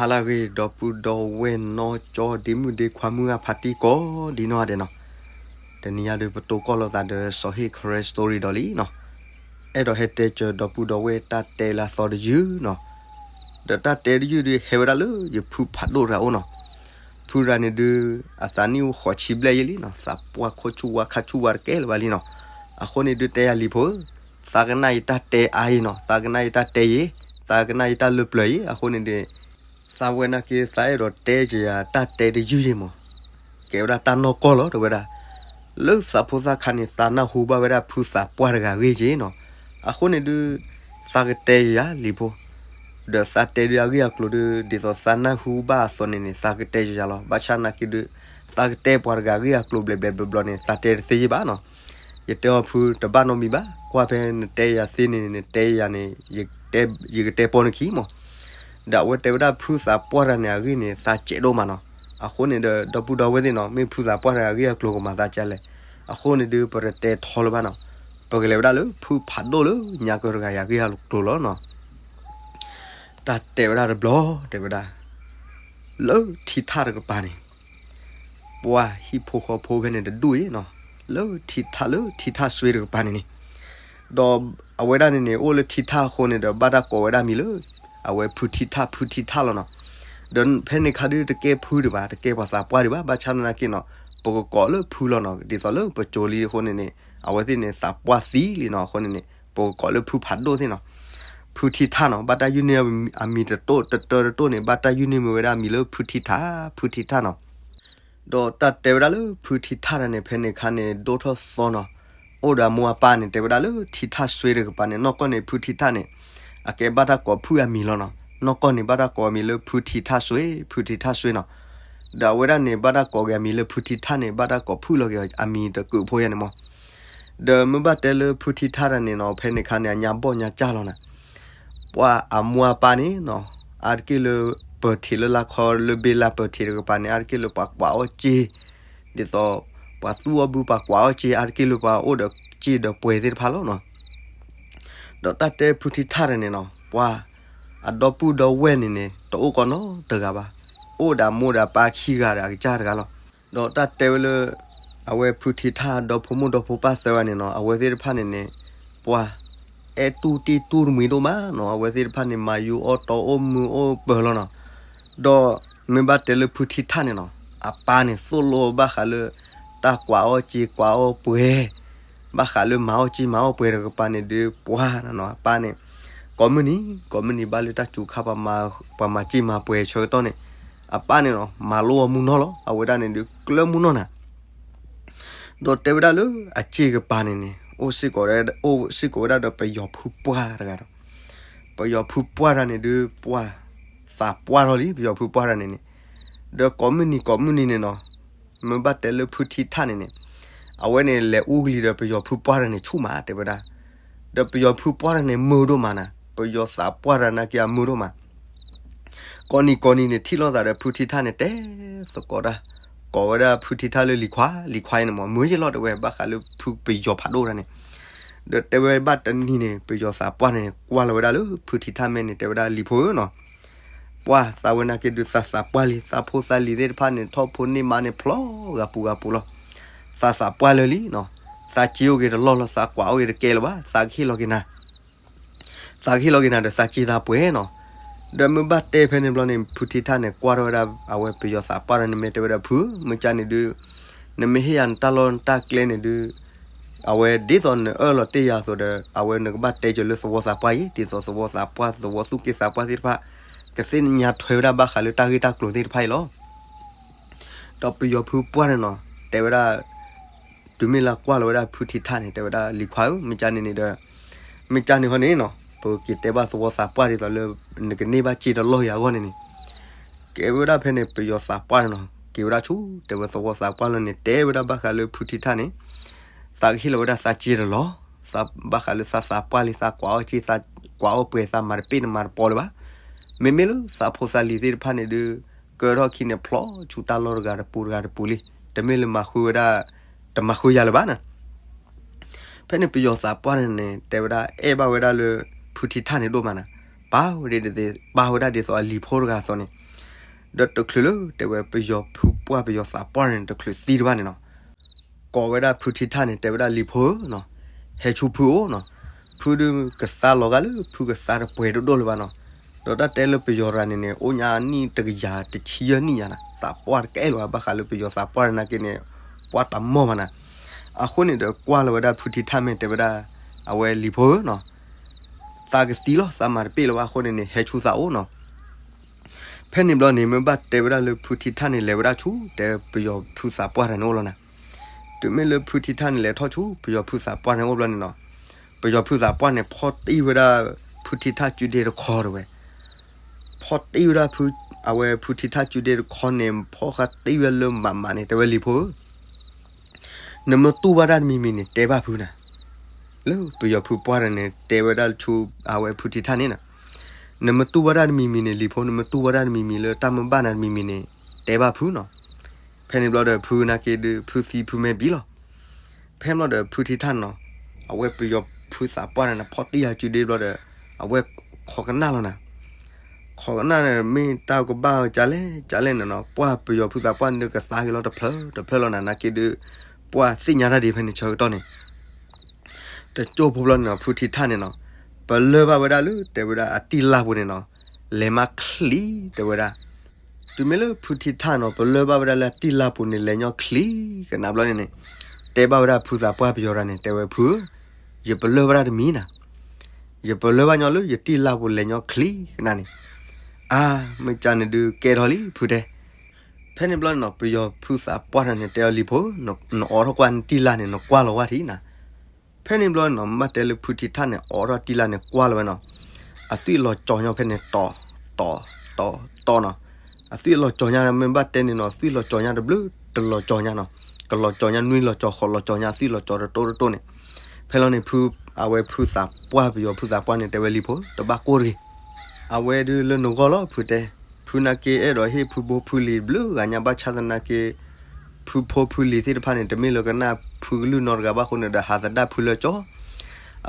ဟါလၢအဂ့ၤ ဒီပုၢ်ဒီဝဲၢ်နီၢ်ကၠီ ဒ့မုၣ်ဒ့ခွါ မုၢ်ဂၢ်ဖါတံၢ်ကိးဒ်နီၢ်ဂၤဒဲးနီၤ, တနံၤအံၤဒုး ပတိၢ်ကီၢ်လိာ်သးဒီးစီၤဟ့ၣ် Karen Story ဒီးလံနီၤ, အဲၣ်ဒိးဟဲတဲစၢၤဒီပုၢ်ဒီဝဲၢ်တၢ်တဲလၢအသီတယုၢ်နီၤ, ဒီးတၢ်တဲတယုၢ်ဒုး ဟဲဝဲဒၣ်လၢယဖုဖးဒိၣ်တဂၤအအိၣ်နီၤ, ဖုတဂၤန့ၣ်ဒုး အသးနံၣ်အိၣ်ဃိးဆံဘျဲၣ်ယဲလံနီၤ, သးပှၢ်ခိၣ်ဆူၣ်ဝါခါဆူၣ်ဝါတကဲလၢၤဘၣ်လံနီၤ, အဃိန့ၣ်ဒုးတဲယၤလံၤဖိဧၢ, သးကနၣ်ယတၢ်တဲအါအံၤနီၤ, သးကနၣ်ယတၢ်တဲယဲ, သးကနၣ်ယတၢ်လၢပျၢၤယဲ, အဃိန့ၣ်ဒုး သးဝဲနာ်က့ သးအဲၣ်ဒိးတဲက့ၤယၤတၢ်တဲတယုၢ်ယဲမး, ကဲဝဲဒၣ်တၢ်နီၢ်ကီၢ်လီၤ တဲဝဲဒၣ်, လၢသးဖိသၣ်ခါန့ၣ် သးနၢ်ဟူဘၣ်ဝဲဒၣ်ဖုသးပှၢ်တဂၤအဂ့ၢ်က့နီၤ, အဃိန့ၣ်ဒုး သးကတဲယၤလံၤဖိ, ဒီးသးတဲဒုးအဂ့ၢ်အကျိၤဒုး ဒ်သိးသးနၢ်ဟူဘၣ်အသိးန့ၣ်န့ၣ် သးကတဲယၤလီၤ, ဘၣ်ဆၣ်နာ်က့ဒုး သးကတဲပှၤတဂၤအဂ့ၢ်အကျိၤဘျဲးဘျဲးဘျီဘျီန့ၣ် သးတဲတသ့ယဲဘၣ်နီၤ, ယတဲအီၤဖုတဘၣ်နီတမံၤဘၣ်, ကွၢ်ဖဲနတဲယၤသ့န့ၣ် နတဲယၤန့ၣ် ယကတဲပိာ်နခံမး, ဒီးအဝဲတဲဝဲဒၣ်ဖုသးပှၢ်တဂၤန့ၣ်အဂ့ၢ်န့ၣ် သးစဲးဒိၣ်မးနီၤ, အဃိန့ၣ်ဒီး ဒီပုၢ်ဒီဝဲၢ်သ့ၣ်နီၤ မ့ၢ်ဖုသးပှၢ်တဂၤအဂ့ၢ်အကျိၤကမၤသးဒ်လဲၣ်, အဃိန့ၣ်ဒုး ပတတဲထီလၢၤဘၣ်နီၤ, ပကလဲၤဝဲဒၣ်လၢဖုဖးဒိၣ်လၢညါကၢတဂၤအံၤအဂ့ၢ်အကျိၤလီၤနီၤ, တၢ်တဲဝဲဒၣ်တဘျီ တဲဝဲဒၣ် လၢထံထၣ်တကပၤန့ၣ် ပှၢ်ဟံၣ်ဖိဃီဖိဖဲန့ၣ်တဒူၣ်အံၤနီၤ, လၢထံထၣ်လၢထံထၣ်စွ့တကပၤန့ၣ်န့ၣ်, ဒီးအဝဲဒၣ်န့ၣ်န့ၣ် အိၣ်လၢထံထၣ်အဃိန့ၣ်ဒီး ဘၣ်တၢ်ကိးဝဲဒၣ်မံၤလၢ အဝဲဖုထံထၣ် ဖုထံထၣ်လီၤနီၤ, ဒီးဖဲန့ၣ်ခါဒုးတကဲဖုဒံးဘၣ် တကဲပှၤသးပှၢ်ဒံးဘၣ် ဘၣ်ဆၣ်သနာ်က့နီၤ ပကကိးလၢဖုလီၤနီၤ, ဒ်သိးလၢပစိၤလံအဃိန့ၣ်န့ၣ် အဝဲသ့ၣ်န့ၣ်သးပှၢ်သံလံနီၤ, အဃိန့ၣ်န့ၣ် ပကကိးလၢဖုဖးဒိၣ်သ့ၣ်နီၤ, ဖုထံထၣ်နီၤ ဘၣ်တၢ်ယုၢ်န့ၢ်အမံၤတတိၢ်တတၢတတိၢ်န့ၣ် ဘၣ်တၢ်ယုၢ်န့ၢ်မ့ၢ်ဝဲဒၣ်မံၤလၢဖုထံထၣ် ဖုထံထၣ်နီၤ, ဒီးတၢ်တဲဝဲဒၣ်လၢဖုထံထၣ်တၢ်န့ၣ် ဖဲန့ၣ်ခါန့ၣ် ဒိၣ်ထီၣ်သီနီၤ, အိၣ်ဒီးအမိၢ်အပၢ်န့ၣ် တဲဝဲဒၣ်လၢထံထၣ်စွ့တကပၤန့ၣ် နီၢ်ကီၢ်န့ၣ် ဖုထံထၣ်န့ၣ် အကဲဘၣ်တၢ်ကိးဖုအမံၤလီၤနီၤ, နီၢ်ကီၢ်န့ၣ် ဘၣ်တၢ်ကိးအမံၤလၢဖုထံထၣ်စွ့ ဖုထံထၣ်စွ့နီၤ, ဒီးအဝဲဒၣ်န့ၣ် ဘၣ်တၢ်ကိးက့ၤအမံၤလၢဖုထံထၣ်န့ၣ် ဘၣ်တၢ်ကိးဖုလီၤက့ၤအမံၤတကုးဖိယဲန့ၣ်မး, ဒီးမ့ၢ်ဘၣ်တဲလၢဖုထံထၣ်တၢ်န့ၣ်နီၤ ဖဲန့ၣ်ခါန့ၣ် အညါဘီၣ်ညါကၢ်လီၤနီၤ, ပှၢ်အမိၢ်အပၢ်န့ၣ်နီၤ အါတက့ၢ်လၢ ပၢၤထံးလၢလါခီလၢဘ့လါပၢၤထံးတကပၤန့ၣ် အါတက့ၢ်လၢပှၤကွၢ်အီၣ်စ့, ဒ်သိး ပှၤသူၣ်အီၣ်ဘုပှၤကွၢ်အီၣ်စ့ အါတက့ၢ်လၢပှၤအိၣ်ဒီးစ့ဒီးပှဲၤသ့ၣ်တဖၣ်လီၤနီၤ, ဒီးတၢ်တဲဖုထံထၣ်တၢ်န့ၣ်နီၤ ပှၢ်အဒီပုၢ်ဒီဝဲၢ်န့ၣ်န့ၣ် တအိၣ်ကီးနီတဂၤဘၣ်, အိၣ်ဒီးမိၢ်ဒီးပၢ်ခံဂၤဒီးအကစၢ်တဂၤလီၤ, ဒီးတၢ်တဲဝဲလၢ အဝဲဖုထံထၣ်ဒီဖိမိၢ်ဒီဖိပၢ်သၢဂၤန့ၣ်နီၤ အဝဲသ့ၣ်တဖၣ်န့ၣ်န့ၣ် ပှၢ် အဲၣ်တူၢ်တံၢ်တူၢ်တမှံၤဒိၣ်မးနီၤ, အဝဲသ့ၣ်တဖၣ်န့ၣ် မၤယူၤအီၣ်တီအိၣ်မုာ်အိၣ်ပၢၤလီၤနီၤ, ဒီးမ့ၢ်ဘၣ်တဲလၢဖုထံထၣ်န့ၣ်နီၤ အပၢ်န့ၣ်သိၣ်လိဘၣ်ဃးလၢ တၢ်ကွၢ်အီၣ်စ့ကွၢ်အီၣ်ပှဲၤ, ဘၣ်ဃးလၢမၤအီၣ်စ့မၤအီၣ်ပှဲၤတကပၤန့ၣ်ဒုး ပှၢ်နီၤ အပၢ်န့ၣ် ကိးမုၢ်နံၤ ကိးမုၢ်နံၤဘၣ်လၢတၢ်စူၤခါ ပှၤမၤစ့မၤပှဲၤဆၢကတီၢ်န့ၣ် အပၢ်န့ၣ်နီၤ မၤလိအီၤမုၢ်နီၢ်လီၤ, အဝဲဒၣ်န့ၣ်ဒုး ကျၢၢ်မုၢ်နီၢ်နၤ ဒီးတဲဝဲဒၣ်လၢအစ့ကပၤန့ၣ်န့ၣ် အိၣ်စ့ၢ်ကီး အိၣ်စ့ၢ်ကီးဝဲဒၣ်ဒီးပယီၤဖုပှၢ်တဂၤဒီး ပယီၤဖုပှၢ်တဂၤန့ၣ်ဒုး ပှၢ်သးပှၢ်ထီၣ်လံ ပယီၤဖုပှၢ်တဂၤန့ၣ်န့ၣ်, ဒီးကိးမုၢ်နံၤကိးမုၢ်နံၤန့ၣ်နီၤ မ့ၢ်ဘၣ်တဲလၢဖုထံထၣ်န့ၣ်န့ၣ် အဝဲန့ၣ်လဲၤအူကလံၤဒီးပယီၤဖုပှၢ်တဂၤန့ၣ်ဆူၣ်မး တဲဝဲဒၣ်, ဒီးပယီၤဖုပှၢ်တဂၤန့ၣ်မုာ်ဒိၣ်မးနၤ ပယီၤသးပှၢ်တဂၤနာ်က့အမုာ်ဒိၣ်မး ကိးနံၤကိးနံၤန့ၣ် ထံၣ်လိာ်သးဒီးဖုထံထၣ်န့ၣ် တဲသကိးတၢ်, ကိးဝဲဒၣ်ဖုထံထၣ်လၢလံၤခွါ လံၤခွါအံၤန့ၣ်မး မုာ်ယလီၤတဲဝဲ ဘၣ်ဃးလၢဖုပယီၤဖးဒိၣ်တၢ်န့ၣ်, ဒီးတဲဝဲဘၣ်တနံၤန့ၣ် ပယီၤသးပှၢ်န့ၣ် ကွၢ်လီၤဝဲဒၣ်လၢဖုထံထၣ်မဲာ်န့ၣ် တဲဝဲဒၣ်လံၤဖိဧၢနီၤ, ပှၢ်သးဝဲနာ်က့ဒုးသးသးပှၢ်လံ သးဖိသးလံၤသ့ၣ်တဖၣ်န့ၣ် ထီၣ်ဖိန့ၢ်မါန့ၣ်ဖျီဂၤပူၤဂၤပူၤလီၤ, သးသးပှၢ်လၢာ်လံနီၤ, သးစ့အိၣ်က့ၤတလီၢ်လီၤ သးကွၢ်အိၣ်က့ၤတကဲလၢၤဘၣ် သးကဟ့ၣ်လီၤက့ၤနၤ သးကဟ့ၣ်လီၤက့ၤနၤဒီးသးစ့သးပှဲၤနီၤ, ဒီးမ့ၢ်ဘၣ်တဲဖဲန့ၣ်ဘျီန့ၣ် ဖုထံထၣ်န့ၣ် ကွၢ်ထီၣ်ဝဲဒၣ် အဝဲပယီၤသးပှၢ်ဒီးန့ၣ် မ့ၢ်တဲဝဲဒၣ်ဖု မ့ၢ်ကါန့ၣ်ဒုး နမ့ၢ်ဟ့ၣ်ယၤနတၢ်လီၢ်နတၢ်ကျဲန့ၣ်ဒုး အဝဲဒ်သိးနအၢၣ်လီၤတ့ၢ်ယၤအသိးဒီး အဝဲနကဘၣ်တဲစၢၤလၢသဝီသးပှၢ်အံၤ ဒ်သိးသဝီသးပှၢ် သဝီသူၣ်က့သးပှၢ်သ့ၣ်တဖၣ် ကသ့ၣ်ညါထွဲဝဲဒၣ်ဘၣ်ဃးလၢတၢ်ဂ့ၢ်တၢ်ကျိၤသ့ၣ်တဖၣ်အံၤလီၤ. ဒီးပယီၤဖုပှၢ်န့ၣ်နီၤ တဲဝဲဒၣ် တုၤမ့ၢ်လၢကွၢ်လီၤဝဲဒၣ်ဖုထံထၣ်န့ၣ် တဲဝဲဒၣ်လံၤခွါဧၢ မ့ၢ်ကါန့ၣ်န့ၣ်ဒီး မ့ၢ်ကါန့ၣ်ဟီန့ၣ်နီၤ ပက့ၤတဲဘၣ်သဝီသးပှၢ်ဒ်သိးလၢ နကန့ၢ်ဘၣ်စ့တလီၢ်ယၤအဂီၢ်န့ၣ်န့ၣ် ကဲဝဲဒၣ်ဖဲန့ၣ် ပယီၤသးပှၢ်န့ၣ်နီၤ က့ၤဝဲဒၣ်ဆူ တဲဝဲသဝီသးပှၢ်လၢန့ၣ် တဲဝဲဒၣ်ဘၣ်ဃးလၢဖုထံထၣ်န့ၣ် သးကဟ့ၣ်လီၤဝဲဒၣ်သးစ့တလီၢ် သးဘၣ်ဃးလၢသးသးပှၢ်လံ သးကွၢ်အီၣ်စ့ သးကွၢ်အီၣ်ပှဲၤ သးမၤတပ့ၣ်နမၤတပီၤလၢၤဘၣ်. မ့မ့ၢ်လၢသးဖိသးလံၤသ့ၣ်တဖၣ်န့ၣ်ဒုး ကၢထီၣ်ခံန့ၣ် ဖျီဆူတၢ်လီၢ်တဂၤတပူၤတဂၤတပူၤလံ. တမ့ၢ်လၢမၤဃုဝဲဒၣ် တမၤဃုယၤလၢၤဘၣ်နၤ. ဖဲန့ၣ်ပယီၤသးပှၢ်န့ၣ်န့ၣ် တဲဝဲဒၣ်အဲၣ်ဘၣ်ဝဲဒၣ်လၢ ဖုထံထၣ်န့ၣ်ဒိၣ်မးနၤ. ပာ်ဝဲဒၣ် ပာ်ဝဲဒၣ်ဒ်သိးအလံၤဖိတဂၤအသိးန့ၣ် ဒီးတချုးလၢတဲဝဲပယီၤဖုပှၢ်ပယီၤသးပှၢ်န့ၣ် တချုးသံတဘၣ်န့ၣ်နီၤ, ကိးဝဲဒၣ်ဖုထံထၣ်န့ၣ် တဲဝဲဒၣ်လံၤဖိဧၢနီၤ, ဟဲဆူဖုအိၣ်နီၤ, ဖုဒုးကသါလီၤဂာ်လၢဖုကသါတပှဲၤဒိၣ်ဒိၣ်လၢၤဘၣ်နီၤ, ဒီးတၢ်တဲလၢပယီၤတဂၤန့ၣ်န့ၣ် အိၣ်ညါနံၣ်တကယၤတဆံယဲၢ်နံၣ်ညါနီၤ, သးပှၢ်တကဲလၢၤဘၣ် ဘၣ်ဃးလၢပယီၤသးပှၢ်နာ်က့န့ၣ် ပှၢ်တၢ်မီၢ်မးနီၤ, အဃိန့ၣ်ဒီးကွၢ်လီၤဝဲဒၣ်ဖုထံထၣ်မ့ၢ်တဲဝဲဒၣ် အဝဲလံၤဖိဧၢနီၤ သးကသံလီၤ သးမၤတပ့ၢ်လၢၤဘၣ်အဃိန့ၣ်န့ၣ် ဟဲဆူသးအိၣ်နီၤ. ဖဲန့ၣ်ဘျီန့ၣ် မ့ၢ်ဘၣ်တဲဝဲဒၣ်လၢဖုထံထၣ်န့ၣ် လဲၤဝဲဒၣ်ဆူ တဲပယီၤဖုသးပှၢ်တဂၤန့ၣ်အိၣ်လီၤနီၤ. တုၤမ့ၢ်လၢဖုထံထၣ်န့ၣ် လဲၤထီၣ်ဆူပယီၤဖုသးပှၢ်န့ၣ်အိၣ်ဘျီန့ၣ်နီၤ, ပယီၤဖုသးပှၢ်န့ၣ် ဖီၣ်တံၢ်ဝဲဒၣ် ဖုထံထၣ်စုဒ့တခီတဲဝဲ, ဖီၣ်တံၢ်ဝဲဒၣ် အဝဲဖုထံထၣ်စုဒ့တခီန့ၣ် ဖီၣ်ဃာ်တံၢ်ဝဲလၢမးမးန့ၣ် တဲဝဲလံၤဖိဧၢ နမ့ၢ်တူၢ်ဘၣ်တၢ်တမံၤမံၤန့ၣ် တဲဘၣ်ဖုနၤ, လၢပယီၤဖုပှၢ်တဂၤန့ၣ် တဲဝဲဒၣ်ဆူအဝဲဖုထံထၣ်န့ၣ်နီၤ, နမ့ၢ်တူၢ်ဘၣ်တၢ်တမံၤမံၤန့ၣ် လံၤဖိ နမ့ၢ်တူၢ်ဘၣ်တၢ်တမံၤမံၤလၢတၢ်မ့ၢ်ဘၣ်နၤတမံၤမံၤန့ၣ် တဲဘၣ်ဖုနီၤ. ဖဲန့ၣ်ဘျီဒီး ဖုနာ်က့ဒုး ဖုသံဖုမ့ၢ်ဘံလီၤ. ဖဲန့ၣ်ဘျီဒီး ဖုထံထၣ်နီၤ, အဝဲပယီၤဖုသးပှၢ်န့ၣ် ဖီၣ်တံၢ်ယၤစုဒ့ဘျီဒီး အဝဲခိးကနၣ်လီၤနၤ, ခိးကနၣ်န့ၣ် မ့ၢ်တၢ်ကဘၣ်ကလဲၣ်ကလဲၣ်န့ၣ်နီၤ, ပှၢ်ပယီၤဖုသးပှၢ်န့ၣ်ဒုးကသါက့ၤလီၤတဖျၢၣ်တဖျၢၣ်လီၤနၤ, နာ်က့ဒုး ပှၢ်သ့ၣ်ညါတၢ်ဒ်ဖဲန့ၣ်ဆၢကတီၢ်န့ၣ် တကၠိၢ်ဖိဘျီန့ၣ်နီၤ, ဖုထံထၣ်န့ၣ်နီၤ, ပလၢၢ်ဘၣ်ဝဲဒၣ်လၢ တဲဝဲဒၣ်အတံၢ်လၢ်ပူၤန့ၣ်နီၤ, လဲၤမးချံတဲဝဲဒၣ်. တုၤမ့ၢ်လၢဖုထံထၣ်နီၤ ပလၢၢ်ဘၣ်ဝဲဒၣ်လၢအတံၢ်လၢ်ပူၤန့ၣ် လဲၤညီချံကနၣ်ဘျီန့ၣ်န့ၣ်, တဲဘၣ်ဝဲဒၣ်ဖုသးပှၢ်ပယီၤတဂၤန့ၣ် တဲဝဲဖုဧၢ, ယပလၢၢ်ဝဲဒၣ်တမံၤနၤ, ယပလၢၢ်ဘၣ်ညီလၢယတံၢ်လၢ်ပူၤလဲၤညီချံကနၣ်န့ၣ်, အါ မ့ၢ်ကန့ၣ်ဒုးကဲထီၣ်လံဖုတဲ ဖဲန့ၣ်ဘျီန့ၣ်နီၤ ပယီၤဖုသးပှၢ်တဂၤန့ၣ် တဲအီၤလံၤဖိ, နအိးထီၣ်ကွၢ်နတံၢ်လၢ်န့ၣ် နကွၢ်လီၤဝဲထံၣ်နၤ. ဖဲန့ၣ်ဘျီန့ၣ်နီၤ မ့ၢ်ဘၣ်တဲလၢဖုထံထၣ်န့ၣ် အိးထီၣ်တံၢ်လၢ်န့ၣ် ကွၢ်လီၤဝဲနီၤ, အသွံၣ်လီၤကၠီၤညီဖဲန့ၣ် တီၤ တီၤ တီၤ တီၤနီၤ, အသွံၣ်လီၤကၠီၤညါ မ့ၢ်ဘၣ်တဲန့ၣ်နီၤ သွံၣ်လီၤကၠီၤညါတဘျုး တလီၤကၠီၤညါနီၤ, ကလီၤကၠီၤညါနွံလီၤကၠီၤ ဃိးလီၤကၠီၤညါ အသွံၣ်လီၤကၠီၤတတိၢ်တတိၢ်န့ၣ်, ဖဲလီၤန့ၣ် ဖု အဝဲဖုသးပှၢ် ပယီၤဖုသးပှၢ်န့ၣ် တဲဝဲလံၤဖိ တဘၣ်ကိၢ်တဂ့ၤ, အဝဲဒုးလၢနဂီၢ်လီၤဖုတဲ, ဖုနာ်က့အဲၣ်ဒိးဟ့ၣ်ဖုဘိဖုလံၤဘျုးဂၤညါ ဘၣ်ဆၣ်သနာ်က့ ဖုဖိဖုလံၤသ့ၣ်တဖၣ်န့ၣ် တမ့ၢ်လၢကနၣ်ဖုကလုၢ်နီတဂၤဘၣ်အဃိန့ၣ်ဒီး ဟးသဒၣ်ဖုလၢကၠီ,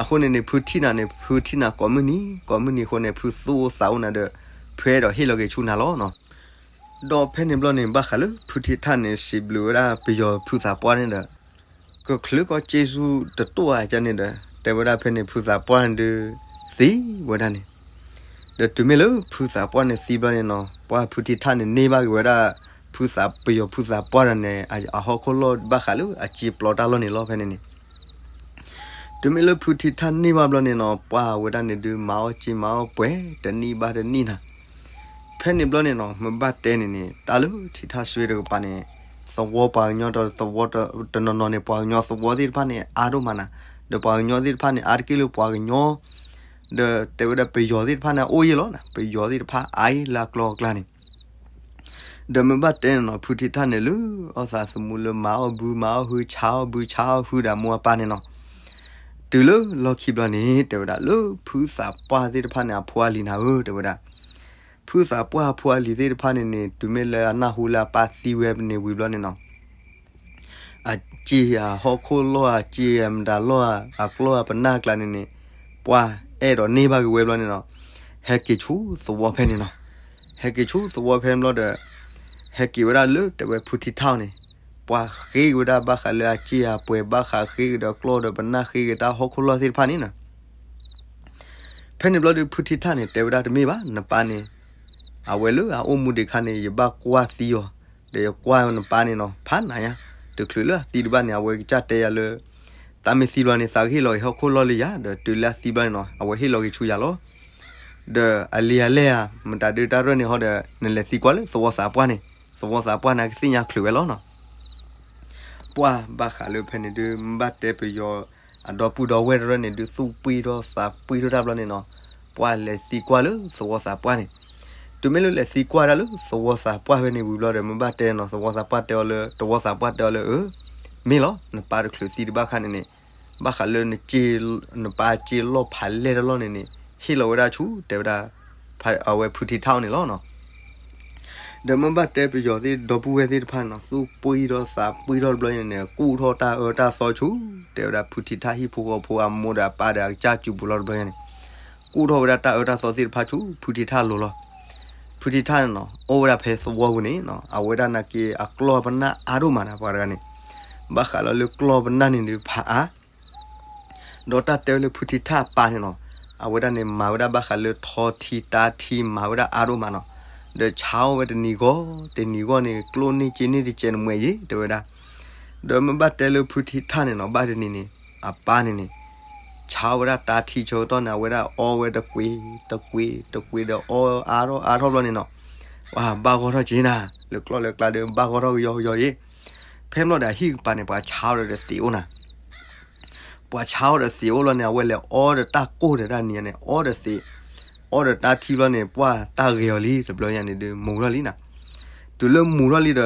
အဃိန့ၣ်န့ၣ် ဖုထံၣ်နၤန့ၣ် ဖုထံၣ်နၤကိးမုၢ်နံၤ ကိးမုၢ်နံၤအဃိန့ၣ် ဖုသူၣ်အိၣ်သးအိၣ်နၤဒီး ဖုအဲၣ်ဒိးဟ့ၣ်လီၤက့ၤဆူနၤလီၤနီၤ. ဒီးဖဲန့ၣ်ဘျီန့ၣ် ဘၣ်ဃးလၢဖုထံထၣ်န့ၣ် စံးဘျုးဝဲဒၣ်ပယီၤဖုသးပှၢ်န့ၣ်ဒီး ကချုးကီးစ့ဆူတတိၢ်ဧါန့ၣ်ဒီး တဲဝဲဒၣ်ဖဲန့ၣ် ဖုသးပှၢ်န့ၣ်ဒုး သံဝဲဒၣ်န့ၣ်, ဒီးတုၤမ့ၢ်လၢဖုသးပှၢ်န့ၣ်သံဘျီန့ၣ်နီၤ ပှၢ်ဖုထံထၣ်န့ၣ် န့ၢ်ဘၣ်က့ၤဝဲဒၣ် ဖုသး ပယီၤဖုသးပှၢ်တဂၤန့ၣ် အဟီၣ်ခိၣ်လီၢ်ဘၣ်ဃးလၢအစ့ပျီတၢ်လီၢ်န့ၣ်လီၤ ဖဲန့ၣ်န့ၣ် တုၤမ့ၢ်လၢဖုထံထၣ်န့ၢ်ဘၣ်ဘျီန့ၣ်နီၤ ပှၢ်ဝဲဒၣ်န့ၣ်ဒုး မၤအီၣ်စ့မၤအီၣ်ပှဲၤ တနံၣ်ဘၣ်တနံၣ်နၤ, ဖဲန့ၣ်ဘျီန့ၣ်နီၤ မ့ၢ်ဘၣ်တဲန့ၣ်န့ၣ် တၢ်လၢထံထၣ်စွ့တကပၤန့ၣ် သဝီပှၤကညီဒီးသဝီတနီၤနီၤန့ၣ် ပှၤကညီသဝီသ့ၣ်တဖၣ်န့ၣ် အါဒိၣ်မးနၤ, ဒီးပှၤကညီသ့ၣ်တဖၣ်န့ၣ် အါတက့ၢ်လၢပှၤကညီ ဒီးတဲဝဲဒၣ်ပယီၤသ့ၣ်တဖၣ်န့ၣ် အိၣ်ယဲလီၤနၤ, ပယီၤသ့ၣ်တဖၣ်အါယဲလၢအကျီအကျါန့ၣ် ဒီးမ့ၢ်ဘၣ်တဲန့ၣ်နီၤ ဖုထံထၣ်န့ၣ်လၢ အီၣ်သးသမူလၢမၤအီၣ်ဘုမၤအီၣ်ဟု ဆါအီၣ်ဘုဆါအီၣ်ဟုဒီးအမိၢ်အပၢ်န့ၣ်နီၤ, တုၤလၢလီၢ်ခံဘျီန့ၣ် တဲဝဲဒၣ်လၢဖုသးပှၢ်သ့ၣ်တဖၣ်န့ၣ် အဖိအလံၤနၤဧၢ တဲဝဲဒၣ်, ဖုသးပှၢ်အဖိအလံၤသ့ၣ်တဖၣ်န့ၣ်န့ၣ် တုၤမ့ၢ်လၢအနၢ်ဟူလၢအပၢ်သံဝဲန့ၣ်ဝံၤဘျီန့ၣ်နီၤ အစ့အဟီၣ်ခိၣ်လီၢ် အစ့အမတၤလီၢ် အကျီၢ်အပနၢ်အကျါန့ၣ်န့ၣ် ပှၢ်အဲၣ်ဒိးန့ၢ်ဘၣ်က့ၤဝဲဘျီန့ၣ်နီၤ ဟဲက့ၤဆူသဝီဖဲန့ၣ်နီၤ, ဟဲက့ၤဆူသဝီဖဲန့ၣ်ဘျီဒီး ဟဲက့ၤဝဲဒၣ်လၢတဲဝဲဖုထံထၣ်န့ၣ် ပှၢ်ဃ့က့ၤဝဲဒၣ်ဘၣ်ဃးလၢအစ့အပှဲၤ ဘၣ်ဃးဃ့က့ၤဒီးကျီၢ်ဒီးပနၢ် ဃ့က့ၤတၢ်ဟီၣ်ခိၣ်လီၢ်သ့ၣ်တဖၣ်န့ၣ်နီၤ ဖဲန့ၣ်ဘျီဒီး ဖုထံထၣ်န့ၣ် တဲဝဲဒၣ်တမ့ၢ်ဘၣ် နပၢ်န့ၣ် အဝဲလၢအအိၣ်မူဒံးအခါန့ၣ် ယဘၣ်ကွၢ်သံအီၤ, ဒီးယကွၢ်နပၢ်န့ၣ်နီၤ ဖးနၤညါ, တချုးလၢအသံတဘၣ်န့ၣ် အဝဲကစၢ်တဲယၤလၢ သးမ့ၢ်သံဘျီန့ၣ် သးကဟ့ၣ်လီၤက့ၤဟီၣ်ခိၣ်လီၢ်လၢယၤ, ဒီးတုၤလၢအသံဘျီန့ၣ်နီၤ အဝဲဟ့ၣ်လီၤက့ၤဆူယၤလီၤ. ဒီးအလံာ်အလဲၢ်ဧါ မတၤဒုးတၢ်ရဲၣ်န့ၣ်ဟီဒီး နလဲၤသံကွၢ်လၢသဝီသးပှၢ်န့ၣ်, သဝီသးပှၢ်န့ၣ် ကသ့ၣ်ညါချုးဝဲလီၤနီၤ. ပှၢ်ဘၣ်ဃးလၢဖဲန့ၣ်ဒုး မ့ၢ်ဘၣ်တဲပယီၤ အဒီပုၢ်ဒီဝဲၢ်တရၢၣ်န့ၣ်ဒုး သူၣ်ပှံၢ်ထီၣ်သးပှံၢ်ထီၣ်တၢ်ဘျီန့ၣ်နီၤ, ပှၢ်လဲၤသံကွၢ်လၢသဝီသးပှၢ်န့ၣ်, တုၤမ့ၢ်လၢလဲၤသံကွၢ်ဒၣ်လၢသဝီသးပှၢ်ဖဲန့ၣ်ဝံၤဘျီဒီး မ့ၢ်ဘၣ်တဲနီၤ သဝီသးပှၢ်တဲအီၤလၢ သဝီသးပှၢ်တဲအီၤလၢ အၢ မ့ၢ်လီၤ နပၢ်တချုးသံတဘၣ်ခါန့ၣ်န့ၣ် ဘၣ်ဃးလၢ နပၢ်စ့လီၢ်ဖးလဲၢ်တလီၢ်န့ၣ်န့ၣ် ဟ့ၣ်လီၤဝဲဒၣ်ဆူ တဲဝဲဒၣ် အဝဲဖုထံထၣ်န့ၣ်လီၤနီၤ. ဒီးမ့ၢ်ဘၣ်တဲပယီၤသ့ၣ်ဒီပုၢ်ဝဲၢ်သ့ၣ်တဖၣ်န့ၣ်နီၤ သူၣ်ပှံၢ်ထီၣ်သးပှံၢ်ထီၣ်တဘျီန့ၣ်န့ၣ် ကူၣ်ထီၣ်တၢ်အၢတၢ်သီဆူ တဲဝဲဒၣ်ဖုထံထၣ်ဟံၣ်ဖိဃီဖိအမိၢ်ဒီးအပၢ်ဒီးအကစၢ်စုပူၤလီၤတဘျီန့ၣ်, ကူၣ်ထီၣ်ဝဲဒၣ်တၢ်အၢတၢ်သီသ့ၣ်တဖၣ်ဆူ ဖုထံထၣ်အလိၤလီၤ. ဖု ဖုထံထၣ်န့ၣ်နီၤ အိၣ်ဝဲဒၣ်ဖဲသဝီပူၤန့ၣ်နီၤ အဝဲဒၣ်နာ်က့အကျီၢ်ပနၢ်အါဒိၣ်မးနီၤ ပှၤတဂၤန့ၣ် ဘၣ်ဃးလီၤလၢကျီၢ်ပနၢ်န့ၣ်ဒုးဖးအါ ဒီးတၢ်တဲဝဲလၢဖုထံထၣ်အပၢ်န့ၣ်နီၤ အဝဲဒၣ်န့ၣ်မၤဝဲဒၣ်ဘၣ်ဃးလၢထီထံတၢ်ထံမၤဝဲဒၣ်အါဒိၣ်မးနီၤ ဒီးဆါအီၣ်ဝဲတနံၤဂီၢ် တနံၤဂီၢ်န့ၣ် ကျိၣ်န့ၢ်စ့န့ၢ်တစဲးနမှဲအံၤ တဲဝဲဒၣ် ဒီးမ့ၢ်ဘၣ်တဲလၢဖုထံထၣ်န့ၣ်နီၤ ဘၣ်တနံၤန့ၣ် အပၢ်န့ၣ်န့ၣ် ဆါအီၣ်ဝဲဒၣ်တၢ်ထံဆၢကတီၢ်န့ၣ် အဝဲဒၣ်အီဝဲတကွ့ တကွ့ တကွ့ ဒီးအီအါထီၣ်အါထီၣ်ဘျီန့ၣ်နီၤ ဝဲဘၣ်ဂီၢ်ထီၣ်က့ၤနၤ လၢကျီၢ်လၢကျါဒီး ဘၣ်ဂီၢ်ထီၣ်ကယီကယီအံၤ ဖဲမ့ၢ်လီၤဒီးအဟံၣ်ကပၤန့ၣ် ပှၤဆါအီၣ်ဒီးတသ့အိၣ်နၤ ပှၤဆါအီၣ်ဒီးသ့အိၣ်လီၤန့ၣ် အဝဲလဲၤအီဒီးတၢ်ကိၢ်ဒီးတၢ်နံၤန့ၣ် အီဒီးသ့ အီဒီးတၢ်ထံဘျီန့ၣ် ပှၢ်တၢ်ဂဲၤအီၤလံ တဘျီညါန့ၣ်ဒုး မူၤထီၣ်လံနၤ တုၤလၢမူၤထီၣ်လံဒီး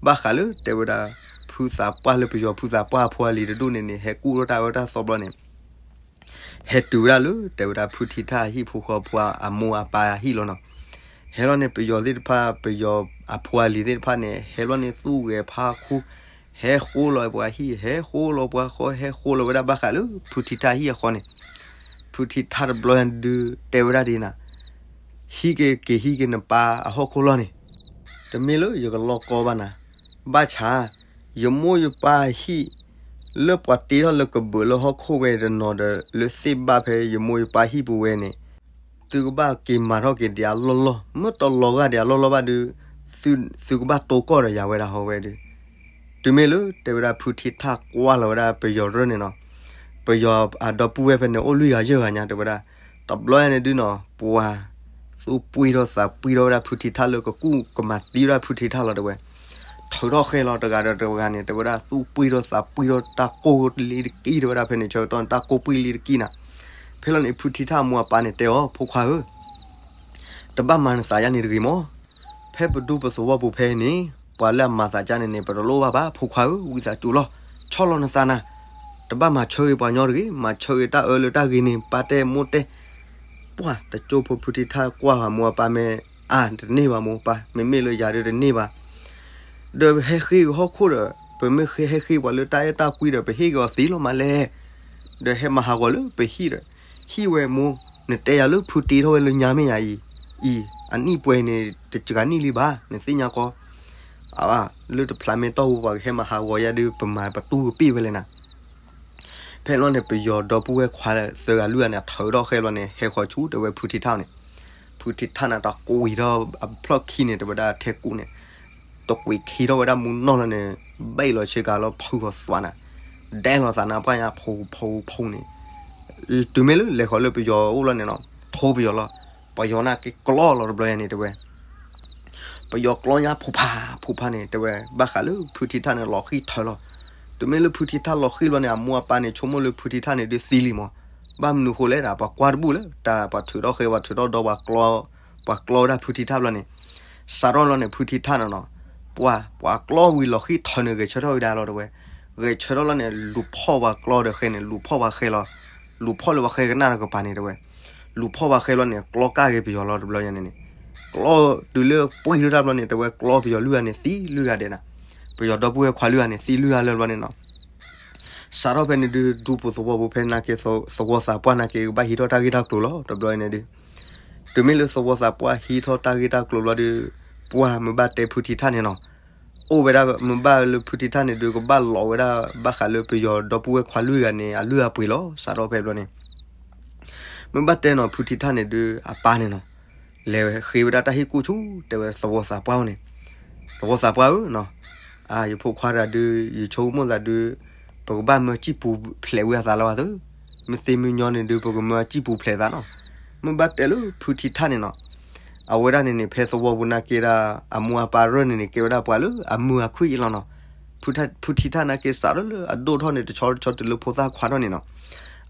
ဘၣ်ဃးလၢတဲဝဲဒၣ် ဖုသးပှၢ်လၢပယီၤဖုသးပှၢ်အဖိအလံၤတဒူၣ်န့ၣ်န့ၣ် ဟဲကူၣ်ထီၣ်တၢ်အၢတၢ်သီဘျီန့ၣ် ဟဲတုၤဝဲဒၣ်လၢ တဲဝဲဒၣ်ဖုထံထၣ်အဟံၣ်ဖိဃီဖိအမိၢ်အပၢ်အဟံၣ်လီၤနီၤ. ဟဲလီၤန့ၣ် ပယီၤသ့ၣ်တဖၣ် ပယီၤအဖိအလံၤသ့ၣ်တဖၣ်န့ၣ် ဟဲလီၤန့ၣ်သူၣ်ဂဲၤဖးခိၣ် ဟဲဃိလီၤပှၤဟံၣ် ဟဲဃိလီၤပှၤဃီ ဟဲဃိလီၤဝဲဒၣ်ဘၣ်ဃးလၢဖုထံထၣ်အဟံၣ်အဃီန့ၣ် ဖုထံထၣ်တဘျီညါဒုးတဲဝဲဒၣ်ဒ်နၤ ဟံးက့ၤက့ၤဟံးက့ၤနပၢ်အဟီၣ်ခိၣ်လီၢ်န့ၣ် တမ့ၢ်လၢယကလီကီဘၣ်နၤ ဘၣ်ဆၣ် ယမိၢ်ယပၢ်ဟံၣ် လၢပှၤတ့ထီၣ်လၢကဘုးလၢဟီၣ်ခိၣ်ဝဲတနီၤဒီး လၢသ့ၣ်ဘၣ်ဖဲယမိၢ်ယပၢ်ဟံၣ်ပူၤဝဲန့ၣ် သုကဘၣ်က့ၤမၤထီၣ်က့ၤဒံးအလီၢ်လီၢ် မ့ၢ်တလီၤဂာ်ဒံးအလီၢ်လီၢ်ဘၣ်ဒုး သုကဘၣ်တိကီၢ်ဒီးယၤဝဲဒၣ်ဟီဝဲဒုး တုၤမ့ၢ်လၢတဲဝဲဒၣ်ဖုထံထၣ်ကွၢ်လီၤဝဲဒၣ်ပယီၤရၢၢ်န့ၣ်နီၤ ပယီၤအဒီပုၢ်ဝဲၢ်ဖဲန့ၣ်အိၣ်လွံၢ်ဂၤယဲၢ်ဂၤညါတဲဝဲဒၣ် တဘျီညါန့ၣ်ဒုးနီၤ ပှၤ သူၣ်ပှံၢ်ထီၣ်သးပှံၢ်ထီၣ်ဝဲဒၣ်ဖုထံထၣ်လၢကကူၣ်ကမၤသံဝဲဒၣ်ဖုထံထၣ်လီၤတဲဝဲ ထုးထီၣ်ဃဲလီၤတဂၤဒီးတဂၤန့ၣ် တဲဝဲဒၣ်သူၣ်ပှံၢ်ထီၣ်သးပှံၢ်ထီၣ်တၢ်ကိၢ်လံတကံၢ်တဲဝဲဒၣ်ဖဲန့ၣ်ဆၢကတီၢ်န့ၣ် တၢ်ကိၢ်ပှံၢ်လံတကံၢ်နၤ ဖဲလီၤန့ၣ် ဖုထံထၣ်အမိၢ်အပၢ်န့ၣ်တဲအီၤ ဖိခွါဧၢ တဘၣ်မၤနသးယါန့ၣ်တဂ့ၤမၢ် ဖဲပဒူပသဝီပူၤဖဲန့ၣ် ပှၤလၢအမၤသးကါန့ၣ်န့ၣ် ပတလိၣ်ဘၣ်ဘၣ် ဖိခွါဧၢ ဝံသးစူၤလီၤ ဆီၣ်လီၤနသးနၤ တဘၣ်မၤဆၢဂ့ၤပှၤညီတဂ့ၤ မၤဆၢဂ့ၤတၢ်အၢလၢတၢ်ဂ့ၤန့ၣ် ပၢ်တဲမိၢ်တဲ ပှၢ်တကၠိဖိဖုထံထၣ်ကွၢ်ဃာ်မိၢ်အပၢ်မ့ၢ် အါ တန့ၢ်ဘၣ်မိၢ်ပၢ် မ့မ့ၢ်လၢယၤဒုးတန့ၢ်ဘၣ် ဒီးဟဲဃ့က့ၤဟီၣ်ခိၣ်ဒီး ပမ့ၢ်ဃ့ဟဲဃ့ပှၤလၢတၢ်အဲၣ်တၢ်ကွံဒီး ပဟ့ၣ်က့ၤအီၤသ့လီၤမးလဲၣ် ဒီးဟဲမၤဟးဂီၤလၢပဟံၣ်ဒီး ဟံၣ်ဝဲမိၢ် နတဲယၤလၢဖုတ့ထီၣ်ဝဲလၢညါမ့ၢ်ယၤအံၤ အံၤ အနံၣ်ပှဲၤန့ၣ် တစှၤနံၣ်လံဘၣ် နသ့ၣ်ညါကီ အါ လၢတဖျးမ့ၢ်တီၢ်ပူၤပှၤကဟဲမၤဟးဂီၤယၤဒုး ပမၤပတူၢ်ကပ့ၢ်ဝဲလဲၣ်နၤ ဖဲလီၤန့ၣ် ပယီၤဒီပုၢ်ဝဲၢ်ခွါသၢဂၤလွံၢ်ဂၤန့ၣ် အထုးထီၣ်ဃဲလီၤန့ၣ် ဟဲဃီၤဆူတဲဝဲဖုထံထၣ်န့ၣ် ဖုထံထၣ်န့ၣ် တကွံာ်ထီၣ်အဖျီၣ်ခံန့ၣ် တဲဝဲဒၣ်ထဲကူန့ၣ် တကွံာ်ခံထီၣ်ဝဲဒၣ်မူနီၢ်လီၤန့ၣ် ဘဲၣ်လီၤဆ့ကၤလီၤဖုဂီၤသွးနၤ ဒဲလီၤသးနၤပှၢ်ညါဖိဖိဖိန့ၣ် တုၤမ့ၢ်လၢလဲၤဃီၤလၢပယီၤအိၣ်လီၤန့ၣ်နီၤ ထိပယီၤလီၤ ပယီၤန့ၣ်က့ၤကျီလီၤတဘျီယၤန့ၣ်တဲဝဲ ပယီၤကျီညါဖိဖးဖိဖးန့ၣ် တဲဝဲ ဘၣ်ဃးလၢဖုထံထၣ်န့ၣ် လီၤဃံၢ်ထၢလီၤ. တုၤမ့ၢ်လၢဖုထံထၣ်လီၤဃံၢ်လီၤန့ၣ် အမိၢ်အပၢ်န့ၣ် ဆိကမိၣ်လၢဖုထံထၣ်န့ၣ်ဒုးသံလံမး. ဘၣ်မနုၤဃိလဲၣ်ဒီး ပှၤကွၢ်တဘူၣ်လၢ တၢ်ပှၤထုးထီၣ်ဃဲ ပှၤထုးထီၣ်ဒီးပှၤကျီ ပှၤကျီဝဲဒၣ်ဖုထံထၣ်ဘျီန့ၣ် စးထီၣ်လီၤန့ၣ် ဖုထံထၣ်န့ၣ်နီၤ ပှၤ ပှၤကျီဝံၤလီၤဃံၢ်ထၢန့ၣ် ဂဲၤဆၢထၢၣ်ဝဲဒၣ်လီၤတဲဝဲ. ဂဲၤဆၢထၢၣ်လီၤန့ၣ် လူၤဖီၣ်ပှၤကျီဒီးဃဲန့ၣ် လူၤဖီၣ်ပှၤဃဲလီၤ. လူၤဖီၣ်လၢပှၤဃဲကနၣ်တကပၤန့ၣ်တဲဝဲ လူၤဖီၣ်ပှၤဃဲလီၤန့ၣ် ကျီကၢ်ဂ့ၤပယီၤလီၤတဘျီယၤန့ၣ်န့ၣ် ကျီတုၤလၢပှံၢ်ထီၣ်တၢ်ဘျီန့ၣ် တဲဝဲကျီပယီၤလွံၢ်ဂၤန့ၣ် သံလွံၢ်ဂၤဒဲးနၤ. ပယီၤဒီပုၢ်ဝဲၢ်ခွါလွံၢ်ဂၤန့ၣ် သံလွံၢ်ဂၤလၢာ်ဘျီန့ၣ်နီၤ. စးထီၣ်ဖဲန့ၣ်ဒုး ဒူပူၤသဝီပူၤဖဲနာ်က့ သဝီသးပှၢ်နာ်က့ ကဘၣ်ဟံးထီၣ်တၢ်ဂ့ၢ်တၢ်ကျိၤလီၤ တဘျီန့ၣ်ဒုး. တုၤမ့ၢ်လၢသဝီသးပှၢ်ဟံးထီၣ်တၢ်ဂ့ၢ်တၢ်ကျိၤဘျီဒုး ပှၢ်မ့ၢ်ဘၣ်တဲဖုထံထၣ်န့ၣ်နီၤ အိၣ်ဝဲဒၣ်မ့ၢ်ဘၣ်လၢဖုထံထၣ်န့ၣ်ဒုး ကဘၣ်လီၤဝဲဒၣ်ဘၣ်ဃးလၢပယီၤဒီပုၢ်ဝဲၢ်ခွါလွံၢ်ဂၤန့ၣ် အလုၢ်အပှ့ၤလီၤ. စးထီၣ်ဖဲဘျီန့ၣ် မ့ၢ်ဘၣ်တဲနီၤ ဖုထံထၣ်န့ၣ်ဒုး အပၢ်န့ၣ်နီၤ လဲၤဃ့ဝဲဒၣ်တၢ်ဟ့ၣ်ကူၣ်ဆူ တဲဝဲသဝီသးပှၢ်န့ၣ် သဝီသးပှၢ်ဧၢနီၤ အါ ယဖိခွါတဂၤဒုး ယဆိကမိၣ်သးဒုး ပကဘၣ်မၢစံၣ်ပူၤဖျဲးဝံအသးလၢၤဘၣ်သု. မ့ၢ်သ့မ့ၢ်ညီန့ၣ်ဒုး ပကမၢစံၣ်ပူၤဖျဲးသးနီၤ. မ့ၢ်ဘၣ်တဲလၢဖုထံထၣ်န့ၣ်နီၤ အဝဲဒၣ်န့ၣ်န့ၣ် ဖဲသဝီပူၤနာ်က့ဒၣ် အမိၢ်အပၢ်ရၢၢ်န့ၣ်န့ၣ် ကဲဝဲဒၣ်ပှၤလၢအမုာ်အခုၣ်အံၤလီၤနီၤ. ဖုထံထၣ်နာ်က့စးထီၣ်လၢအဒိၣ်ထီၣ်န့ၣ် တဆီတဆီတုၤလၢဖိသၣ်ခွါထီၣ်န့ၣ်နီၤ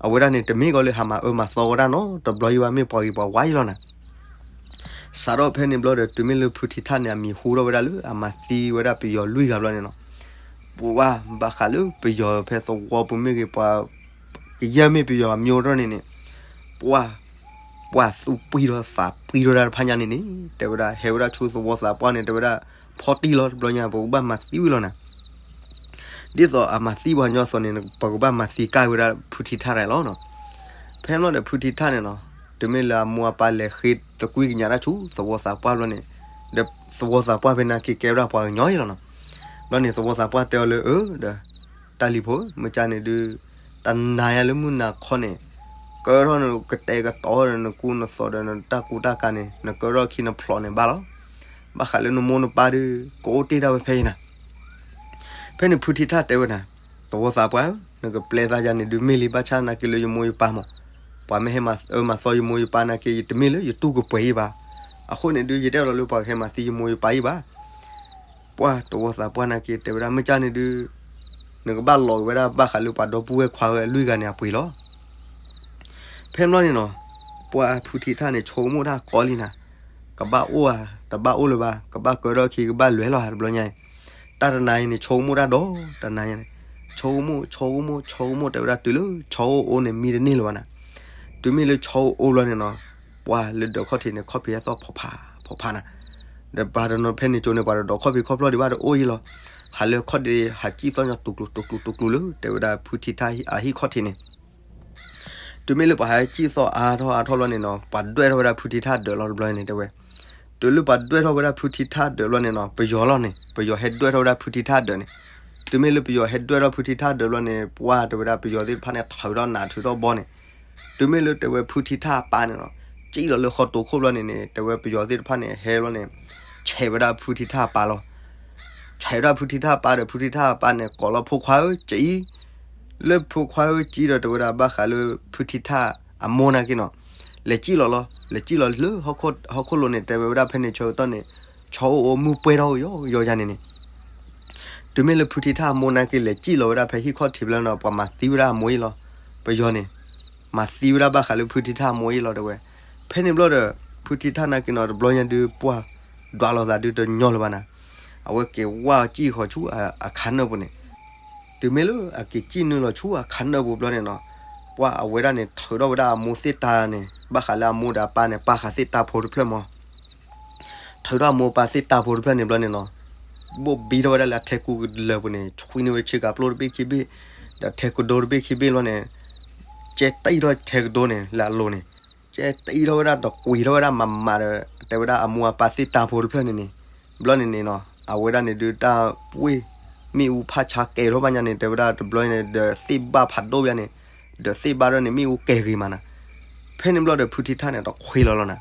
အဝဲဒၣ်န့ၣ် တမ့ၢ်ကီးလၢဟးမၤအၢမၤသီဝဲဒၣ်နီၤ တဘျီယံၤဘၣ် မ့ၢ်ပှၤဂ့ၤပှၤဝါအံၤလီၤနၤ. စးထီၣ်ဖဲန့ၣ်ဘျီဒီး တုၤမ့ၢ်လၢဖုထံထၣ်န့ၣ် အမံၤဟူထီၣ်ဝဲဒၣ်လၢ အမၤသံဝဲဒၣ်ပယီၤလွံၢ်ဂၤဘျီန့ၣ်နီၤ ပှၤဘၣ်ဃးလၢပယီၤဖဲသဝီပူၤမ့ၢ်ဂ့ၤ ပှၤ ကယဲၢ်မ့ၢ်ပယီၤအမံၤအိၣ်ထီၣ်န့ၣ်န့ၣ် ပှၤ ပှၤသူၣ်ပှံၢ်ထီၣ်သးပှံၢ်ထီၣ်တၢ်တဖၣ်ညါန့ၣ်န့ၣ် တဲဝဲဒၣ် ဟဲဝဲဒၣ်ဆူသဝီသးပှၢ်န့ၣ် တဲဝဲဒၣ် ဖီၣ်တံၢ်လီၤတဘျီညါ ပကဘၣ်မၤသံဝံၤလီၤနၤ. ဒ်သိးအမၤသံပှၤညီသိးန့ၣ် ပကဘၣ်မၤသံကၢ်ဝဲဒၣ်ဖုထံထၣ်တၢ်လီၤနီၤ. ဖဲန့ၣ်ဒီးဖုထံထၣ်န့ၣ်နီၤ တုၤမ့ၢ်လၢအမိၢ်အပၢ်လဲၤဃ့ သကွံာ်ကညးတၢ်ဆူသဝီသးပှၢ်ဘျီန့ၣ်, ဒီးသဝီသးပှၢ်ဖဲန့ၣ်က့ၤကဲဝဲဒၣ်ပှၤကညီအံၤလီၤနီၤ. ဘျီန့ၣ် သဝီသးပှၢ်တဲအီၤလၢ အၢ ဒီး တၢ်လံၤဖိ မ့ၢ်ကန့ၣ်ဒုး တနၤယၤလၢမုၢ်နၤခီန့ၣ် ကၢထီၣ်နကတဲာ်ကတီၤဒီးနကူနသိးဒီးနတၢ်ကူတၢ်ကၤန့ၣ် နကၢထီၣ်ခံနဖျိးန့ၣ်ဘၣ်လီၤ. ဘၣ်ဃးလၢနမိၢ်နပၢ်ဒုး ကအိၣ်တ့ၢ်ဒၣ်ဝဲဖဲအံၤနၤ. ဖဲန့ၣ်ဖုထံထၣ်တဲဝဲဒၣ်, သဝီသးပှၢ်ဧၢ, နကပျဲသးယၤန့ၣ်ဒုးမ့ၢ်လံ ဘၣ်ဆၣ်နာ်က့လၢယမိၢ်ယပၢ်မး, ပှၤမ့ၢ်ဟဲမၤအၢမၤသီယမိၢ်ယပၢ်နာ်က့ ယတမ့ၢ်လၢယတူၢ်ကပှဲၤအံၤဘၣ်. အဃိန့ၣ်ဒုး ယတအဲၣ်ဒိးလၢပှၤကဟဲမၤသံယမိၢ်ယပၢ်အံၤဘၣ်. ပှၢ်သဝီသးပှၢ်နာ်က့တဲဝဲဒၣ် မ့ၢ်ကန့ၣ်ဒုး နကဘၣ်လီၤက့ၤဝဲဒၣ်ဘၣ်ဃးလၢပှၤဒီပုၢ်ဝဲၢ်ခွါဝဲအလွံၢ်ဂၤန့ၣ်အပှ့ၤလီၤ. ဖဲန့ၣ်ဘျီန့ၣ်နီၤ, ပှၢ်ဖုထံထၣ်န့ၣ် ဆိကမိၣ်တၢ်ကီလံနၤ, ကဘၣ်အိၣ်ဧါ, တဘၣ်အိၣ်လၢၤဘၣ်, ကဘၣ်ကၢထီၣ်ခံ ကဘၣ်လဲၤလီၤဧါတဘျီညါအံၤ. တၢ်တနၤအံၤန့ၣ် ဆိကမိၣ်တၢ်ဒီးတနၤညါန့ၣ်, ဆိကမိၣ် ဆိကမိၣ် ဆိကမိၣ် တဲဝဲဒၣ်တုၤလၢဆီအိၣ်အိၣ်န့ၣ် မံတန့ၢ်လၢၤဘၣ်နၤ. တုၤမ့ၢ်လၢဆီအိၣ်အိၣ်ဘျီန့ၣ်နီၤ, ပှၢ်လၢဒၢးခီၣ်ထံးန့ၣ် ခီၣ်ဖံးဟဲသီၣ်ဖီဖးဖီဖးနၤ. ဒီးပှၢ်တနီၤဖဲန့ၣ်ကၠိန့ၣ် ပှၤတဒိးခီၣ်ဖံးခီၣ်ဖျီၣ်ဒံးဘၣ် တအိၣ်အံၤလီၤ. ဟးလၢခီၣ်ဒ့ ဟးကံၣ်သီၣ်ညီတူၤကျိၤတူၤကျိၤတူၤကျိၤလၢ တဲဝဲဒၣ်ဖုထံထၣ်အဟံၣ်ခီၣ်ထံးန့ၣ် တုၤမ့ၢ်လၢပှၤဟဲကံၣ်သီၣ်အါထီၣ်အါထီၣ်ဘျီန့ၣ်နီၤ, ပှၤဒွဲၣ်ထီၣ်ဝဲဒၣ်ဖုထံထၣ်ဒၢးလီၤတဘျီန့ၣ်တဲဝဲ. တုၤလၢပှၤဒွဲၣ်ထီၣ်ဝဲဒၣ်ဖုထံထၣ်ဒၢးဘျီန့ၣ်နီၤ, ပယီၤလီၤန့ၣ် ပယီၤဟဲဒွဲၣ်ထီၣ်ဝဲဒၣ်ဖုထံထၣ်ဒၢးန့ၣ်. တုၤမ့ၢ်လၢပယီၤဟဲဒွဲၣ်ထီၣ်ဖုထံထၣ်ဒၢးဘျီန့ၣ် ပှၢ်တဲဝဲဒၣ်ပယီၤသ့ၣ်တဖၣ်န့ၣ် ထုးထီၣ်နးထုးထီၣ်ဘီန့ၣ်. တုၤမ့ၢ်လၢတဲဝဲဖုထံထၣ်အပၢ်န့ၣ်နီၤ, ကံၣ်လီၤလၢဃီတိာ်ခိၣ်ဘျီန့ၣ်န့ၣ် တဲဝဲပယီၤသ့ၣ်တဖၣ်န့ၣ် ဟဲဘျီန့ၣ် ဆဲးဝဲဒၣ်ဖုထံထၣ်အပၢ်လီၤ. ဆဲးဝဲဒၣ်ဖုထံထၣ်အပၢ်ဒီး ဖုထံထၣ်အပၢ်န့ၣ် ကိးလီၤဖိခွါဧၢကံၣ်, လၢဖိခွါဧၢကံၣ်ဒီး တဲဝဲဒၣ်ဘၣ်ဃးလၢဖုထံထၣ်အမိၢ်နာ်က့နီၤ, လဲၤကံၣ်လီၤလီၤ, လဲၤကံၣ်လီၤလၢဟီၣ်ခိၣ်လိၤန့ၣ် တဲဝဲဒၣ်ဖဲန့ၣ်ဆၢကတီၢ်န့ၣ် ဆီအိၣ်အိၣ်မုၢ်ပှဲၤထီၣ်ယီၤယီၤယၤန့ၣ်န့ၣ်. တုၤမ့ၢ်လၢဖုထံထၣ်အမိၢ်နာ်က့ လဲၤကံၣ်လီၤဝဲဒၣ်ဖဲဟံၣ်ခီၣ်ထံးဘျီန့ၣ် ပှၤမၤသံဝဲဒၣ်အမိၢ်အံၤလီၤ. ပယီၤန့ၣ် မၤသံဝဲဒၣ်ဘၣ်ဃးလၢဖုထံထၣ်အမိၢ်အံၤလီၤတဲဝဲ. ဖဲန့ၣ်ဘျီဒီး ဖုထံထၣ်နာ်က့နီၤ တဘျီညါဒုးပှၢ် ဒွးလိာ်သးဒုးတညီလၢၤဘၣ်နၤ. အဝဲက့ၤဝါကံၣ်ဃီၤဆူအခါနၢၣ်ပူၤန့ၣ်. တုၤမ့ၢ်လၢအက့ၤကံၣ်နုာ်လီၤဆူအခါနၢၣ်ပူၤဘျီန့ၣ်နီၤ, ပှၢ်အဝဲဒၣ်န့ၣ် ထုးထီၣ်ဝဲဒၣ်အမိၢ်သ့ၣ်တၢ်န့ၣ် ဘၣ်ဃးလၢအမိၢ်ဒီးအပၢ်န့ၣ် ပာ်ဃာ်သ့ၣ်တၢ်ဖိတဖျၢၣ်မး. ထုးထီၣ်အမိၢ်ပၢ်သ့ၣ်တၢ်ဖိတဖျၢၣ်န့ၣ်ဘျီန့ၣ်နီၤ, ဘိၣ်ဘံထီၣ်ဝဲဒၣ်လၢအထဲကူကလၢၤပူၤန့ၣ် ဆွံန့ၢ်ဝဲဆ့ကၤပျိတဘ့ၣ်ခံဘ့ၣ်, ဒီးထဲကဒိတဘ့ၣ်ခံဘ့ၣ်ဘျီန့ၣ် ကဲတံၢ်ထီၣ်ထဲကဒိန့ၣ် လၢအလိၤန့ၣ်, ကဲတံၢ်ထီၣ်ဝဲဒၣ်ဒီးကွံာ်ထီၣ်ဝဲဒၣ်မးမးဒီး တဲဝဲဒၣ်အမိၢ်အပၢ်သ့ၣ်တၢ်ဖိတဖျၢၣ်န့ၣ်န့ၣ်. ဘျီန့ၣ်န့ၣ်နီၤ အဝဲဒၣ်န့ၣ်ဒုးတၢ်ပှ့ၢ် မ့ၣ်အူဖးဆါကဲထီၣ်ဘၣ်ညါန့ၣ် တဲဝဲဒၣ်တဘျီန့ၣ် ဒီးသ့ၣ်ဘၣ်ဖးဒိၣ်ဘၣ်န့ၣ်, ဒီးသ့ၣ်ဘၣ်ဒၣ်န့ၣ် မ့ၣ်အူကဲဂ့ၤမးနၤ. ဖဲန့ၣ်ဘျီဒီးဖုထံထၣ်န့ၣ် တခွ့လီၤလီၤနၤ.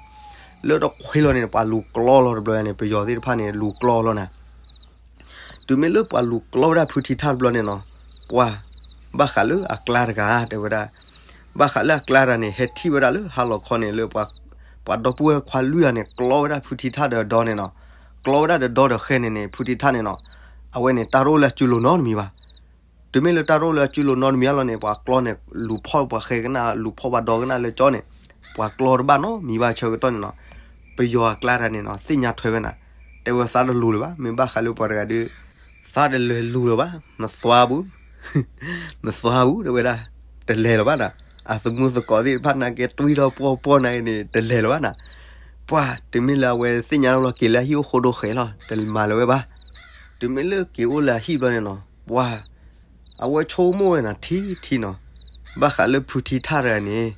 လၢတခွ့လီၤန့ၣ် ပှၤလူၤကျီလီၤတဘျီန့ၣ် ပယီၤသ့ၣ်တဖၣ်န့ၣ် လူၤကျီလီၤနၤ. တုၤမ့ၢ်လၢပှၤလူၤကျီဝဲဒၣ်ဖုထံထၣ်တဘျီန့ၣ်နီၤ, ပှၤ ဘၣ်ဃးလၢအကျါတဂၤ တဲဝဲဒၣ်, ဘၣ်ဃးလၢအကျါတဂၤန့ၣ် ဟဲထံၣ်ဝဲဒၣ်လၢဟါလီၤခီန့ၣ် လၢ ပှၤဒီပုၢ်ဝဲၢ်ခွါလွံၢ်ဂၤန့ၣ် ကျီဝဲဒၣ်ဖုထံထၣ်ဒီးဒီန့ၣ်နီၤ, ကျီဝဲဒၣ်ဒီဒီဒီးဃဲန့ၣ်န့ၣ် ဖုထံထၣ်န့ၣ်နီၤ, အဝဲန့ၣ် တၢ်တအိၣ်လၢအစုလိၤနီတမံၤဘၣ်. တုၤမ့ၢ်လၢတၢ်တအိၣ်လၢအစုလိၤနီတမံၤအလီၢ်န့ၣ် ပှၤကျီန့ၣ် လူၤဖီၣ်ပှၤဃဲကနၣ် လူၤဖီၣ်ပှၤဒီကနၣ်လၢကၠီန့ၣ်, ပှၤကျီတဘၣ်နီတမံၤဘၣ်ဆၢကတီၢ်န့ၣ်နီၤ. ပယီၤအကျါတဂၤန့ၣ်နီၤ သ့ၣ်ညါထွဲဝဲနၤ, တဲဝဲသးတလူၤလၢၤဘၣ်, မ့ၢ်ဘၣ်ဃးလၢပှၤတဂၤဒုး သးတလဲၤလူၤလၢၤဘၣ်, မသွါဘူး မသွါဘူး တဲဝဲဒၣ်, တလဲၤလၢၤဘၣ်နၤ, အသမူသကိးသ့ၣ်တဖၣ်နာ်က့ တွံၢ်ထီၣ်ပှီၢ်ပှီၢ်နာ်က့န့ၣ် တလဲၤလၢၤဘၣ်နၤ. ပှၤ တုၤမ့ၢ်လၢအဝဲသ့ၣ်ညါလီၤ က့ၤလၢအဟံၣ်အိၣ်ဃိဒိဃဲၤလီၤ တမၤလၢၤဝဲဘၣ်. တုၤမ့ၢ်လၢက့ၤအိၣ်လၢအဟံၣ်ဘျီန့ၣ်နီၤ, ပှၤ အဝဲဆိကမိၣ်ဝဲနၤထံထံနီၤ, ဘၣ်ဃးလၢဖုထံထၣ်တဂၤန့ၣ်,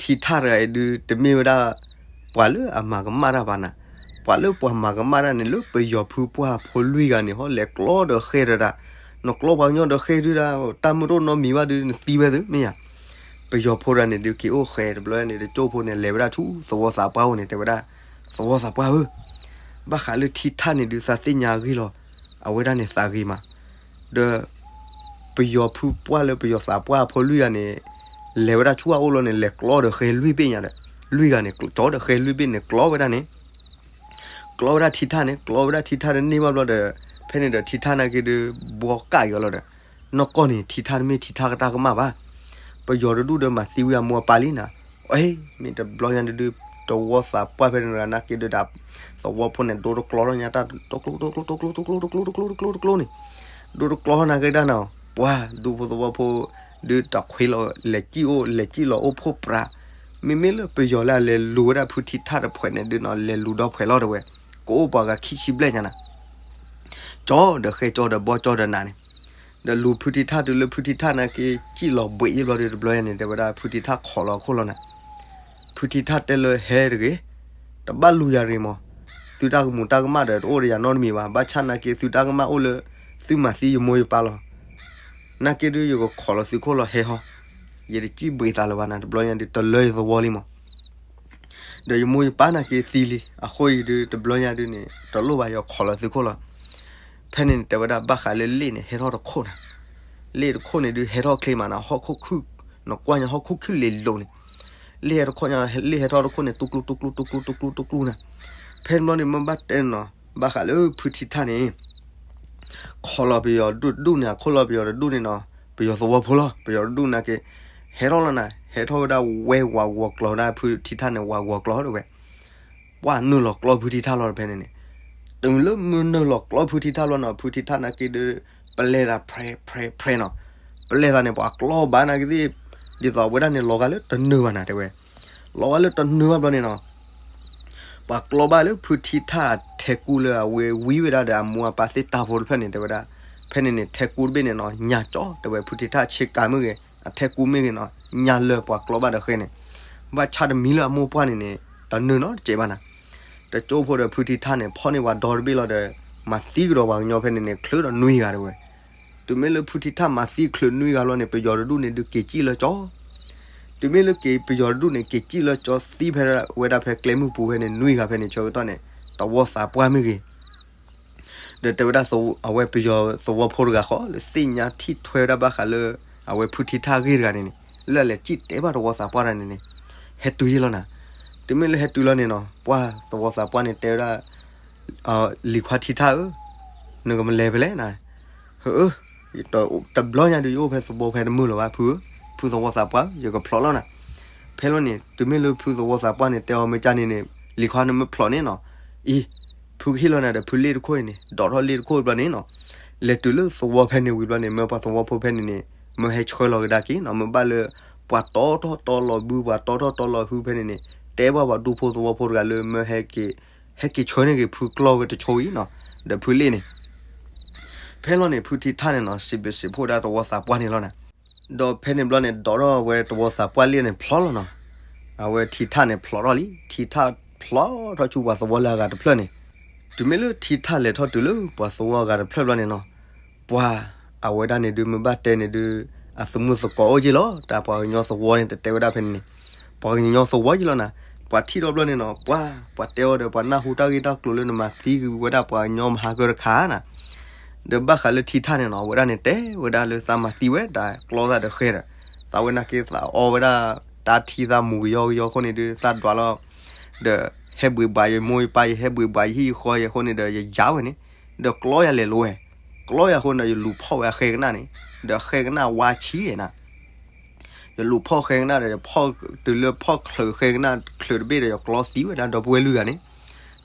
ထံထၣ်တဂၤအံၤဒုး တမ့ၢ်ဝဲဒၣ် ပှၤလၢအမၤကမၣ်တၢ်ဘၣ်နၤ, ပှၤလၢပှၤမၤကမၣ်တၢ်န့ၣ် လၢပယီၤဖုပှၢ်ဖိလွံၢ်ဂၤန့ၣ် ဟီလဲၤကျီဒီးဃဲဒီးဒၣ်, နကျီပှၤကညီဒီးဃဲဒုးဒၣ် တၢ်မုၢ်တအိၣ်နီတမံၤဘၣ်ဒုး နသံဝဲသ့မ့ၢ်ဧါ. ပယီၤဖိတဂၤန့ၣ်ဒုး က့ၤအိၣ်ဃဲတဘျီန့ၣ် တကၠိဖိန့ၣ် လဲၤဝဲဒၣ်ဆူသဝီသးပှၢ်အိၣ်န့ၣ် တဲဝဲဒၣ်, သဝီသးပှၢ်ဧၢ, ဘၣ်ဃးလၢထံထၣ်န့ၣ်ဒုး သးသ့ၣ်ညါအဂ့ၢ်လီၤ, အဝဲဒၣ်န့ၣ်သးဂ့ၤမး, ဒီး ပယီၤဖုပှၢ်လၢပယီၤသးပှၢ်အဖိလွံၢ်ဂၤန့ၣ် လဲၤဝဲဒၣ်ဆူအအိၣ်လီၤန့ၣ် လဲၤကျီဒီးဃဲလွံၢ်ဘ့ၣ်ညါဒီး, လွံၢ်ဂၤန့ၣ် ကၠီဒီးဃဲလွံၢ်ဘ့ၣ်န့ၣ် ကျီဝဲဒၣ်န့ၣ် ကျီဝဲဒၣ်ထံထၣ်န့ၣ် ကျီဝဲဒၣ်ထံထၣ်တန့ၢ်ဘၣ်ဘျီဒီး, ဖဲန့ၣ်ဒီးထံထၣ်နာ်က့ဒုး ဘှီကၣ်က့ၤအီၤလီၤဒီး, နီၢ်ကီၢ်န့ၣ် ထံထၣ်တမ့ၢ်ထံထၣ်ကတၢ်ကမၣ်ဘၣ်, ပယီၤတဒူၣ်ဒီးမၤသံဝံၤအမိၢ်အပၢ်လံနၤ, အ့ မ့ၢ်တဘျီညါဒုး သဝီသးပှၢ်ဖဲန့ၣ်တဂၤနာ်က့ဒုးဒၣ်, သဝီဖိန့ၣ် ဒိတကျီထီၣ်ညါတၢ် တကျိ တကျိ တကျိ တကျိ တကျိ တကျိ တကျိ တကျိ တကျိန့ၣ်, ဒိတကျီထီၣ်နာ်က့ဒၣ်နီၤ, ပှၤ ဒူဖိသဝီဖိ ဒုးတခွ့လီၤ လဲၤကံၣ်အိၣ် လဲၤကံၣ်လီၤအိၣ်ဖှိၣ်ပြး, မ့မ့ၢ်လၢပယီၤလၢအလဲၤလူၤဝဲဒၣ်ဖုထံထၣ်တဖှဲးန့ၣ်ဒုးနီၤ လဲၤလူၤဒီဖှဲးလီၤတဲဝဲ, ကအိၣ်ပှၤဂၤခံဆံဘျဲၣ်ညါနၤ, ကၠီဒီးဃဲကၠီဒီးဘီကၠီဒီးနးန့ၣ်, ဒီးလူၤဖုထံထၣ်တုၤလၢဖုထံထၣ်နာ်က့ ကံၣ်လီၤဘှံးယံၤဘျီဒုးတဘျီယါန့ၣ် တဲဝဲဒၣ်ဖုထံထၣ်ခိးလီၤအခိၣ်လီၤနၤ, ဖုထံထၣ်တဲလၢဟဲတဂ့ၤ တဘၣ်လူၤယၤတဂ့ၤမး, သုတၢ်ကမူးတၢ်ကမၣ်ဒီးတအိၣ်ဒီးယၤနီတမံၤဘၣ်, ဘၣ်ဆၣ်နာ်က့သုတၢ်ကမၣ်အိၣ်လၢ သုမၤသံယမိၢ်ယပၢ်လီၤ. နာ်က့ဒုးယကခိးလီၤသုခိၣ်လီၤဟဲဟီၣ်, ယတစံၣ်ဘှံးသးလၢၤဘၣ်နၤ, တဘျီညါဒုးတလၢယသဝီလံမး ဒီးယမိၢ်ယပၢ်နာ်က့သံလံ, အဃိအံၤဒုးတဘျီညါဒုးန့ၣ် တလိၣ်ဘၣ်ယခိးလီၤသုခိၣ်လီၤ. ဖဲန့ၣ်န့ၣ် တဲဝဲဒၣ်ဘၣ်ဃးလၢလ့ၣ်န့ၣ် ဟဲထီၣ်တခိၣ်နၤ, လ့ၣ်တခိၣ်န့ၣ်ဒုးဟဲထီၣ်ချ့မးနၤ, ဟီၣ်ခိၣ်ခုၣ်, နကွၢ်ညါဟီၣ်ခိၣ်ခုၣ်လ့ၤလိၤန့ၣ်, လ့ၣ်ဟဲတခိၣ်ညါ, လ့ၣ်ဟဲထီၣ်တခိၣ်န့ၣ် တူၢ်ကျူတူၢ်ကျူတူၢ်ကျူတူၢ်ကျူတူၢ်ကျူနၤ. ဖဲန့ၣ်ဘျီန့ၣ် မ့ၢ်ဘၣ်တဲန့ၣ်နီၤ, ဘၣ်ဃးလၢဖုထံထၣ်န့ၣ် ခိးလီၤပယီၤဒူၣ်တဒူၣ်န့ၣ်, အခိၣ်လီၤပယီၤတဒူၣ်န့ၣ်နီၤ, ပယီၤသဝီဖိလီၤ, ပယီၤတဒူၣ်နာ်က့ ဟဲထီၣ်လီၤနၤ, ဟဲထီၣ်ဝဲဒၣ်ဝဲဝးဂီၤကျီၤဝဲဒၣ်ဖုထံထၣ်န့ၣ် ဝးဂီၤကျီၤတဲဝဲ, ပှၢ်နုာ်လီၤကျီဖုထံထၣ်လီၤဖဲန့ၣ်န့ၣ်, တုၤလၢမုၢ်နုာ်လီၤကျီဖုထံထၣ်လီၤနီၤ, ဖုထံထၣ်နာ်က့ဒုး ပလဲၤသးဖြဲဖြဲဖြဲနီၤ, ပလဲၤသးန့ၣ် ပှၤကျီဘၣ်နာ်က့သ့ၣ်, ဒ်သိးဝဲဒၣ်န့ၣ် လီၤဂာ်လၢတနုာ်ဘၣ်နၤတဲဝဲ, လီၤဂာ်လၢတနုာ်ဘၣ်ဘျီန့ၣ်နီၤ ပှၤကျီဘၣ်လၢဖုထံထၣ်အထဲကူလၢအဝဲဝံဝဲဒၣ်ဒီးအမိၢ်အပၢ်သ့ၣ်တၢ်ဖိတဖျၢၣ်န့ၣ် တဲဝဲဒၣ်, ဖဲန့ၣ်န့ၣ် ထဲကူတဘ့ၣ်န့ၣ်နီၤ ညါကၠီတဲဝဲ, ဖုထံထၣ်ဆ့ကၤမ့ၢ်ဂ့ၤ, အထဲကူမ့ၢ်ဂ့ၤနီၤ ညါလၢပှၤကျီဘၣ်ဒီးဃဲန့ၣ်, ဘၣ်ဆၣ်တမံၤလၢအမိၢ်ပှၢ်န့ၣ်န့ၣ် တနုာ်နီတစဲးဘၣ်နၤ. တကၠိဖိဒီးဖုထံထၣ်န့ၣ် ဖီၣ်န့ၢ်ပှၤဒီတဘ့ၣ်လီၤဒီး မၤသံကဒီးပှၤကညီဖဲန့ၣ်န့ၣ် ချုးဒီးနွံဂၤတဲဝဲ. တုၤမ့ၢ်လၢဖုထံထၣ်မၤသံချုးနွံဂၤလီၤန့ၣ် ပယီၤတဒူၣ်န့ၣ်ဒုးက့ၤစံၣ်လၢကၠီ, တုၤမ့ၢ်လၢက့ၤပယီၤတဒူၣ်န့ၣ် က့ၤစံၣ်လၢကၠီသံဖဲဝဲဒၣ်ဖဲကျဲမုၢ်ပူၤဖဲန့ၣ် နွံဂၤဖဲန့ၣ် ဆၢကတီၢ်န့ၣ် သဝီသးပှၢ်မ့ၢ်ဂ့ၤ ဒီးတဲဝဲဒၣ် အဝဲပယီၤသဝီဖိတဂၤဃီ လၢသ့ၣ်ညါထံၣ်ထွဲဝဲဒၣ်ဘၣ်ဃးလၢ အဝဲဖုထံထၣ်ဂ့ၢ်တဂၤန့ၣ်န့ၣ် လၢအလဲၤစံၣ်တဲဘၣ်သဝီသးပှၢ်တဂၤန့ၣ်န့ၣ် ဟဲတုၤယ့ၢ်လီၤနၤ. တုၤမ့ၢ်လၢဟဲတုၤလီၤန့ၣ်နီၤ ပှၢ်သဝီသးပှၢ်န့ၣ်တဲဝဲဒၣ် လံၤခွါထံထၣ်ဧၢ, နကမၤလဲၤဖဲလဲၣ်နၤ. ဟၢအၢ, တဘျီညါဒုးယအိၣ်ဖဲသဝီဖဲတမုာ်လၢၤဘၣ်ဖုဧၢ, ဖုသဝီသးပှၢ်ဧၢ, ယကဖျိးလီၤနၤ. ဖဲလီၤန့ၣ် တုၤမ့ၢ်လၢဖုသဝီသးပှၢ်န့ၣ် တဲအီၤမ့ၢ်ကၢ်န့ၣ်န့ၣ် လံၤခွါနမ့ၢ်ဖျိးန့ၣ်နီၤ, အံၤ ဖုကဟ့ၣ်လီၤနၤဒီးဖုလ့ၣ်တခိၣ်အံၤန့ၣ် ဒိးထီၣ်လ့ၣ်တခိၣ်ဘျီန့ၣ်နီၤ, လဲၤတုၤလၢသဝီဖဲန့ၣ်ဝံၤဘျီန့ၣ် မၢပှၤသဝီဖိဖဲန့ၣ်န့ၣ် မၢဟဲဆှၢလီၤကဒါက့ၤနီၤ, မၢဘၣ်လၢ ပှၤတီထီၣ်တီလီၤဘု ပှၤတီထီၣ်တီလီၤဟုဖဲန့ၣ်န့ၣ် တဲဘၣ်ပှၤဒူဖိသဝီဖိတဂၤလၢမၢဟဲက့ၤ ဟဲက့ၤဆှၢန့ၢ်က့ၤဖုကျီၢ်ဝဲတဆိအံၤနီၤ, ဒီးဖုလ့ၣ်န့ၣ် ဖဲလီၤန့ၣ် ဖုထံထၣ်န့ၣ်နီၤ စံးဘျုးစံးဖှိၣ်ဒၣ်သဝီသးပှၢ်န့ၣ်လီၤနၤ. ဒီးဖဲန့ၣ်ဘျီန့ၣ် ဒိးထီၣ်ဝဲသဝီသးပှၢ်လ့ၣ်န့ၣ်ဖျိးလီၤနီၤ. အဝဲထံထၣ်န့ၣ်ဖျိးထီၣ်လံ, ထံထၣ်ဖျိးထီၣ်ဆူပှၤသဝီလၢအဂၤတဖျၢၣ်န့ၣ်, တုၤမ့ၢ်လၢထံထၣ်လဲၤထီၣ်တုၤလၢပှၤသဝီအဂၤတဖျၢၣ်ဘျီန့ၣ်နီၤ, ပှၤအဝဲဒၣ်န့ၣ်ဒုးမ့ၢ်ဘၣ်တဲန့ၣ်ဒုး အသမူသကိးအိၣ်က့လီၤ, တၢ်ပှၤကညီသဝီန့ၣ် တတဲဝဲဒၣ်ဖဲန့ၣ်န့ၣ်, ပှၤကညီသဝီက့လီၤနၤ. ပှၤထံၣ်ဒီးဘျီန့ၣ်နီၤ ပှၤ ပှၤတဲအီၤဒီး ပှၤနၢ်ဟူတၢ်ဂ့ၢ်တၢ်ကျိၤလၢနမၤသံဝဲဒၣ်ပှၤကညီမဟါကၢတခါနၤ ဒီးဘၣ်ဃးလၢထံထၣ်န့ၣ်နီၤ အဝဲဒၣ်န့ၣ်တဲဝဲဒၣ်လၢသးမၤသံဝဲဒၣ်ကျီသးဒီးဃဲဒီး သးဝဲနာ်က့သးအီဝဲဒၣ်တၢ်ထံသးမူၤကယီကယီအဃိန့ၣ်ဒုး သးဒွးလီၤ ဒီးဟဲဘှံးဘှးယမိၢ်ယပၢ် ယဟဲဘှံးဘှးယဟံၣ်ယဃီယအဃိန့ၣ်ဒီး ယယါဝဲန့ၣ် ဒီးကျီယၤလဲၤလိၤဝဲ, ကျီယၤအဃိန့ၣ်ဒီး ယလူၤဖီၣ်ဝဲအဃဲကနၣ်န့ၣ် ဒီးအဃဲကနၣ်ဝါဆံးနၤ ယလူၤဖီၣ်ဃဲကနၣ်ဒီး ယဖီၣ်တုၤလၢဖီၣ်ချုးဃဲကနၣ်ချုးတဘ့ၣ်ဒီး ယကျီသံဝဲဒၣ်ဒီပုၢ်ဝဲၢ်လွံၢ်ဂၤန့ၣ်,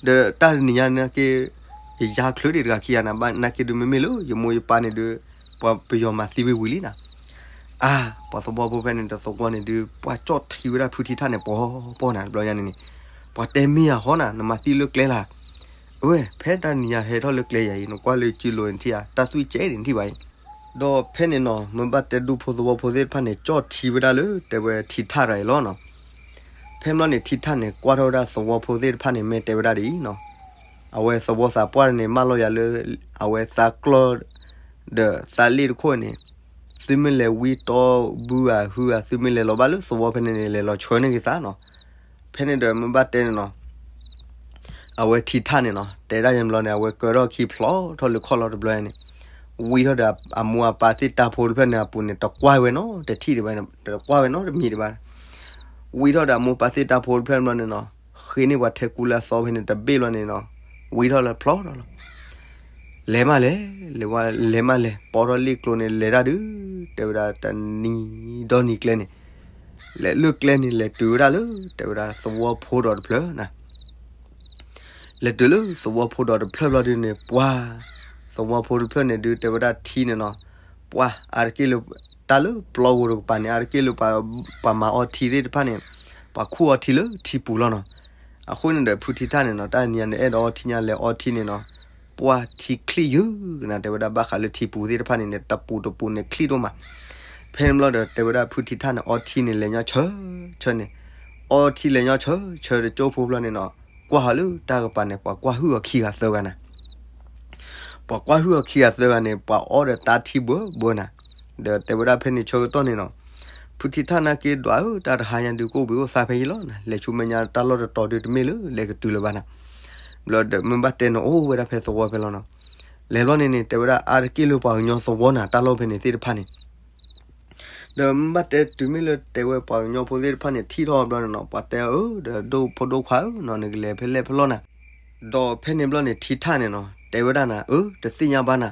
ဒီးတၢ်တနံၤညါနာ်က့ ယယါချုးဒံးတဂၤခံဂၤနၤ ဘၣ်နာ်က့ဒုးမ့မ့ၢ်လၢ ယမိၢ်ယပၢ်န့ၣ်ဒုး ပှၤပယီၤမၤသံဝဲဝံၤလံနၤ. အါ ပှၤသဝီဖိဖဲန့ၣ်ဒီးသဝီန့ၣ်ဒုး ပှၤကၠီၣ်ထံဝဲဒၣ်ဖုထံထၣ်န့ၣ် ပှီၤပှီၤနၤတဘျီညါန့ၣ်န့ၣ်, ပှၤတဲမ့ၢ်ယၤဟီနၤ နမၤသံလၢကျဲလၢ် အဝဲ ဖဲတၢ်နံၤညါဟဲထီၣ်လၢကျဲယၤအံၤ နကွၢ်လၢစုလိၤန့ၣ်ထံၣ်ဧါ တၢ်သွံၣ်ကဲဒံးနထံၣ်ဘၣ်အံၤ, ဒီးဖဲန့ၣ်နီၤ မ့ၢ်ဘၣ်တဲဒူဖိသဝီဖိသ့ၣ်တဖၣ်န့ၣ် ကၠီၣ်ထံဝဲဒၣ်လၢတဲဝဲထံထၣ်တဂၤအံၤလီၤနီၤ. ဖဲမ့ၢ်န့ၣ် ထံထၣ်န့ၣ် ကွၢ်ထီၣ်ဝဲဒၣ်သဝီဖိသ့ၣ်တဖၣ်န့ၣ် မ့ၢ်တဲဝဲဒၣ်ဒ်အံၤနီၤ, အဝဲသဝီသးပှၢ်န့ၣ် မၢလီၤယၤလၢ အဝဲသးကျီၢ် ဒီးသးလ့ၣ်တခိၣ်န့ၣ် သုမ့ၢ်လဲၤဝံတီဘုဧါဟုဧါ သုမ့ၢ်လဲၤလီၤဘၣ်လၢသဝီဖဲန့ၣ်န့ၣ် လဲၤလီၤဆှၢန့ၢ်က့ၤသးနီၤ. ဖဲန့ၣ်ဒီးမ့ၢ်ဘၣ်တဲန့ၣ်နီၤ အဝဲထံထၣ်န့ၣ်နီၤ တဲဒၣ်ယံၤဘျီန့ၣ် အဝဲကၢထီၣ်ခံဖျိးထီၣ်လၢခီၣ်လီၤတဘျီန့ၣ် ဝံထီၣ်ဒီးအမိၢ်အပၢ်သ့ၣ်တၢ်ဖိတဖျၢၣ်န့ၣ် အပူၤန့ၣ် တကွၢ်ဝဲနီတထံၣ်ဒံးဘၣ်, တကွၢ်ဝဲနီတမံၤဒံးဘၣ်. ဝံထီၣ်ဒီးအမိၢ်ပၢ်သ့ၣ်တၢ်ဖိတဖျၢၣ်ဘျီန့ၣ်နီၤ ဃ့န့ၢ်ပှၤထဲကူလၢအသီဖဲန့ၣ်တဘ့ၣ်ဘျီန့ၣ်နီၤ ဝံထီၣ်လၢဖျိးထီၣ်လီၤ. လဲၤမးလဲၣ်, လဲၤဝဲလဲၤမးလဲၣ်, ပိာ်ထီၣ်လ့ၣ်ကျိန့ၣ် လဲၤတၢ်ဒုး တဲဝဲဒၣ်တနံၤဒီနံၤကျဲန့ၣ် လဲၤလၢကျဲန့ၣ် လဲၤတုၤဝဲဒၣ်လၢ တဲဝဲဒၣ်သဝီဖိဒီးတဖျၢၣ်နၤ လဲၤတုၤလၢသဝီဖိဒီးတဖျၢၣ်ဘျီဒုန့ၣ် ပှၤ သဝီဖိတဖျၢၣ်န့ၣ်ဒုး တဲဝဲဒၣ်ထံန့ၣ်နီၤ ပှၤအါတက့ၢ်လၢ တၢ်လၢပျီပူၤတကပၤန့ၣ် အါတက့ၢ်လၢ ပှၤမၤအီထံသ့ၣ်တဖၣ်န့ၣ် ပှၤခူၣ်အီထံလၢထံပူၤလီၤနီၤ. အဃိန့ၣ်ဒီး ဖုထံထၣ်န့ၣ်နီၤ တၢ်နံၤညါန့ၣ် အဲၣ်ဒိးအီထံညါလဲၤအီထံန့ၣ်နီၤ ပှၤထံချံၣ်ယုၢ်ကနၤ တဲဝဲဒၣ်ဘၣ်ဃးလၢထံပူၤသ့ၣ်တဖၣ်န့ၣ်န့ၣ် တပူၤတပူၤန့ၣ်ချံၣ်ဒိၣ်မး. ဖဲန့ၣ်ဘျီဒီး တဲဝဲဒၣ်ဖုထံထၣ်န့ၣ် အီထံန့ၣ်လဲၤညီဆၢ ဆၢန့ၣ် အီထံလဲၤညီဆၢ ဆၢတကၠိဖိဘျီန့ၣ်နီၤ ပှၤကွၢ်ဟီလၢတၢ်ကပၤန့ၣ် ပှၤကွၢ်ဟုၣ်အီၤခံဂၤသၢဂၤနၤ ပှၤကွၢ်ဟုၣ်အီၤခံဂၤသၢဂၤန့ၣ် ပှၤအီၣ်ဒီးတၢ်ထံၣ်ဘှၢဘှၢနၤ, ဒီးတဲဝဲဒၣ်ဖဲန့ၣ်ဆၢကတီၢ်န့ၣ်နီၤ, ဖုထံထၣ်နာ်က့ဒွးဧၢ တၢ်တဟါညါဒုးကအိၣ်ဘှံးအိၣ်သါဖဲအံၤလီၤနၤ, လဲၤဆူမဲာ်ညါတၢ်လီၢ်တတီၤဒုးတမ့ၢ်လၢလဲၤကတုၤလၢၤဘၣ်နၤ, ဘျီဒီးမ့ၢ်ဘၣ်တဲန့ၣ်အိၣ်ဝဲဒၣ်ဖဲသဝီဖဲလီၤနီၤ, လဲၤဘျီန့ၣ်န့ၣ် တဲဝဲဒၣ်အါတက့ၢ်လၢပှၤကညီသဝီနၤ တၢ်လီၢ်ဖဲန့ၣ်သ့ၣ်တဖၣ်န့ၣ် ဒီးမ့ၢ်ဘၣ်တဲတုၤမ့ၢ်လၢတဲဝဲပှၤကညီဖိသ့ၣ်တဖၣ်န့ၣ် ထံၣ်ထီၣ်ဘျီန့ၣ်နီၤ, ပှၤတဲအီၤ ဒီးဒိၣ်ဖိဒိၣ်ခွါဧၢနီၤ နကလဲၤဖဲလဲၣ်ဖဲလဲၣ်နၤ, ဒီးဖဲန့ၣ်ဘျီန့ၣ် ထံထၣ်န့ၣ်နီၤ တဲဝဲဒၣ်နၤ အၢ တသ့ၣ်ညါဘၣ်နၤ,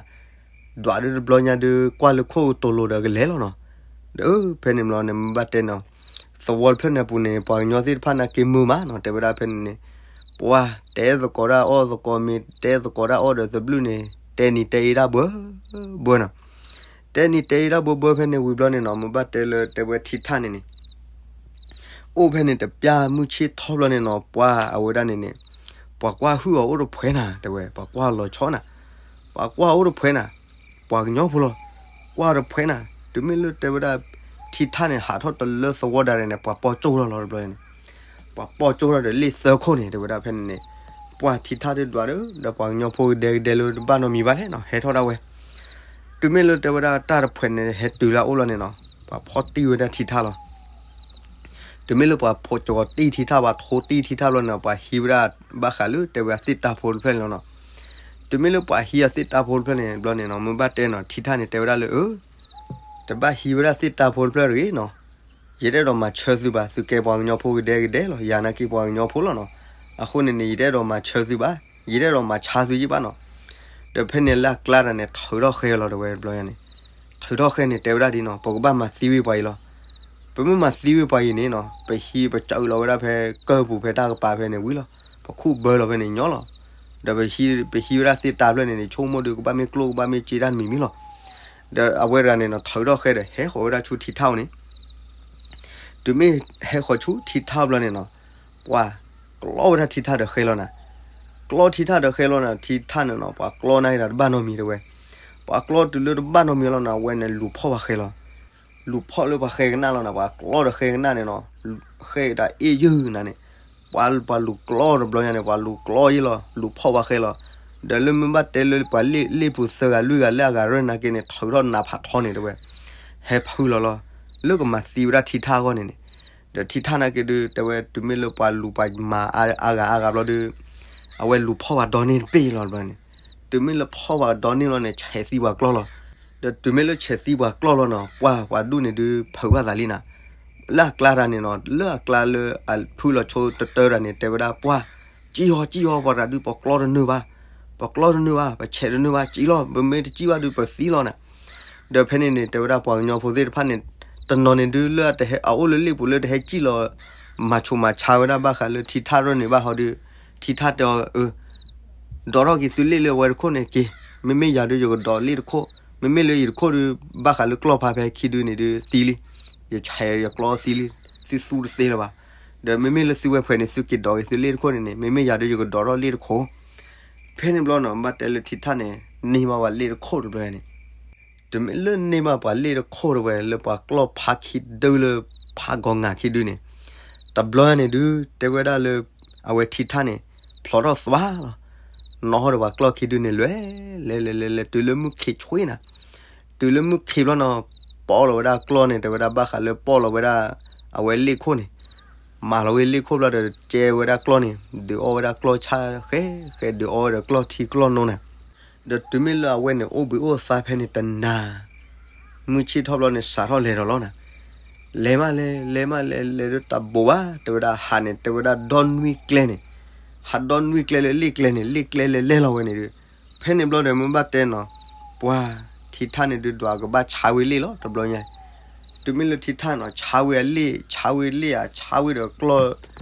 ဒွးဒုးတဘျီညါဒုး ကွၢ်လၢခိၣ်ကတိၤလိၤဒီးကလဲၤလီၤနီၤ, ဒီးဖဲန့ၣ်ဘျီန့ၣ် မ့ၢ်ဘၣ်တဲနီၤ, သဝီတဖျၢၣ်န့ၣ်အပူၤန့ၣ် ပှၤကညီသ့ၣ်တဖၣ်နာ်က့မုာ်မးနီၤ, တဲဝဲဒၣ်ဖဲန့ၣ်န့ၣ် ပှၤတဲသကိးတၢ်အီၣ်သကိးမ့ၢ်တဲသကိးတၢ်အီၣ်ဒီးသဘျုၣ်န့ၣ် တဲနံၤတဲအ့ဒၣ်ဘှၢဘှၢနီၤ, တဲနံၤတဲအ့ဒၣ်ဘှၢဘှၢဖဲန့ၣ်ဝံၤဘျီန့ၣ်နီၤ, မ့ၢ်ဘၣ်တဲလၢတဲဝဲထံထၣ်န့ၣ်န့ၣ် အိၣ်ဖဲန့ၣ်တပျၢ်မုၢ်ဆ့ၣ်ထီၣ်ဘျီန့ၣ်နီၤ, ပှၤအဝဲဒၣ်န့ၣ်န့ၣ် ပှၤကွၢ်ဟုၣ်အီၤအိၣ်တဖှဲးနၤ တဲဝဲ ပှၤကွၢ်လီၤဆီနၤ, ပှၤကွၢ်အိၣ်တဖှဲးနၤ, ပှၤကညီဖိလီၤ, ကွၢ်တဖှဲးနၤ, တုၤမ့ၢ်လၢတဲဝဲဒၣ် ထံထၣ်န့ၣ် ဟးထီၣ်တလၢသဝီဒၣ်န့ၣ် ပှၤပိာ်ကၠိၣ်ထီၣ်လီၤတဘျီန့ၣ်, ပှၤပိာ်ကၠိၣ်ထီၣ်ဒီးလ့ၣ်သၢခိၣ်န့ၣ် တဲဝဲဒၣ်ဖဲန့ၣ်န့ၣ်, ပှၤထံထၣ်ဒုးဒွးဒီး ဒီးပှၤကညီဖိကဒဲကဒဲလၢတဘၣ်နီတမံၤဘၣ်လဲၣ်နီၤ ဟဲထီၣ်ဒၣ်ဝဲ တုၤမ့ၢ်လၢတဲဝဲဒၣ်တၢ်တဖှဲးန့ၣ် ဟဲတုၤလၢအအိၣ်လီၤန့ၣ်နီၤ, ပှၤဖီၣ်တံၢ်ဝဲဒၣ်ထံထၣ်လီၤ. တုၤမ့ၢ်လၢပှၤဖီၣ်ကၠီၤတံၢ်ထံထၣ် ပှၤထိတံၢ်ထံထၣ်ဘျီန့ၣ် ပှၤဟံးဝဲဒၣ်ဘၣ်ဃးလၢတဲဝဲအသ့ၣ်တၢ်ဖိတဖျၢၣ်န့ၣ်လီၤနီၤ. တုၤမ့ၢ်လၢပှၤဟံးအသ့ၣ်တၢ်ဖိတဖျၢၣ်န့ၣ်ဘျီန့ၣ်နီၤ, မ့ၢ်ဘၣ်တဲနီၤ ထံထၣ်န့ၣ်တဲဝဲဒၣ်လၢ အၢ တဘၣ်ဟံးဝဲဒၣ်သ့ၣ်တၢ်ဖိတဖျၢၣ်တဂ့ၤနီၤ, ယတအဲၣ်ဒိးမၤဆၢသုဘၣ်, သုကဲပှၤကညီဖိကဒဲကဒဲလီၤ, ယၤနာ်က့ပှၤကညီဖိလီၤနီၤ. အဃိန့ၣ်န့ၣ် ယတအဲၣ်ဒိးမၤဆၢသုဘၣ်, ယတအဲၣ်ဒိးမၤဆါသုယ့ၢ်ဘၣ်နီၤ. ဒီးဖဲန့ၣ်လၢအကျါတၢ်န့ၣ် ထုးထီၣ်ဃဲလီၤတဝဲတဘျီညါန့ၣ်, ထုးထီၣ်ဃဲန့ၣ် တဲဝဲဒၣ်ဒ်နီၤ, ပကဘၣ်မၤသံဝဲပှၤအံၤလီၤ. ပမ့ၢ်မၤသံဝဲပှၤအံၤန့ၣ်နီၤ, ပဟံးပစၢလီၤဝဲဒၣ်ဖဲကၢၢ်ပူၤဖဲတၢ်ကပၤဖဲန့ၣ်ဝံၤလီၤ. ပခူၣ်ဘၢလီၤဖဲန့ၣ်ညီလီၤ. ဒီးပဟံးဝဲဒၣ်သ့ၣ်တၢ်ဖျၢၣ်န့ၣ်န့ၣ် ဆိကမိၣ်ဒုးကဘၣ်မ့ၢ်ကျိၣ်ကဘၣ်မ့ၢ်စ့တၢ်တမံၤမံၤလီၤ. ဒီးအဝဲတဂၤန့ၣ်နီၤ ထုးထီၣ်ဃဲဒီးဟဲဃီၤဝဲဒၣ်ဆူထံထၣ်အအိၣ်န့ၣ် တုၤမ့ၢ်ဟဲဃီၤဆူထံထၣ်ဘျီန့ၣ်နီၤ, ပှၤကျီဝဲဒၣ်ထံထၣ်ဒီးဃဲလီၤနၤ. ကျီထံထၣ်ဒီးဃဲလီၤနၤ, ထံထၣ်န့ၣ်နီၤ ပှၤကျီနာ်က့ဒီးတဘၣ်နီတမံၤတဲဝဲ. ပှၤကျီတုၤလၢတဘၣ်နီတမံၤလီၤနၤ, အဝဲန့ၣ်လူၤဖီၣ်ပှၤဃဲလီၤ. လူၤဖီၣ်လၢပှၤဃဲကနၣ်လီၤနၤ, ပှၤကျီဒီးဃဲကနၣ်န့ၣ်နီၤ, ဃဲဒၣ်အ့ၣ်ယုၢ်နၤန့ၣ်, ပှၤ ပှၤလူၤကျီတဘျီညါန့ၣ် ပှၤလူၤကျီယ့ၢ်လီၤ, လူၤဖီၣ်ပှၤဃဲလီၤ. ဒီးလၢမ့ၢ်ဘၣ်တဲလၢပှၤလ့ၣ်ပူၤသၢဂၤလွံၢ်ဂၤလၢအဂၤရၢၢ်နာ်က့န့ၣ် ထုးထီၣ်နးဖးထီန့ၣ်တဲဝဲ, ဟဲဖုလီၤလီၤ, လၢကမၤသံဝဲဒၣ်ထံထၣ်အဂီၢ်န့ၣ်န့ၣ်. ဒီးထံထၣ်နာ်က့ဒုး တဲဝဲတုၤမ့ၢ်လၢပှၤလူၤပှၤမၤအါဂၤအါဂၤဘျီဒုး အဝဲလူၤဖီၣ်ပှၤဒီန့ၢ်တဘ့ၣ်လီၤတဘျီန့ၣ်. တုၤမ့ၢ်လၢဖီၣ်ပှၤဒီန့ၢ်လီၤန့ၣ် ဆဲးသံပှၤကျီလီၤ. ဒီးတုၤမ့ၢ်လၢဆဲးသံပှၤကျီလီၤနီၤ ပှၤ ပှၤဒူၣ်န့ၣ်ဒုး ဖုးဘၣ်သးလံနၤ. လၢအကျါတၢ်န့ၣ်နီၤ လၢအကျါလၢအဖုလီၤဆိတတၢတၢ်န့ၣ် တဲဝဲဒၣ်ပှၤ ကံၣ်ဟီ ကံၣ်ဟီ ပှၤတဂၤဒုး ပကျီတနုာ်ဘၣ်, ပကျီတနုာ်ဘၣ်, ပဆဲးတနုာ်ဘၣ် ကံၣ်လီၤ, ပမ့ၢ်တကံၣ်ဘၣ်ဒုး ပသံလီၤနၤ. ဒီးဖဲန့ၣ်န့ၣ် တဲဝဲဒၣ်ပှၤကညီဖိသ့ၣ်တဖၣ်န့ၣ် တနီၤန့ၣ်ဒုးလၢအအိၣ်လၢလ့ၣ်ပူၤလၢတဟဲကံၣ်လီၤ မၤဆူးမၤဆါဝဲဒၣ်ဘၣ်ဃးလၢထံထၣ်ရၢၢ်န့ၣ်ဘၣ်ဟီဒုး ထံထၣ်တဲအီၤ အၢ ဒိးထီၣ်က့ၤသုလ့ၣ်လၢအဝဲတခိၣ်န့ၣ်က့ၤ, မ့မ့ၢ်ယၤဒုးယကဒိးလ့ၣ်တခိၣ်, မ့မ့ၢ်လၢယတခိၣ်ဒုး ဘၣ်ဃးလၢကျီၢ်ဖါဖဲခံဒုန့ၣ်ဒုးသံလံ, ယဆဲးယကျီသံလံ, သုသူတသ့လၢၤဘၣ်. ဒီးမ့မ့ၢ်လၢသုဝဲဖှဲးန့ၣ် သုက့ၤဒိးက့ၤသုလ့ၣ်တခိၣ်န့ၣ်န့ၣ် မ့မ့ၢ်ယၤဒုးယကဒိးထီၣ်လ့ၣ်တခိၣ်. ဖဲန့ၣ်ဘျီနီၤ ဘၣ်တဲလၢထံထၣ်န့ၣ် န့ၢ်ဘၣ်ပှၤလ့ၣ်တခိၣ်တဘျီန့ၣ် တုၤမ့ၢ်လၢန့ၢ်ဘၣ်ပှၤလ့ၣ်တခိၣ်တဝဲ လၢပှၤကျီၢ်ဖါခံဒုလၢဖးဂီၤငၤခံဒုန့ၣ်, တဘျီန့ၣ်ဒုး တဲဝဲဒၣ်လၢ အဝဲထံထၣ်န့ၣ် ဖျိးထီၣ်သွါလီၤ. နီၢ်ဟီၣ်ဒီးပှၤကျီၢ်ခံဒုန့ၣ် လဲၤ လဲၤ လဲၤ လဲၤ လဲၤ တုၤလၢမုၢ်ခံးဆွ့နၤ, တုၤလၢမုၢ်ခံးဘျီနီၤ ပိာ်လီၤဝဲဒၣ်ကျီၢ်န့ၣ် တဲဝဲဒၣ်ဘၣ်ဃးလၢပိာ်လီၤဝဲဒၣ် အဝဲလ့ၣ်ခိၣ်န့ၣ် မၤလီၤဝဲလ့ၣ်ခိၣ်ဘျီဒီး ကဲဝဲဒၣ်ကျီၢ်န့ၣ် ဒုးအီၣ်ဝဲဒၣ်ကျီၢ်ဆၣ်ဃဲ ဃဲဒုးအီၣ်ဝဲဒီးကျီၢ်ထံကျီၢ်နိနၤ. ဒီးတုၤမ့ၢ်လၢအဝဲန့ၣ် အိၣ်ဘှံးအိၣ်သါဖဲန့ၣ်တနၤ, မုၢ်ဆ့ၣ်ထီၣ်ဘျီန့ၣ် စးထီၣ်လဲၤဒီးလီၤနၤ. လဲၤမးလဲၤ လဲၤမးလဲၤ လဲၤဒုးတၢ်ဘိးဘၣ် တဲဝဲဒၣ်ဟးန့ၣ် တဲဝဲဒၣ်ဒီနွံကျဲန့ၣ်, ဟးဒီနွံကျဲလၢလ့ၣ်ကျဲန့ၣ် လ့ၣ်ကျဲလဲၤလဲၤလီၤဝဲန့ၣ်ဒုး ဖဲန့ၣ်ဘျီဒီးမ့ၢ်ဘၣ်တဲနီၤ ပှၤထံထၣ်န့ၣ်ဒုးဒွးကဘၣ်ဆါဝဲလ့ၣ်လီၤ တဘျီညါ. တုၤမ့ၢ်လၢထံထၣ်နီၤ ဆါဝဲအလ့ၣ် ဆါဝဲလ့ၣ်ဧါ ဆါဝဲဒီးကျီၢ်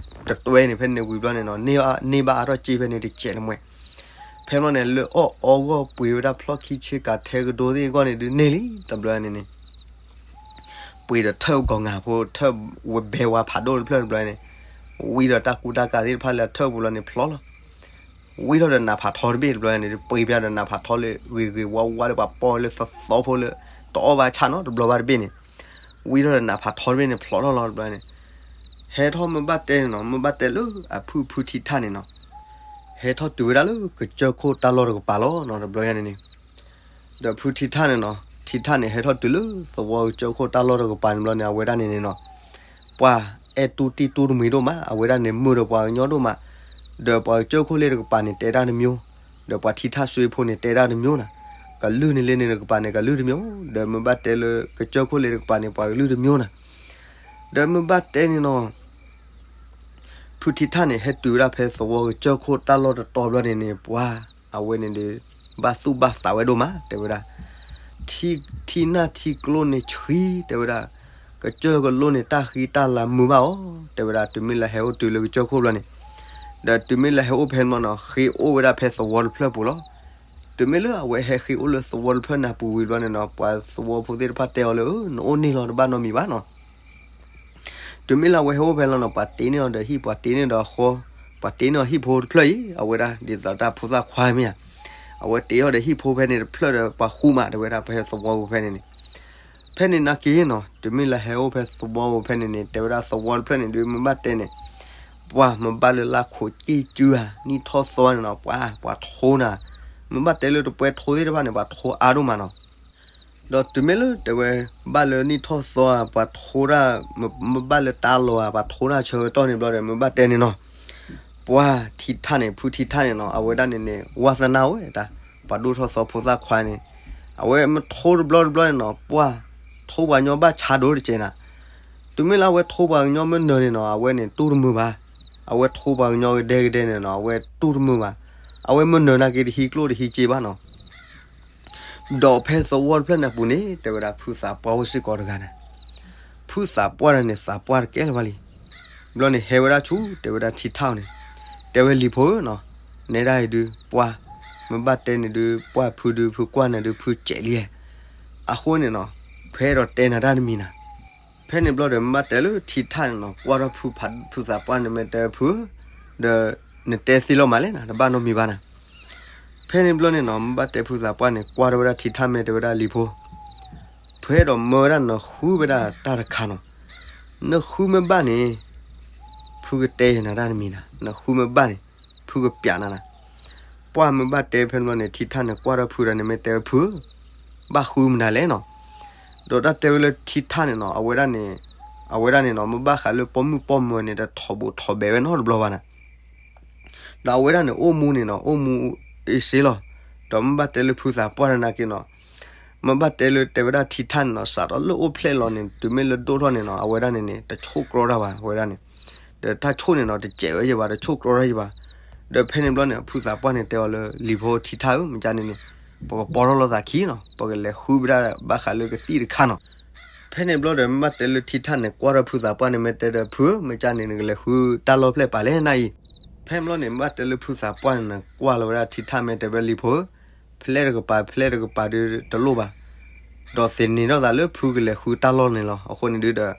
တတွဲန့ၣ် ဖဲန့ၣ်ဝံၤဘျီန့ၣ်နီၤ န့ၢ်ဘၣ်အါထီၣ်စ့ဖဲန့ၣ်တစဲးတမှဲ. ဖဲဘျီန့ၣ် လၢအီၣ်အီဂီၢ်ပှ့ၤဝဲဒၣ်ဖျီၣ်ခံဆ့ကၤထဲကဒိသ့ၣ်အဂီၢ်န့ၣ်ဒုးန့ၢ်လံ တဘျီန့ၣ်န့ၣ် ပှ့ၤဒီးထၢၣ်ဂီၤငၤဖိ ထၢၣ်ဝဲဘဲဝါဖးဒိၣ်တဖျၢၣ်တဘျီန့ၣ် ဝံထီၣ်တၢ်ကူတၢ်ကၤသ့ၣ်တဖၣ်လၢအထၢၣ်ပူၤလီၤန့ၣ်ဖျိးလီၤ. ဝံထီၣ်ဒီးနးဖးထီတဘ့ၣ်တဘျီန့ၣ် ပှ့ၤပၠးဒီးနးဖးထီလၢဂ့ၤဂ့ၤဝါဝါလၢပှၤပီၢ်လၢသီသီဖိလၢ တအီၣ်ဘၣ်ဆၣ်နီတဘျီဘၣ်တဘ့ၣ်န့ၣ် ဝံထီၣ်ဒီးနးဖးထီတဘ့ၣ်န့ၣ်ဖျိးထီၣ်လီၤတဘျီန့ၣ် ဟဲထီၣ်မ့ၢ်ဘၣ်တဲန့ၣ်နီၤ မ့ၢ်ဘၣ်တဲလၢအဖုဖုထံထၣ်န့ၣ်နီၤ ဟဲထီၣ်တုၤဝဲဒၣ်လၢကစၢၢ်ခိၣ်တၢ်လီၢ်တကပၤလီၤနီၤ တဘျီညါန့ၣ်န့ၣ်. ဒီးဖုထံထၣ်န့ၣ်နီၤ ထံထၣ်န့ၣ် ဟဲထီၣ်တုၤလၢသဝီကစၢၢ်ခိၣ်တၢ်လီၢ်တကပၤန့ၣ်ဘျီန့ၣ် အဝဲဒၣ်န့ၣ်န့ၣ်နီၤ ပှၤအဲၣ်တူၢ်တံၢ်တူၢ်တမှံၤဒိၣ်မး အဝဲဒၣ်န့ၣ်မုာ်ဒီးပှၤကညီဒိၣ်မး, ဒီးပှၤကစၢၢ်ခိၣ်လၢတကပၤန့ၣ် တဲတၢ်တမျိုး, ဒီးပှၤထံထၣ်စွ့ဖိန့ၣ် တဲတၢ်တမျိုးနၤ, ကလုၢ်န့ၣ်လၢန့ၣ်တကပၤန့ၣ် ကလုၢ်တမျိုး, ဒီးမ့ၢ်ဘၣ်တဲလၢကစၢၢ်ခိၣ်လၢတကပၤန့ၣ် ပှၤကလုၢ်တမျိုးနၤ, ဒီးမ့ၢ်ဘၣ်တဲန့ၣ်နီၤ ဖုထံထၣ်န့ၣ် ဟဲတုၤဝဲဒၣ်ဖဲသဝီကစၢၢ်ခိၣ်တၢ်လီၢ်တတီၤဘျီန့ၣ်န့ၣ် ပှၤအဝဲန့ၣ်ဒီး ဘၣ်သူၣ်ဘၣ်သးဝဲဒိၣ်မး တဲဝဲဒၣ်, ထံနၢ်ထံကျိန့ၣ်ဆှံ တဲဝဲဒၣ်, ကစၢၢ်ကလိန့ၣ် တၢ်ဃံတၢ်လၤမုာ်ဘၣ်အီၤ တဲဝဲဒၣ် တုၤမ့ၢ်လၢဟဲအိၣ်တုၤလၢကစၢၢ်ခိၣ်ဘျီန့ၣ်, ဒီးတုၤမ့ၢ်လၢဟဲအိၣ်ဖဲန့ၣ်နီၤ ဃ့အိၣ်ဝဲဒၣ်ဖဲသဝီတဖျၢၣ်ပူၤလီၤ. တုၤမ့ၢ်လၢအဝဲဟဲဃ့အိၣ်လၢသဝီတဖျၢၣ်နၢ်ပူၤဝံၤဘျီန့ၣ်နီၤ ပှၤသဝီဖိသ့ၣ်တဖၣ်တဲအီၤလၢ နအိၣ်န့ၣ်လီၤ တဘၣ်နီတမံၤဘၣ်နီၤ တုၤမ့ၢ်လၢအဝဲဟဲအိၣ်ဖဲလီၤနီၤ ပှၤတ့န့ၢ်အီၤဒီးဟံၣ် ပှၤတ့န့ၢ်ဒီးအဃီ, ပှၤတ့န့ၢ်အီၤဟံၣ်ဖိတဖျၢၣ်အံၤ အဝဲဒၣ်ဒ်သိးတၢ်ဖိသၣ်ခွါမ့ၢ်ဧါ, အဝဲတ့အီၤဒီးဟံၣ်ဖိဖဲန့ၣ်တဖျၢၣ်ဒီးပှၤဃူမး တဲဝဲဒၣ် ဖဲသဝီပူၤဖဲန့ၣ်န့ၣ်, ဖဲန့ၣ်နာ်က့နီၤ တုၤမ့ၢ်လၢဟဲအိၣ်ဖဲသဝီပူၤဖဲန့ၣ်န့ၣ် တဲဝဲဒၣ်သဝီတဖျၢၣ်န့ၣ်ဒုး မ့ၢ်ဘၣ်တဲန့ၣ် ပှၤမ့ၢ်ဘၣ်လၢလါခိးကံၢ်စုဧါ နံၣ်ထီၣ်သီန့ၣ်နီၤ ပှၤ ပှၤထိနၤ, မ့ၢ်ဘၣ်တဲလၢတပွဲထိသ့ၣ်တဖၣ်န့ၣ် ပှၤထိအါဒိၣ်မးနီၤ ဒီးတုၤမ့ၢ်လၢတဲဝဲ ဘၣ်လၢနံၣ်ထီၣ်သီဧါ ပှၤထိတၢ်, မ့ၢ်ဘၣ်လၢတၢ်လီၤဧါ ပှၤထိတၢ်ဆၢကတီၢ်န့ၣ်ဘျီဒီး မ့ၢ်ဘၣ်တဲန့ၣ်နီၤ, ပှၤထံထၣ်န့ၣ် ဖုထံထၣ်န့ၣ်နီၤ အဝဲဒၣ်န့ၣ်န့ၣ် ဝါသနာဝဲတၢ်, ပှၤဒိၣ်ထီၣ်သီဖိသၣ်ခွါန့ၣ်, အဝဲမ့ၢ်ထိတဘျီတဘျီန့ၣ်နီၤ ပှၤထိပှၤကညီဘၣ်ဆါဒိၣ်တကဲးနၤ, တုၤမ့ၢ်လၢအဝဲထိပှၤကညီမ့ၢ်နၢၤန့ၣ်နီၤ အဝဲန့ၣ်တူၢ်တမုာ်ဘၣ်, အဝဲထိပှၤကညီကဒဲကဒဲန့ၣ်နီၤ အဝဲတူၢ်တမုာ်ဘၣ်, အဝဲမ့ၢ်နၢၤနာ်က့တဟံးကျိၣ်တဟံးစ့ဘၣ်နီၤ ဒီးဖဲသဝီတဖျၢၣ်န့ၣ်အပူၤန့ၣ် တဲဝဲဒၣ်ဖုသးပှၢ်အိၣ်စ့ၢ်ကီးတဂၤန့ၣ်, ဖုသးပှၢ်တဂၤန့ၣ် သးပှၢ်တကဲလၢၤဘၣ်လံ, ဘျီန့ၣ်ဟဲဝဲဒၣ်ဆူ တဲဝဲဒၣ်ထံထၣ်အီၤန့ၣ်, တဲဝဲလံၤဖိဧၢနီၤ, နဲဒၣ်အံၤဒုး ပှၢ်, မ့ၢ်ဘၣ်တဲန့ၣ်ဒုး ပှၢ်ဖုဒုး ဖုကွၢ်နၤဒုး ဖုစဲးလံဧါ, အဃိန့ၣ်နီၤ, ဖဲအဲၣ်ဒိးတဲနၤတၢ်တမံၤနၤ ဖဲန့ၣ်ဘျီဒီး မ့ၢ်ဘၣ်တဲလၢထံထၣ်န့ၣ်နီၤ ကွၢ်ထီၣ်ဖုဖး, ဖုသးပှၢ်န့ၣ် မ့ၢ်တဲဖု, ဒီးနတဲသ့လီၤမးလဲၣ်နၤ တဘၣ်နီတမံၤဘၣ်နၤ. ဖဲန့ၣ်ဘျီန့ၣ်နီၤ မ့ၢ်ဘၣ်တဲဖုသးပှၢ်န့ၣ် ကွၢ်ထီၣ်ဝဲဒၣ်ထံထၣ် မ့ၢ်တဲဝဲဒၣ်လံၤဖိ, ဖဲအဲၣ်ဒိးမၢဝဲဒၣ်နဃုဝဲဒၣ်တၢ်တခါနီၤ, နဃုမ့ၢ်ဘၣ်န့ၣ် ဖုကတဲယဲနၤတၢ်တမံၤနၤ, နဃုမ့ၢ်ဘၣ်န့ၣ် ဖုကပျးနၤနၤ. ပှၢ်မ့ၢ်ဘၣ်တဲဖဲန့ၣ်ဘျီန့ၣ် ထံထၣ်န့ၣ် ကွၢ်ထီၣ်ဖုဒီးန့ၣ် မ့ၢ်တဲဖု ဘၣ်ဃုမနုၤလဲၣ်နီၤ. ဒီးတၢ်တဲဝဲလၢထံထၣ်န့ၣ်နီၤ အဝဲဒၣ်န့ၣ်, အဝဲဒၣ်န့ၣ်နီၤ မ့ၢ်ဘၣ်ဃးလၢပိာ်မုၣ်ပိာ်မၢၤန့ၣ် တထိးဘူးထိးဘဲးဝဲနီတဘျီဘၣ်နၤ. ဒီးအဝဲဒၣ်န့ၣ် အိၣ်မူန့ၣ်နီၤ အိၣ်မူအ့စ့လီၤ. ဒီးမ့ၢ်ဘၣ်တဲလၢဖုသးပှၢ်တနာ်က့နီၤ, မ့ၢ်ဘၣ်တဲလၢတဲဝဲဒၣ်ထံထၣ်န့ၣ်နီၤ စးထီၣ်လၢအိၣ်ဖျဲၣ်လီၤန့ၣ် တုၤမ့ၢ်လၢဒိၣ်ထီၣ်န့ၣ်နီၤ အဝဲဒၣ်န့ၣ်န့ၣ် တဆိၣ်ကြီတၢ်ဘၣ် အဝဲဒၣ်န့ၣ်, ဒီးတၢ်ဆိၣ်န့ၣ်နီၤ တစဲးဝဲယဘၣ် တဆိၣ်ကြီတၢ်ယဘၣ်. ဒီးဖဲန့ၣ်ဘျီန့ၣ် ဖုသးပှၢ်န့ၣ်တဲအီၤလၢ လံၤဖိထံထၣ်ဧၢ မ့ၢ်ကန့ၣ်န့ၣ် ပကပီထီၣ်လိာ်သးခံနီၤ ပကလဲၤဃုဝဲဒၣ်ဘၣ်ဃးလၢကသံၣ်တခါနီၤ. ဖဲန့ၣ်ဘျီဒီး မ့ၢ်ဘၣ်တဲလၢထံထၣ်န့ၣ် ကွၢ်ထီၣ်ဖုသးပှၢ်န့ၣ် မ့ၢ်တဲဒီးဖုဧၢ မ့ၢ်ကန့ၣ် နကလဲၤဃုတၢ်လီၢ်ဖျဲၣ်ပာ်လဲၣ်နၤအံၤ. ဖဲန့ၣ်ဘျီန့ၣ် မ့ၢ်ဘၣ်တဲလၢဖုသးပှၢ်န့ၣ် ကွၢ်လီၤဝဲဒၣ်ထံထၣ် မ့ၢ်တဲဝဲလံၤဖိဧၢ, ဖျဲၣ်တကပၤ ဖျဲၣ်တကပၤဒုးတလိၣ်ဘၣ်, ဒီးသန့ၤထီၣ်သးလၢဖုကလဲၤဃုတၢ်လီၢ်န့ၣ်လီၤ. အဃိန့ၣ်ဒုးဒီး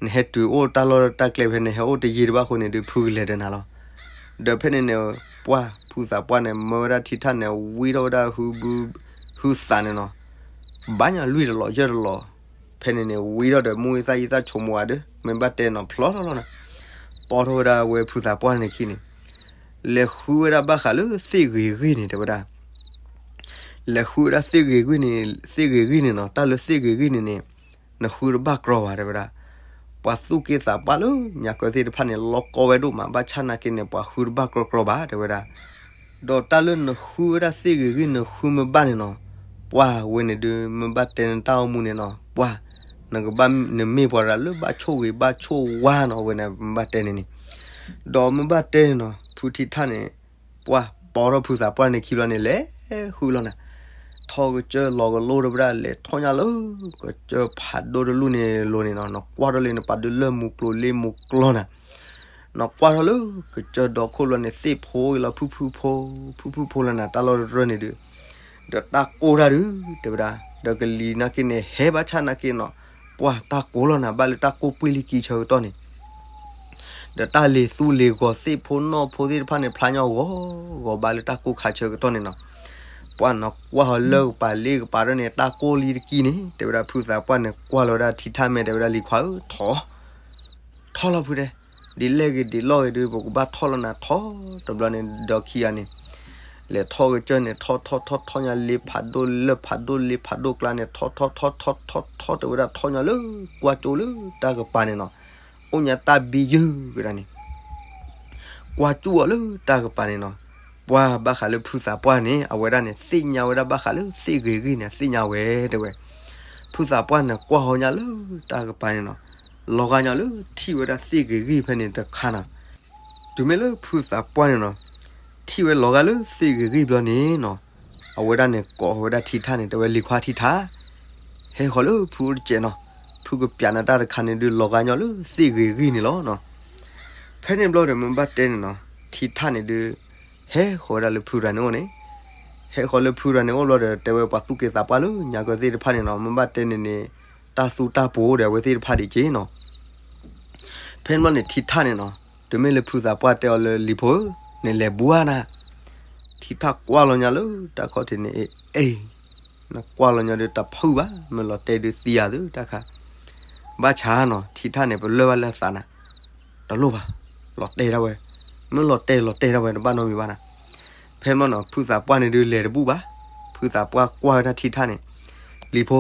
နဟဲတုၤအိၣ်တၢ်လီၢ်တၢ်ကျဲဖဲန့ၣ် ဟဲအိၣ်တယံာ်တဘၣ်အဃိန့ၣ်ဒုး ဖုကလဲၤဒီးနၤလီၤ. ဒီးဖဲန့ၣ်န့ၣ် ပှၢ်ဖုသးပှၢ်န့ၣ် မၢဝဲဒၣ်ထံထၣ်န့ၣ် ဝံထီၣ်ဝဲဒၣ် ဟုသးန့ၣ်နီၤ, ဘၣ်ညါလွံၢ်တလီၤယဲၢ်တလီၤ. ဖဲန့ၣ်န့ၣ် ဝံထီၣ်ဒီး မူအသၣ်ယံသၣ်ဆိကမိၣ်ဝဲဒီး မ့ၢ်ဘၣ်တဲနီၤ ဖျီထီၣ်လီၤနၤ, ပီထီၣ်ဝဲဒၣ်ဝဲဖုသးပှၢ်န့ၣ်ခံန့ၣ် လဲၤဃုဝဲဒၣ်ဘၣ်ဃးလၢသ့ၣ်ဂ့ၤဂ့ၢ်န့ၣ် တဲဝဲဒၣ် လဲၤဃုဝဲဒၣ်သ့ၣ်ဂ့ၤဂ့ၢ်န့ၣ်, သ့ၣ်ဂ့ၤဂ့ၢ်န့ၣ်နီၤ, တၢ်လၢသ့ၣ်ဂ့ၤဂ့ၢ်န့ၣ်န့ၣ် နဃုတဘၣ်ကြီဘၣ် တဲဝဲဒၣ်. ပှၤသူၣ်က့သးပှၢ်လၢညါကၢသ့ၣ်တဖၣ်န့ၣ် လီၤကီဝဲဒိၣ်မး ဘၣ်ဆၣ်နာ်က့န့ၣ် ပှၤဃုတဘၣ်ကြီကြီဘၣ် တဲဝဲဒၣ်. ဒီးတၢ်လၢနဃုဝဲဒၣ်သ့ၣ်ဂ့ၤဂ့ၢ် နဃုမ့ၢ်ဘၣ်န့ၣ်နီၤ, ပှၢ်ဝဲန့ၣ်ဒုး မ့ၢ်ဘၣ်တဲနတၢ်အိၣ်မူန့ၣ်နီၤ, ပှၢ် နကဘၣ် နမ့ၢ်ပှၤတဂၤလၢဘၣ်ဆိၣ်ဂ့ၤဘၣ်ဆိၣ်ဝါနီၤ ဝဲန့ၣ် မ့ၢ်ဘၣ်တဲန့ၣ်န့ၣ်. ဒီးမ့ၢ်ဘၣ်တဲန့ၣ်နီၤ ဖုထံထၣ်န့ၣ် ပှၢ်ပီထီၣ်ဖုသးပှၢ်န့ၣ်ခံဘျီန့ၣ် လဲၤဃုလီၤနၤ, ထီၣ်ကစၢၢ်လီၤကလိတဘၣ် လဲၤထီၣ်ညါလၢ ကစၢၢ်ဖးဒိၣ်တလူၢ်န့ၣ်လိၤန့ၣ်နီၤ, နကွၢ်ထီၣ်လၢနပာ်ဒုးလၢမူကျိၤလ့မူကျီနၤ နကွၢ်ထီၣ်လၢကစၢၢ်ဒီခိၣ်လီၤန့ၣ် သ့ၣ်ဖိဂ့ၤလီၤ ဖုၣ်ဖုၣ်ဖိ, ဖုၣ်ဖုၣ်ဖိလီၤနၤ တၢ်လီၢ်တရၢၢ်န့ၣ်ဒုး, ဒီးတၢ်ကိၢ်တၢ်ဒုး တဲဝဲဒၣ်, ဒီးကလံၤနာ်က့န့ၣ် ဟဲဘၣ်ဆၣ်နာ်က့နီၤ, ပှၢ်တၢ်ကိၢ်လီၤနၤ ဘၣ်လၢတၢ်ကိၢ်ပှ့ၢ်လံကံဆၢကတီၢ်န့ၣ် ဒီးတၢ်လ့ၤသူလ့ၤဂီၤသ့ၣ်ဖိနီၢ်ဖိသ့ၣ်တဖၣ်န့ၣ် ဖျါညီဂီၤဂီၤဘၣ်လၢတၢ်ကိၢ်ခါဆၢကတီၢ်န့ၣ်နီၤ, ပှၢ်နကွၢ်ဟီလၢကပၤလ့ကပၤဒၣ်န့ၣ် တၢ်ကိၢ်လံတကံၢ်န့ၣ် တဲဝဲဒၣ်ဖုသးပှၢ်န့ၣ် ကွၢ်လီၤဝဲဒၣ်ထံထၣ် မ့ၢ်တဲဝဲဒၣ်လံၤခွါဧၢ ထီၣ် ထီၣ်လီၤဖုတဲ, ဒ်လဲၣ်ဂ့ၤဒ်လဲၣ်ဂ့ၤဒုး ပကဘၣ်ထီၣ်လီၤနၤထီ တဘျီန့ၣ် ဒီခံဂၤန့ၣ် လဲၤထီၣ်ကစၢၢ်န့ၣ် ထီၣ်ထီၣ်ထီၣ်ထီၣ်ညါ လ့ဖးဒိၣ်လၢဖးဒိၣ်လ့ဖးဒိၣ်ကျါန့ၣ် ထီၣ်ထီၣ်ထီၣ်ထီၣ်ထီၣ် တဲဝဲဒၣ်ထီၣ်ညါလၢကွၢ်ကၠိလၢတၢ်ကပၤန့ၣ်နီၤ, အိၣ်ညါတၢ်ဘံယုၢ်ကဒါန့ၣ် ကွၢ်ကၠိအီၤလၢတၢ်ကပၤန့ၣ်နီၤ, ပှၤဘၣ်ဃးလၢဖုသးပှၢ်န့ၣ် အဝဲဒၣ်န့ၣ် သ့ၣ်ညါဝဲဒၣ်ဘၣ်ဃးလၢသ့ၣ်ဂ့ၤဂံၢ်န့ၣ် သ့ၣ်ညါဝဲတဲဝဲ, ဖုသးပှၢ်န့ၣ်ကွၢ်ဟီညါလၢတၢ်ကပၤန့ၣ်နီၤ, လီၤဂာ်ညါလၢထံၣ်ဝဲဒၣ်သ့ၣ်ဂ့ၤဂံၢ်ဖဲန့ၣ်တခါနီၤ, တုၤမ့ၢ်လၢဖုသးပှၢ်န့ၣ်နီၤ, ထံၣ်ဝဲလီၤဂာ်လၢသ့ၣ်ဂ့ၤဂံၢ်ဘျီန့ၣ်နီၤ, အဝဲဒၣ်န့ၣ်ကိးဝဲဒၣ်ထံထၣ်န့ၣ် တဲဝဲလံၤခွါထံထၣ် ဟဲဃီၤလၢဖုအိၣ်တစဲးနီၤ, ဖုကပျးနၤတၢ်တခါန့ၣ်ဒုး လီၤဂာ်ညီလၢသ့ၣ်ဂ့ၤဂံၢ်န့ၣ်လီၤနီၤ. ဖဲန့ၣ်ဘျီဒီး မ့ၢ်ဘၣ်တဲန့ၣ်နီၤ, ထံထၣ်န့ၣ်ဒုး ဟဲဃီၤဝဲဒၣ်လၢဖုရၤန့ၣ်အိၣ်န့ၣ်, ဟဲဃီၤလၢဖုရၤန့ၣ်အိၣ်ဘျီဒီး တဲဝဲပှၤသူၣ်က့သးပှၢ်လၢညါကၢသ့ၣ်တဖၣ်န့ၣ်နီၤ, မ့ၢ်ဘၣ်တဲန့ၣ်န့ၣ် တၢ်သူတၢ်ပှီၤအိၣ်ဒီးအဝဲသ့ၣ်တဖၣ်ဒံးက့နီၤ. ဖဲန့ၣ်ဘျီန့ၣ် ထံထၣ်န့ၣ်နီၤ, တုၤမ့ၢ်လၢဖုသးပှၢ်တဲအီၤလၢလံၤဖိဧၢ, နလဲၤဘူးဧါနၤ, ထံထၣ်ကွၢ်လီၤညါလၢတၢ်ခီၣ်ထံးန့ၣ် အ့ နကွၢ်လီၤညီဒီးတဖုၣ်ဘၣ်, မ့ၢ်လီၤတဲာ်ဒုးသံယၤသုတၢ်ခါ, ဘၣ်ဆၣ်နီၤ ထံထၣ်န့ၣ် ပလၢၢ်ဘၣ်လၢအသးနၤ, တလိၣ်ဘၣ်, လီၤတဲာ်ဒၣ်ဝဲ, မ့ၢ်လီၤတဲာ်လီၤတဲာ်ဒၣ်ဝဲ တဘၣ်နီတမံၤဘၣ်နၤ. ဖဲမ့ၢ်နီၤ ဖုသးပှၢ်န့ၣ်ဒုးလဲၤတဘူၣ်ဘၣ်, ဖုသးပှၢ်ကွၢ်ဝဲဒၣ်ထံထၣ်န့ၣ်, လံၤဖိ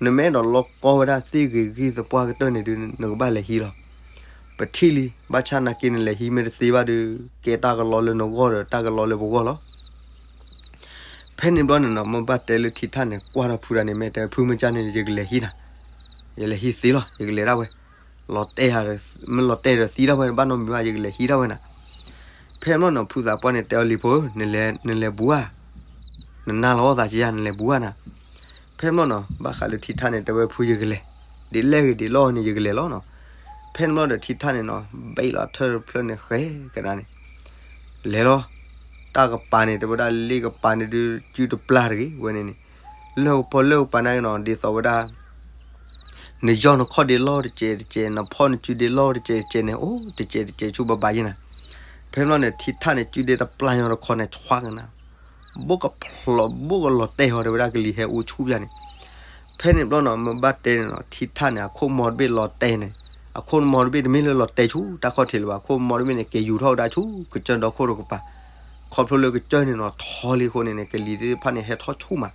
နမ့ၢ်အဲၣ်ဒိးလီၢ်ကီဝဲဒၣ်သ့ၣ်ဂ့ၤဂံၢ်သပှၢ်ကတၢၢ်န့ၣ်ဒုး နကဘၣ်လဲၤဟံးလီၤ. ပထံၣ်လံ, ဘၣ်ဆၣ်နာ်က့နလဲၤဟံးမ့ၢ်တသ့ဘၣ်ဒီး ကဲတၢ်ကလီလၢနဂီၢ်ဒီး တၢ်ကလီလၢပဂီၢ်လီၤ. ဖဲန့ၣ်ဘျီန့ၣ်နီၤ မ့ၢ်ဘၣ်တဲလၢထံထၣ်န့ၣ် ကွၢ်ထီၣ်ဖုဒၣ်န့ၣ် မ့ၢ်တဲဖုမ့ၢ်ကၢ်န့ၣ် ယကလဲၤဟံးနၤ, ယလဲၤဟံးသ့လီၤ, ယကလဲၤဒၣ်ဝဲ, လီၤတဲာ်, မ့ၢ်လီၤတဲာ်ဒီးသံဒၣ်ဝဲ ဘၣ်နီတမံၤဘၣ် ယကလဲၤဟံးဒၣ်ဝဲနၤ. ဖဲမ့ၢ်နီၤ ဖုသးပှၢ်န့ၣ်တဲအီၤလံၤဖိဧၢ, နလဲၤဘူးဧါ, နနၢ်လီၤအီၣ်သးကယၤ နလဲၤဘူးဧါနၤ. ဖဲမ့ၢ်နီၤ ဘၣ်ဃးလၢထံထၣ်န့ၣ် တဲဝဲဖုယကလဲၤ, ဒ်လဲၣ်ဂ့ၤဒ်လဲၣ်န့ၣ် ယကလဲၤလီၤနီၤ. ဖဲန့ၣ်ဘျီဒီးထံထၣ်န့ၣ်နီၤ ဘဲးလီၤထၢၣ်တဖျၢၣ်န့ၣ်ဃဲကဒါန့ၣ် လဲၤလီၤ. တၢ်ကပၤန့ၣ် တဲဝဲဒၣ်လ့ကပၤန့ၣ်ဒုး စုတပျၢ်တဂ့ၤဝဲန့ၣ်န့ၣ်, လၢပီၢ်လၢပၤန့ၣ်နီၤ ဒ်သိးဝဲဒၣ် နယီၢ်နခီၣ်ဒ့လီၢ်တစဲးတစဲး နဖီၣ်နစုဒ့လီၢ်တစဲးတစဲးန့ၣ် အိၣ်တစဲးတစဲးဆူဘၣ်ဘၣ်ယဲနၤ. ဖဲမ့ၢ်န့ၣ် ထံထၣ်န့ၣ် စုဒ့တပျၢ်ညီတခီန့ၣ် ဆွါကနၤ ဘိၣ်ကဖျိး ဘိၣ်ကလီၤတဲာ်ဟီ တဲဝဲဒၣ်ကလံၤဟဲအိၣ်ဆူၣ်ပျၢ်န့ၣ်. ဖဲန့ၣ်ဘျီနီၤ မ့ၢ်ဘၣ်တဲန့ၣ်နီၤ ထံထၣ်န့ၣ် အခိၣ်မီတဘ့ၣ်လီၤတဲာ်န့ၣ်, အခိၣ်မီတဘ့ၣ်တမ့ၢ်လၢလီၤတဲာ်ဆူတၢ်ခီၣ်ထံးလၢၤဘၣ်, အခိၣ်မီတဘ့ၣ်န့ၣ် က့ၤယူၤထီၣ်ဝဲဒၣ်ဆူကစၢၢ်ဒီခိၣ်တကပၤ, ခီဖျိလၢကစၢၢ်န့ၣ်နီၤ ထီလံအဃိန့ၣ်န့ၣ် ကလံၤသ့ၣ်တဖၣ်န့ၣ် ဟဲထီၣ်ဆူၣ်မး.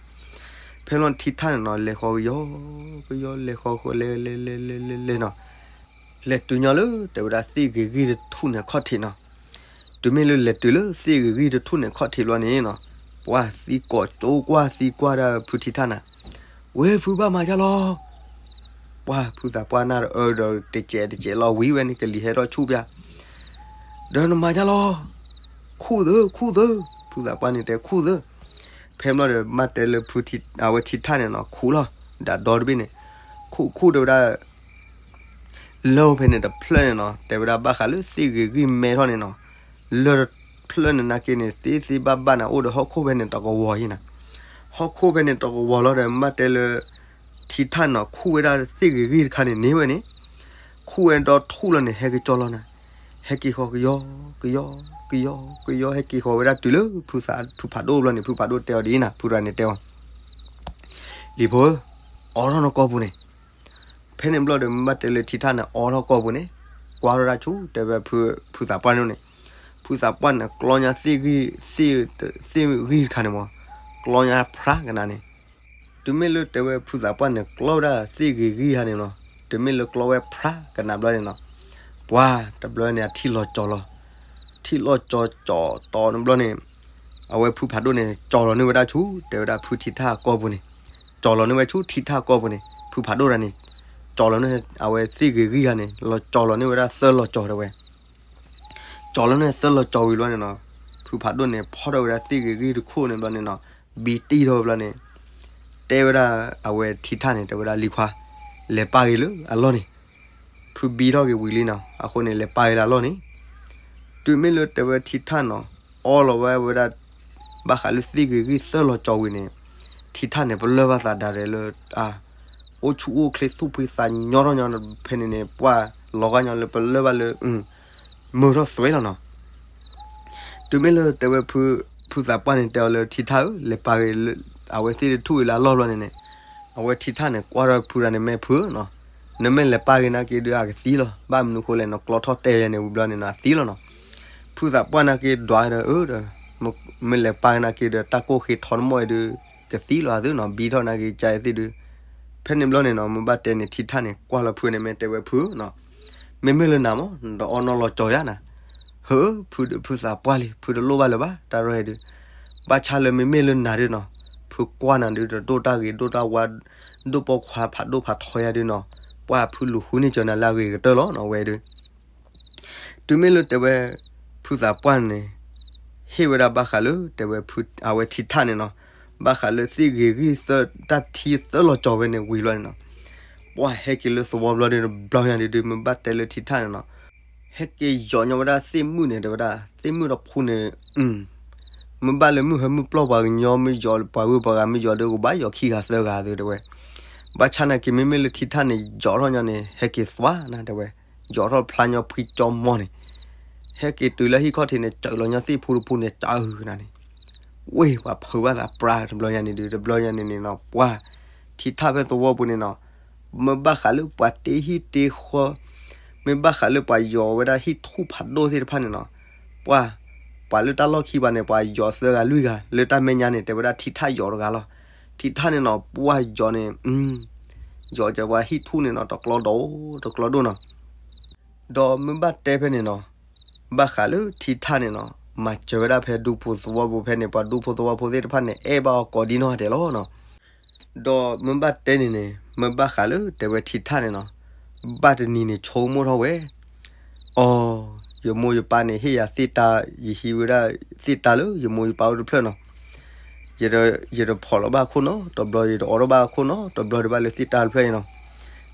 ဖဲမ့ၢ်ထံထၣ်န့ၣ်နီၤ လဲၤဃီကယီကယီ လဲၤဃီဃီ လဲၤလဲၤလဲၤလဲၤလဲၤလဲၤနီၤ လဲၤတုၤညီလၢ တဲဝဲဒၣ်သ့ၣ်ဂ့ၤဂံၢ်တထူၣ်န့ၣ်ခီၣ်ထံးနီၤ. တုၤမ့ၢ်လၢလဲၤတုၤလၢသ့ၣ်ဂ့ၤဂံၢ်တထူၣ်န့ၣ်ခီၣ်ထံးဘျီန့ၣ်နီၤ, ပှၤသံကိးကၠိကွၢ်သံကွၢ်ဒၣ်ဖုထံထၣ်နၤ, ဝဲဖုဘၣ်မၤယါလီၤ. ပှၤဖုသးပှၢ်နၢ်တအၢဒီး တစဲးတစဲးလီၤဝံၤဝဲန့ၣ် ကလံၤဟဲထီၣ်ဆူၣ်ပျၢ်, ဒီးနမၤယါလီၤ. ခူၣ်သၢ ခူၣ်သၢ, ဖုသးပှၢ်န့ၣ်တဲခူၣ်သၢ. ဖဲမ့ၢ်ဒီး မ့ၢ်တဲလၢဖုထံ အဝဲထံထၣ်န့ၣ်နီၤ ခူၣ်လီၤ, ဒၣ်ဒီတဘ့ၣ်န့ၣ်, ခူၣ်ခူၣ်တဲဝဲဒၣ် လၢဖဲန့ၣ်တဖျၢၣ်န့ၣ်နီၤ တဲဝဲဒၣ်ဘၣ်ဃးလၢသ့ၣ်ဂ့ၤဂံၢ်မဲထီၣ်န့ၣ်နီၤ, လၢတဖျၢၣ်န့ၣ်နာ်က့န့ၣ် သ့သ့ဘၣ်ဘၣ်န့ၣ် အိၣ်ဒီးဟီၣ်ခိၣ်ဖဲန့ၣ်တကဝီၤယဲနၤ. ဟီၣ်ခိၣ်ဖဲန့ၣ်တကဝီၤလီၤဒီး မ့ၢ်တဲလၢ ထံထၣ်နီၤ ခူၣ်ဝဲဒၣ်သ့ၣ်ဂ့ၤဂံၢ်တခါန့ၣ်န့ၢ်ဝဲန့ၣ်, ခူၣ်ဝဲဒီထူၣ်လီၤန့ၣ် ဟဲက့ၤကၠီလီၤနၤ, ဟဲက့ၤဃီကယီ ကယီ ကယီ ကယီ ဟဲက့ၤဃီဝဲဒၣ်တုၤလၢဖုဖးဒိၣ်ဘျီန့ၣ် ဖုဖးဒိၣ်တဲအီၤဒ်အံၤနၤ ဖုရၤန့ၣ်တဲအီၤ လံၤဖိဧၢ, အိးထီၣ်နကီၢ်ပူၤန့ၣ်. ဖဲန့ၣ်ဘျီဒီး မ့ၢ်ဘၣ်တဲလၢထံထၣ်န့ၣ် အိးထီၣ်ကီၢ်ပူၤန့ၣ်, ကွၢ်ထီၣ်ဒၣ်ဆူ တဲဝဲဖုသးပှၢ်န့ၣ်န့ၣ်, ဖုသးပှၢ်န့ၣ် ကျီညါသ့ၣ်ဂံၢ်, သ့ၣ်ဂံၢ်တခါန့ၣ်မး, ကျီညါဖျါကနၤန့ၣ်, တုၤမ့ၢ်လၢတဲဝဲဖုသးပှၢ်န့ၣ် ကျီဝဲဒၣ်သ့ၣ်ဂ့ၤဂံၢ်ဟါန့ၣ်နီၤ, တုၤမ့ၢ်လၢကျီဝဲဖျါကနၤဘျီန့ၣ်နီၤ, ပှၤတဘျီန့ၣ် အထံၣ်လီၤကၠီၤလီၤ, ထံၣ်လီၤကၠီၤကၠီၤတီၤန့ၣ်ဘျီန့ၣ်, အဝဲဖုဖးဒိၣ်န့ၣ် ကၠီၤလီၤန့ၢ်ဝဲဒၣ်ဆူ တဲဝဲဒၣ်ဖုထံထၣ်အကီၢ်ပူၤန့ၣ်, ကၠီၤလီၤန့ၢ်ဝဲဆူထံထၣ်အကီၢ်ပူၤန့ၣ်, ဖုဖးဒိၣ်တဂၤန့ၣ်, ကၠီၤလီၤန့ၢ် အဝဲသ့ၣ်ဂ့ၤဂံၢ်ဟါန့ၣ် လီၤကၠီၤလီၤန့ၢ်ဝဲဒၣ်သၢလီၤကၠီၤတဲဝဲ ကၠီၤလီၤန့ၢ်သၢလီၤကၠီၤဝံၤဘျီန့ၣ်နီၤ, ဖုဖးဒိၣ်န့ၣ် ဖီၣ်ထီၣ်ဝဲဒၣ်သ့ၣ်ဂ့ၤဂံၢ်တခိၣ်န့ၣ်ဘျီန့ၣ်နီၤ, ဘံတံၢ်ထီၣ်ဝဲဘျီန့ၣ်, တဲဝဲဒၣ်အဝဲထံထၣ်န့ၣ် တဲဝဲဒၣ်လံၤခွါ, လဲၤပာ်ဂ့ၤလၢအလီၢ်န့ၣ်, ဖုဘံထီၣ်က့ၤဝံၤလံနီၤ, အဃိန့ၣ် လဲၤပာ်ဂ့ၤလၢအလီၢ်န့ၣ်, တုၤမ့ၢ်လၢတဲဝဲထံထၣ်နီၤ, အီလီၤဝဲဝဲဒၣ် ဘၣ်ဃးလၢသ့ၣ်ဂ့ၤဂံၢ်သၢလီၤကၠီၤဝံၤန့ၣ်, ထံထၣ်န့ၣ် ပလၢၢ်ဘၣ်သးဒၣ်ရဲၣ်လၢ အိၣ်ဆူၣ်အိၣ်ချ့သူၣ်ဖှံသးညီထီၣ်ညီဖဲန့ၣ်န့ၣ် ပှၤလီၤဂာ်ညီလၢပလၢၢ်ဘၣ်လၢ မုာ်ထီၣ်သွဲလီၤနီၤ. တုၤမ့ၢ်လၢတဲဝဲဖု, ဖုသးပှၢ်န့ၣ် တဲအီၤလၢထံထၣ်ဧၢ, လဲၤပာ်ဂ့ၤလၢ အဝဲသ့ၣ်တထူၣ်အံၤလၢအလီၢ်ဘျီန့ၣ်န့ၣ်, အဝဲထံထၣ်န့ၣ် ကွၢ်ထီၣ်ဖုဒၣ်န့ၣ် မ့ၢ်ဖုဧၢနီၤ, နမ့ၢ်လဲၤပာ်က့ၤနာ်က့ဒီးအကသံလီၤ. ဘၣ်မနုၤဃိလဲၣ်နီၤ, ကျီထီၣ်တဲာ်ယဲန့ၣ် ဝံၤဘျီန့ၣ်နီၤ အသံလီၤနီၤ. ဖုသးပှၢ်နာ်က့ဒွးဒီး အၢဒီး မ့ၢ်လဲၤပာ်က့ၤနာ်က့ဒီး တၢ်ကိၢ်ဃ့ထီတမီၢ်အံၤဒီး ကသံလီၤအသးနီၤ, ဘံထီၣ်နာ်က့ကါအသ့ၣ်ဒီး ဖဲန့ၣ်ဘျီန့ၣ်နီၤ မ့ၢ်ဘၣ်တဲန့ၣ် ထံထၣ်န့ၣ် ကွၢ်လီၤဖုန့ၣ် မ့ၢ်တဲဝဲဖုနီၤ, မ့မ့ၢ်လၢနၤမး နတအီၣ်နီၢ်လီၤကၠီၤယါနၤ, ဟၢ ဖုဒီးဖုသးပှၢ်လံ ဖုတလိၣ်ဘၣ်လၢၤဘၣ် တၢ်ရဲၣ်ဒုး, ဘၣ်ဆၣ်လၢမ့မ့ၢ်လၢနၤဒုးနီၤ, ဖုကွၢ်နၤဒုး တဒိၣ်တၢ်ဂ့ၤဒိၣ်တၢ်ဝါ ဒိၣ်ပိာ်ခွါဖးဒိၣ်ဖးထီယါဒုးနီၤ, ပှၢ်ဖုလူၤဃုန့ၢ်ကၠီၤနၤလၢအဂ့ၤကတၢၢ်လီၤနီၤ ဝဲဒုး တုၤမ့ၢ်လၢတဲဝဲ ဖုသးပှၢ်န့ၣ် ဟ့ၣ်ဝဲဒၣ်ဘၣ်ဃးလၢ တဲဝဲဖု အဝဲထံထၣ်န့ၣ်နီၤ, ဘၣ်ဃးလၢသ့ၣ်ဂ့ၤဂံၢ်သၢ တၢ်ထံသၢလီၤကၠီၤဝဲန့ၣ်ဝံၤဘျီန့ၣ်နီၤ, ပှၢ်ဟဲက့ၤလၢသဝီဘျီဒုး တဘျီညါဒုးဒုး မ့ၢ်ဘၣ်တဲလၢထံထၣ်န့ၣ်နီၤ, ဟဲက့ၤယီၤညီဝဲဒၣ်သ့ၣ်မုၣ်န့ၣ် တဲဝဲဒၣ် သ့ၣ်မုၣ်တဖုန့ၣ် မ့ၢ်ဘၣ်လၢမုၢ်ဟၢမုၢ်ပျီၢ်ပှၤကညီမ့ၢ်ယီၤ ပှၤဂုၤပှၤဂၤမ့ၢ်ယီၤဒီး ကဘၣ်ယီၤခံဂၤသၢဂၤသ့တဲဝဲ, ဘၣ်ဆၣ်နာ်က့ မ့မ့ၢ်လၢထံထၣ်န့ၣ် ယီၤထီၣ်ညီန့ၣ် ဟဲက့ၤသွါနၤတဲဝဲ, ယီၤထီၣ်ဖျါညီဖှံကၠီမီန့ၣ်, ဟဲက့ၤတုၤလၢဟံၣ်ခီၣ်ထံးန့ၣ် စၢၤလီၤညီသ့ၣ်ဖူတဖူန့ၣ် စၢၤနၤန့ၣ်, ဝ့ၢ်ပှၤဖုးဘၣ်သးပြါတဘျီညါန့ၣ်ဒုး တဘျီညါန့ၣ်န့ၣ်နီၤ ပှၢ် ထံထၣ်ဖဲသဝီပူၤန့ၣ်နီၤ, မ့ၢ်ဘၣ်ဃးလၢပှၤတ့ဟံၣ်တ့ဃီ မ့ၢ်ဘၣ်ဃးလၢပှၤယီၤဝဲဒၣ်ဟံၣ်ထူၣ်ဖးဒိၣ်သ့ၣ်တဖၣ်န့ၣ်နီၤ, ပှၢ် ပှၤလၢတၢ်လီၢ်ခံဘၣ်န့ၣ် ပှၤယီၤသၢဂၤလွံၢ်ဂၤ လၢတၢ်မဲာ်ညါန့ၣ် တဲဝဲဒၣ်ထံထၣ်ယီၤတဂၤလီၤ. ထံထၣ်န့ၣ်နီၤ ပှၢ်ယီၤန့ၣ် ယီၤကၢၤပှၤဟံၣ်ထူၣ်န့ၣ်နီၤ တကျီဒီး တကျီဒိၣ်နီၤ, ဒီးမ့ၢ်ဘၣ်တဲဖဲန့ၣ်နီၤ, ဘၣ်ဃးလၢထံထၣ်န့ၣ်နီၤ, မၤစၢၤဝဲဒၣ်ဖဲဒူဖိသဝီပူၤဖဲန့ၣ် ပှၤဒူဖိသဝီဖိသ့ၣ်တဖၣ်န့ၣ် အဲၣ်ဘၣ်အီၤကိးဒံနီၢ်ဂၤဒဲးလီၤနီၤ. ဒီးမ့ၢ်ဘၣ်တဲန့ၣ်န့ၣ် မ့ၢ်ဘၣ်ဃးလၢတဲဝဲထံထၣ်န့ၣ်နီၤ, ဘၣ်တနံၤန့ၣ်ဆိကမိၣ်ထီၣ်ဝဲ, အီ, ယမိၢ်ယပၢ်န့ၣ် ဟ့ၣ်ယၤသ့ၣ်တၢ် ယဟံးဝဲဒၣ်သ့ၣ်တၢ်လၢယမိၢ်ယပၢ်အိၣ်တဖျၢၣ်နီၤ, ယတဖီၣ်လီၤဘၣ်အခိၣ်နီတဘျီ ယတအိးထီၣ်ဘၣ်အခိၣ်နီတဘျီဒံးဘၣ်လၢသ့ၣ်တၢ်တဖျၢၣ်အံၤနီၤ,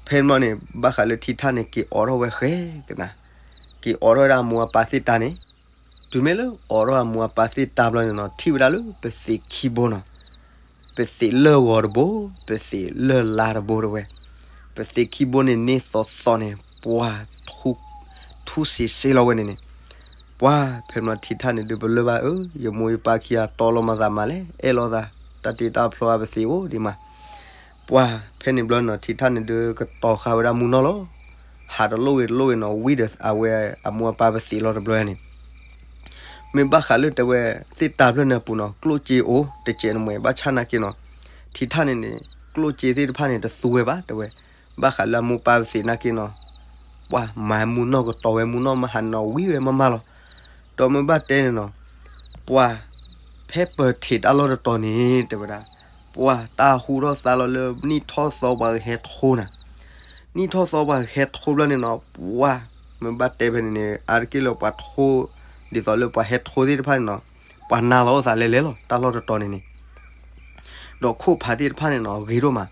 ဖဲန့ၣ်ဘျီန့ၣ် ဘၣ်ဃးလၢထံထၣ်န့ၣ် က့ၤအိးထီၣ်ဝဲဃဲကနၤ, က့ၤအိးထီၣ်ဝဲဒၣ်အမိၢ်အပၢ်သ့ၣ်တၢ်န့ၣ်, တုၤမ့ၢ်လၢအိးထီၣ်အမိၢ်အပၢ်သ့ၣ်တၢ်ဘျီန့ၣ်နီၤ ထံၣ်ဝဲဒၣ်လၢပသံးခံဘိနီၤ, ပသံးလၢၢ်ဂီၤတဘိ, ပသံးလၢၢ်လါတဘိတဲဝဲ, ပသံးခံဘိန့ၣ်န့ၢ်သီသီန့ၣ် ပှၢ် ထူၣ်စံးစ့လီၤဝဲန့ၣ်န့ၣ်, ပှၢ် ဖဲမ့ၢ်ထံထၣ်န့ၣ်ဒုး ပလၢၢ်ဘၣ်အၢ ယမိၢ်ယပၢ်ခံဂၤတီလိာ်မၤသးမၤလဲၣ် အဲၣ်လိာ်သး တၢ်တ့တၢ်ဖျီအပသံးအိၣ်ဒံးမး, ပှၢ် ဖဲန့ၣ်ဘျီနီၤ ထံထၣ်န့ၣ်ဒုး ကတီၤဃာ်ဝဲဒၣ်မူနီၢ်လီၤ, ဟးတလိၣ်ဂ့ၤတလိၣ်ဂ့ၤနီၤ ဝံၤဒီးအဝဲအမိၢ်အပၢ်ပသံးလီၤတဘျီန့ၣ် မ့ၢ်ဘၣ်ဃးလၢတဲဝဲ သ့ၣ်တၢ်ဖျၢၣ်န့ၣ်အပူၤနီၤ ကျိၣ်စ့အိၣ်တစဲးနမှဲ ဘၣ်ဆၣ်နာ်က့နီၤ, ထံထၣ်န့ၣ်န့ၣ် ကျိၣ်စ့သ့ၣ်တဖၣ်န့ၣ် တသူဝဲဘၣ်တဲဝဲ, ဘၣ်ဃးလၢအမိၢ်ပၢ်ပသံးနာ်က့နီၤ, ပှၢ်မၤမူနီၢ်ကတီၤဝဲမူနီၢ်မဟါနီၤ ဝံၤဝဲမးမးလီၤ, ဒီးမ့ၢ်ဘၣ်တဲန့ၣ်နီၤ, ပှၢ် ဖဲပၢၤထံးတၢ်လီၢ်တတီၤန့ၣ် တဲဝဲဒၣ်, ပှၢ်တၢ်ဟူထီၣ်သါလီၤလၢ နံၣ်ထီၣ်သီပှၤကဟဲထိနၤ နံၣ်ထီၣ်သီပှၤဟဲထိဘျီန့ၣ်နီၤ ပှၢ် မ့ၢ်ဘၣ်တဲဖဲန့ၣ်န့ၣ် အါတက့ၢ်လၢပှၤထိ ဒ်သိးလၢပှၤဟဲထိသ့ၣ်တဖၣ်န့ၣ်နီၤ ပှၤနါလီၤအိၣ်သးလဲၤလဲၤလီၤ တၢ်လီၢ်တတီၤန့ၣ်န့ၣ် ဒီးခိၣ်ဖးသ့ၣ်တဖၣ်န့ၣ်နီၤ ဂ့ၤဒိၣ်မး,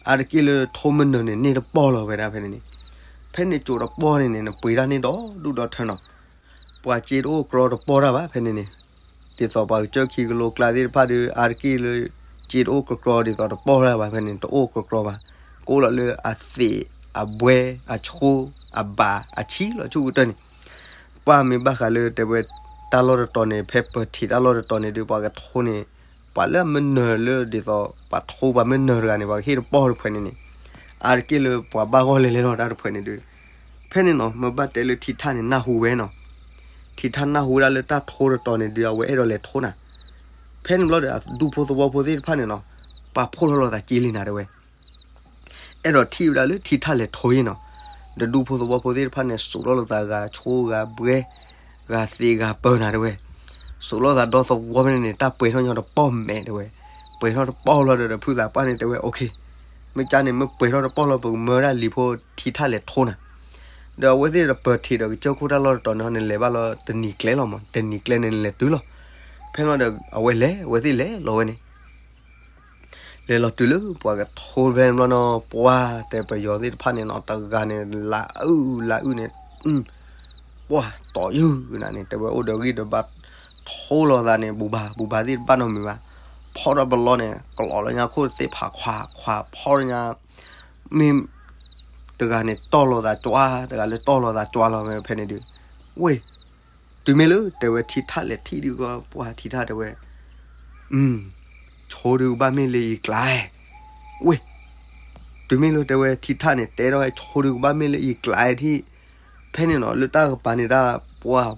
အါတက့ၢ်လၢထိမနၢၤန့ၣ် န့ၢ်တပီၢ်လီၤဝဲဒၣ်ဖဲန့ၣ်န့ၣ်, ဖဲန့ၣ်ကၠိတပီၢ်န့ၣ်န့ၣ် နပှ့ၤတၢ်န့ၢ်ဒီးဒူၣ်ဒီးထၢနီၤ ပှၤစ့တအိၣ်ကြီတပီၢ်တၢ်ဘၣ်ဖဲန့ၣ်န့ၣ်, ဒ်သိးပှၤကစၢၢ်ခံကလိကျါသ့ၣ်တဖၣ်ဒီး အါတက့ၢ်လၢ စ့တအိၣ်ကြီကြီဒ်သိးတပီၢ်တၢ်ဘၣ်ဖဲန့ၣ် တအိၣ်ကြီကြီဘၣ်, ကအိၣ်လီၤလၢအသ့း အဘှဲ အဆိ အဘး အဆံးလီၤဆူကတၢၢ်န့ၣ်, ပှၢ်မ့ၢ်ဘၣ်ဃးလၢတဲဝဲ တၢ်လီၢ်တတီၤန့ၣ် ဖဲပၢၤထံးတၢ်လီၢ်တတီၤန့ၣ်ဒီး ပှၤကထိန့ၣ် ပှၤလၢအမနၢၤလၢဒ်သိး ပှၤထိပှၤမနၢၤတဂၤန့ၣ် ပှၤကဟ့ၣ်တပီၢ်တဖှဲးန့ၣ်န့ၣ်, အါတက့ၢ်လၢပှၤဘၣ်ဂီၢ်လဲၤလဲၤလီၤတၢ်တဖှဲးန့ၣ်ဒီး, ဖဲန့ၣ်နီၤ မ့ၢ်ဘၣ်တဲလၢထံထၣ်န့ၣ်နၢ်ဟူဝဲနီၤ, ထံထၣ်နၢ်ဟူဝဲဒၣ်လၢတၢ်ထိတတီၤန့ၣ်ဒီး အဝဲအဲၣ်ဒိးလဲၤထိနၤ, ဖဲန့ၣ်ဘျီဒီး ဒူဖိသဝီဖိသ့ၣ်တဖၣ်န့ၣ်နီၤ, ပာ်ဖှိၣ်ထီၣ်လိာ်သးက့လံနၤတဲဝဲ အဲၣ်ဒိးထံၣ်ဝဲဒၣ်လၢထံထၣ်လဲၤထိယ့ၣ်နီၤ, ဒီးဒူဖိသဝီဖိသ့ၣ်တဖၣ်န့ၣ် စိာ်ထီၣ်လိာ်သးဂၤဆိဂၤဘှဲ, ဂၤသ့ဂၤပၢၤနၤတဲဝဲ, စိာ်လိာ်သးဒီသဝီဖဲန့ၣ်န့ၣ် တၢ်ပှဲၤထီၣ်ညီတပီၢ်မဲာ်တဲဝဲ, ပှဲၤထီၣ်တပီၢ်လီၤဒီး ဒီးဖုသးပှၢ်န့ၣ်တဲဝဲ အိၣ်ခ့, မ့ၢ်ကါန့ၣ် မ့ၢ်ပှဲၤထီၣ်တပီၢ်လီၤ ပကမၢဝဲဒၣ်လံၤဖိထံထၣ်လဲၤထိနၤ, ဒီးအဝဲသ့ၣ်ဒီးပၢၤထံးဒီးကစၢၢ်ခိၣ်တၢ်လီၢ်တတီၤန့ၣ် နလဲၤဘၣ်လီၤတနံၤကျဲလီၤမး တနံၤကျဲန့ၣ်နလဲၤတုၤလီၤ, ဖဲလီၤဒီး အဝဲလဲၤ အဝဲသ့ၣ်လဲၤလီၤဝဲန့ၣ် လဲၤလီၤတုၤလၢပှၤကထိဖဲန့ၣ်ဘျီနီၤ ပှၢ်တဲပယီၤသ့ၣ်တဖၣ်န့ၣ်နီၤ တဂၤန့ၣ် လၢအုၣ်လၢအုၣ်န့ၣ်, ပှၢ်တီၤယုၢ်နၤန့ၣ် တဲဝဲအိၣ်ဒီးဂံၢ်ဒီးဘါ ထိလီၤသးန့ၣ် ဘူၣ်ဘါ ဘူၣ်ဘါသ့ၣ်တဘၣ်နီတမံၤဘၣ်, ဖီၣ်ထီၣ်ပလီၢ်န့ၣ် ကလီၤလၢညါခိၣ်သ့ၣ်ဖးခွါခွါ ဖီၣ်လၢညါ မ့ၢ် တဂၤန့ၣ်တီၢ်လိာ်သးကွါ တဂၤလၢတီၢ်လိာ်သးကွါလီၤဝဲဖဲန့ၣ်ဒီး, ဝ့ၢ် တုၤမ့ၢ်လၢတဲဝဲထံထၣ်လဲၤထံၣ်ဒုးကီး ပှၢ်ထံထၣ်တဲဝဲ, ဆိဒုးဘၣ်မ့ၢ်လၢအံၤကျါ, ဝ့ၢ်, တုၤမ့ၢ်လၢတဲဝဲထံထၣ်န့ၣ် တဲထီၣ်ဝဲဆိဒုကဘၣ်မ့ၢ်လၢအံၤကျါထံၣ်, ဖဲန့ၣ်နီၤ လၢတၢ်ကပၤန့ၣ်ဒၣ် ပှၢ်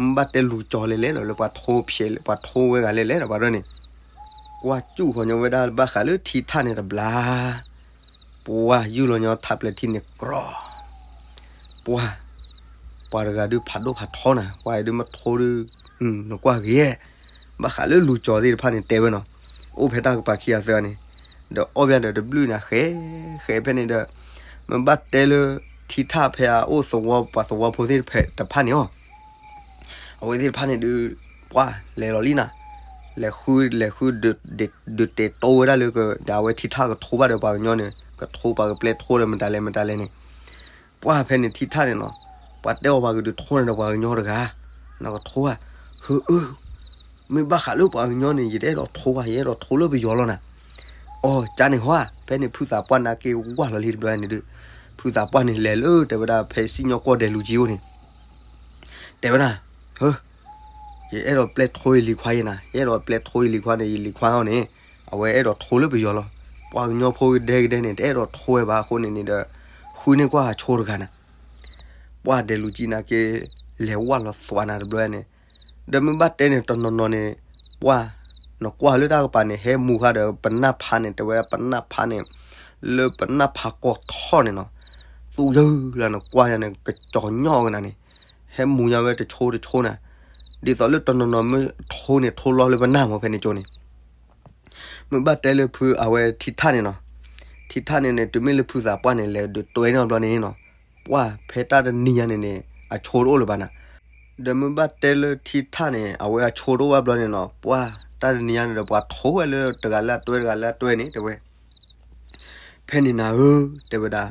မ့ၢ်ဘၣ်တဲလူၤကၠီၤလဲၤလဲၣ်ဒီး လၢပှၤထိဖျဲး ပှၤထိဝဲဂၤလဲၤလဲၣ်ဒီး ပှၤဒၢန့ၣ် ကွၢ်စူၣ်ဃီညီဝဲဒၣ်ဘၣ်ဃးလၢထံထၣ်န့ၣ်တဘျီ, ပှၢ် ယူၢ်လီၤညီထးပျဲၤထံန့ၣ်ကြီ, ပှၢ် ပှၤတဂၤဒုးဖးဒိၣ်ဖးထီနၤ, ပှၢ်အံၤဒုးမ့ၢ်ထိဒုး နကွၢ်ဂ့ၤ, ဘၣ်ဃးလၢလူၤကၠီၤသ့ၣ်တဖၣ်န့ၣ်တဲဝဲနီၤ, အိၣ်ဖဲတၢ်ကပၤခံဂၤသၢဂၤန့ၣ်, ဒီးအီၣ်ဘၣ်ဒီးတဘျုးန့ၣ် ဃဲ ဃဲဖဲန့ၣ်ဒီး မ့ၢ်ဘၣ်တဲလၢ ထံထၣ်ဖဲအအိၣ်သဝီပှၤသဝီဖိသ့ၣ်တဖၣ်န့ၣ်အီၤ အဝဲသ့ၣ်တဖၣ်န့ၣ်ဒုး ပှၢ် လဲၤလီၤလံနၤ, လဲၤဃု လဲၤဃု ဒုးတဲာ်တီဝဲဒၣ်လၢ ဒီးအဝဲထံထၣ်ကထိဘၣ်ဒီးပှၤကညီန့ၣ် ကထိပှၤကပျဲထိဒီးမတၤလဲၣ်မတၤလဲၣ်န့ၣ်, ပှၢ် ဖဲန့ၣ်ထံထၣ်န့ၣ်နီၤ, ပှၤတဲအီၤပှၤကဒုးထိန့ၣ်ဒီးပှၤကညီတဂၤ, နကထိဧါ, ဟၢအၢ မ့ၢ်ဘၣ်ဃးလၢပှၤကညီန့ၣ် ယတအဲၣ်ဒိးထိဘၣ် ယအဲၣ်ဒိးထိလၢပယီၤလီၤနၤ, အီ ကန့ၣ်ဟီဧါ, ဖဲန့ၣ်ဖုသးပှၢ်န့ၣ်က့ၤဝၢ်လီၤလံတဘျီန့ၣ်ဒုး, ဖုသးပှၢ်န့ၣ်လဲၤလၢတဲဝဲဒၣ်ဖဲစံၣ်ညီၣ်ကွီၢ်ဒဲးလူၤကံအိၣ်န့ၣ် တဲဝဲဒၣ်, ဟၢ ယအဲၣ်ဒိးပျဲထိယလံၤခွါယဲနၤ, ယအဲၣ်ဒိးပျဲထိယလံၤခွါန့ၣ် ယလံၤခွါအီၤန့ၣ် အဝဲအဲၣ်ဒိးထိလၢပယီၤလီၤ, ပှၤကညီဖိကဒဲကဒဲန့ၣ် တအဲၣ်ဒိးထိဝဲဘၣ်အဃိန့ၣ်န့ၣ်ဒီး ဃုန့ၢ်ကွၢ်အဆိတဂၤနၤ, ပှၢ်ဒဲးလူၤကံန့ၣ်က့ၤ လဲၤဝၢ်လီၤသွးနၤတဘျီန့ၣ်, ဒီးမ့ၢ်ဘၣ်တဲန့ၣ်တနီၤနီၤန့ၣ်, ပှၢ် နကွၢ်လၢတၢ်ကပၤန့ၣ် ဟဲမူခါဒီးပနၢ်ဖးန့ၣ် တဲဝဲဒၣ်ပနၢ်ဖးန့ၣ်, လၢပနၢ်ဖးကီၢ်ထီၣ်န့ၣ်နီၤ, သူယုၢ်လၢနကွၢ်ယၤန့ၣ် ကကၠီၤညီၣ်ကနၤန့ၣ်, ဟဲမူညါဝဲတဆိတဆိနၤ, ဒ်သိးလၢတနီၤနီၤမ့ၢ်ထိန့ၣ် ထိလီၤလၢပနၢ်မၢ်ဖဲန့ၣ်ကၠိန့ၣ် မ့ၢ်ဘၣ်တဲလၢဖုအဝဲထံထၣ်န့ၣ်နီၤ, ထံထၣ်န့ၣ်န့ၣ် တုၤမ့ၢ်လၢဖုသးပှၢ်န့ၣ် လဲၤဒုးတွဲန့ၢ်အီၤဘျီန့ၣ်နီၤ, ပှၢ်ဖဲတၢ်တနံၤညါန့ၣ်န့ၣ် အဆိတအိၣ်လၢၤဘၣ်နၤ, ဒီးမ့ၢ်ဘၣ်တဲလၢထံထၣ်န့ၣ် အဝဲအဆိတအိၣ်ဘၣ်ဘျီန့ၣ်နီၤ, ပှၢ်တၢ်တနံၤညါန့ၣ်ဒီး ပှၤထိဝဲလၢတဂၤလၢအတွဲတဂၤလၢအတွဲန့ၣ် တဲဝဲ ဖဲန့ၣ်နၤဧၢ, တဲဝဲဒၣ်,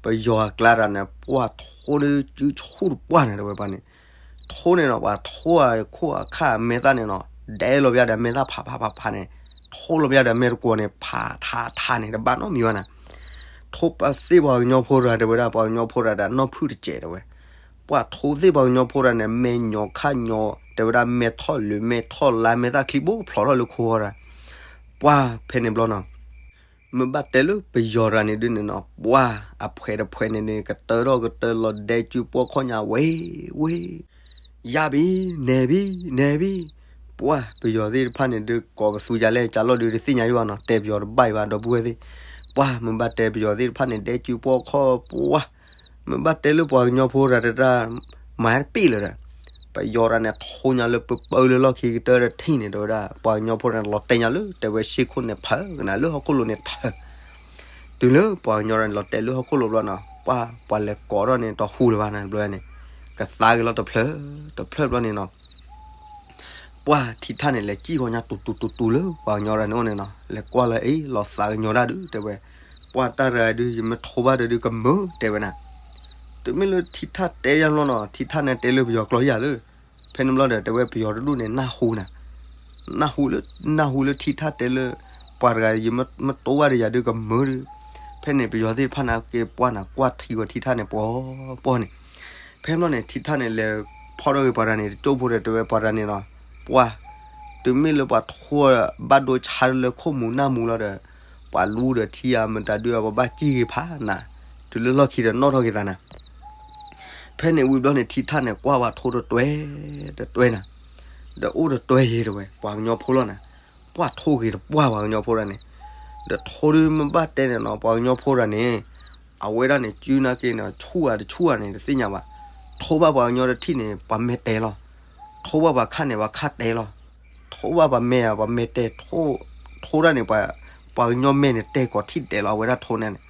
ပယီၤအကျါတဂၤန့ၣ် ပှၢ်ထိဒုးစုဆူၣ်တပှၢ်န့ၣ် တဲဝဲပှၢ်န့ၣ်, ထိန့ၣ်နီၤ ပှၤထိအခိၣ်အခၣ်အမဲာ်သၣ်န့ၣ်နီၤ, ဒဲလီၤဘၣ်ဒီးမဲာ်သၣ်ဖးဖးဖးဖးန့ၣ်, ထိလီၤဘၣ်ဒီးမဲာ်တကွီၤန့ၣ် ဖးထးထးန့ၣ် တဘၣ်နီတမံၤဘၣ်နၤ, ထိပသ့ၣ်ပှၤကညီဖိတဂၤ တဲဝဲဒၣ် ပှၤကညီဖိတဂၤဒီးနီၢ်ဖုၣ်တစဲး တဲဝဲ, ပှၢ်ထိသ့ၣ်ပှၤကညီဖိတဂၤန့ၣ် မဲာ်ညီၤခါညီၤ တဲဝဲဒၣ်မဲာ်ထီၣ်လၢမဲာ်ထီၣ်လါ မဲာ်သၣ်ချံဘိဖျိးထီၣ်လၢခိဝဲဒၣ်, ပှၢ်ဖဲန့ၣ်ဘျီနီၤ မ့ၢ်ဘၣ်တဲလၢပယီၤတဂၤန့ၣ်ဒုးန့ၣ်နီၤ, ပှၢ်အဖှဲးတဖှဲးန့ၣ်န့ၣ် ကတၢထီၣ်ကတၢလီၤဒဲစုပှီၢ်ခီၣ်ညါဝဲဝဲ, ယါဘံ နဲၣ်ဘံ နဲၣ်ဘံ, ပှၢ်ပယီၤသ့ၣ်တဖၣ်န့ၣ်ဒုး ကိးပသူယၤလဲၣ် ကၢ်လီၢ်ဒုးတသ့ၣ်ညါယဘၣ်နီၤ, တဲပယီၤတဘၣ်အံၤဘၣ် ဒီပုၢ်ဝဲၢ်သ့ၣ်, ပှၢ်မ့ၢ်ဘၣ်တဲပယီၤသ့ၣ်တဖၣ်န့ၣ် ဒဲစုပှီၢ်ခီၣ်ပှၢ်, မ့ၢ်ဘၣ်တဲလၢပှၤကညီဖိတဂၤတတၢ် မၤတပ့ၢ်လၢၤဒီး, ပယီၤတဂၤန့ၣ် ထိညါလၢပပၢလၢလီၢ်ခံကတၢၢ်တထံၣ်န့ၣ် တဲဝဲဒၣ် ပှၤကညီဖိတဂၤန့ၣ် လီၤတဲာ်ညါလၢ တဲဝဲဆ့ခိၣ်န့ၣ်ဖးကနၤလၢဟီၣ်ခိၣ်လိၤန့ၣ်ထၢၣ်, တုၤလၢပှၤကညီတဂၤန့ၣ် လီၤတဲာ်လၢဟီၣ်ခိၣ်လိၤဘျီနီၤ, ပှၢ်ပှၤလဲၤကိးထီၣ်န့ၣ် တဟူလၢၤဘၣ်နၤတဘျီန့ၣ်, ကသါက့ၤလီၤတဖျၢၣ်တဖျၢၣ်ဘျီန့ၣ်နီၤ ပှၢ်ထံထၣ်န့ၣ် လဲၤစံၣ်ဃီညါတူၤတူၤတူၤတူၤလၢပှၤကညီတဂၤန့ၣ်အိၣ်န့ၣ်နီၤ, လဲၤကွၢ်လၢအ့ၣ် လီၤသးကညီၤတၢ်ဒုး တဲဝဲ, ပှၢ်တၢ်တဂၤဒုး ယမ့ၢ်ထိဘၣ်ဒီးဒုးကမၢတဲဝဲနၤ, တုၤမ့ၢ်လၢထံထၣ်တဲယါဘျီနီၤ ထံထၣ်န့ၣ်တဲလၢပယီၤကျိာ်ယၤလၢ, ဖဲန့ၣ်ဘျီဒီး တဲဝဲပယီၤတဒူၣ်န့ၣ် နၢ်ဟူနၤ, နၢ်ဟူလၢ နၢ်ဟူလၢထံထၣ်တဲလၢ ပှၤတဂၤယမ့ၢ်တိဘၣ်ဒီးယၤဒုးကမၢဒုး, ဖဲန့ၣ်ပယီၤသ့ၣ်တဖၣ်န့ၣ်က့ၤပှၢ်နၤ ကွၢ်ထံဂီၤထံထၣ်န့ၣ်ပှီၤပှီၤန့ၣ် ဖဲဘျီန့ၣ် ထံထၣ်န့ၣ် လဲၤဖီၣ်ထီၣ်က့ၤပှၤတဂၤန့ၣ် တကၠိဖိဒီးတဲဝဲပှၤတဂၤန့ၣ်လီၤ, ပှၢ်, တုၤမ့ၢ်လၢပှၤထိဘၣ်ဒိဆါလၢခိၣ်မူၤနၢ်မူၤလီၤဒီး, ပှၤလူဒီးထံဧါမတၤဒုးဧါ ပဘၣ်စံၣ်ဂ့ၤဖးနၤ, တုၤလၢလီၢ်ခံဒီးနီၣ်ထီၣ်က့ၤသးနၤ ဖဲန့ၣ်ဝံၤဘျီန့ၣ် ထံထၣ်န့ၣ် ကွၢ်ပှၤထိတတွဲ တတွဲနၤ, ဒီးအိၣ်တတွဲယ့ၤတဲဝဲ ပှၤကညီဖိလီၤနၤ, ပှၢ်ထိဂ့ၤတပှၢ်ပှၤကညီဖိတဂၤန့ၣ်, ဒီးထိဒုးမ့ၢ်ဘၣ်တဲန့ၣ်နီၤ ပှၤကညီဖိတဂၤန့ၣ်, အဝဲဒၣ်န့ၣ် စုနာ်က့န့ၣ် ဆူၣ်ဧါတဆူၣ်ဧါန့ၣ် တသ့ၣ်ညါဘၣ်, ထိဘၣ်ပှၤကညီတထံၣ်န့ၣ် ပှၤမဲာ်တဲာ်လီၤ, ထိဘၣ်ပှၤခၣ်န့ၣ် ပှၤခၣ်တဲာ်လီၤ, ထိဘၣ်ပှၤမဲာ်ဧါ ပှၤမဲာ်တဲာ်, ထိဒၣ်န့ၣ် ပှၤကညီမဲာ်န့ၣ် တဲာ်ကိးထံၣ်ဒဲးလီၤ အဝဲဒၣ်ထိန့ၣ်န့ၣ်,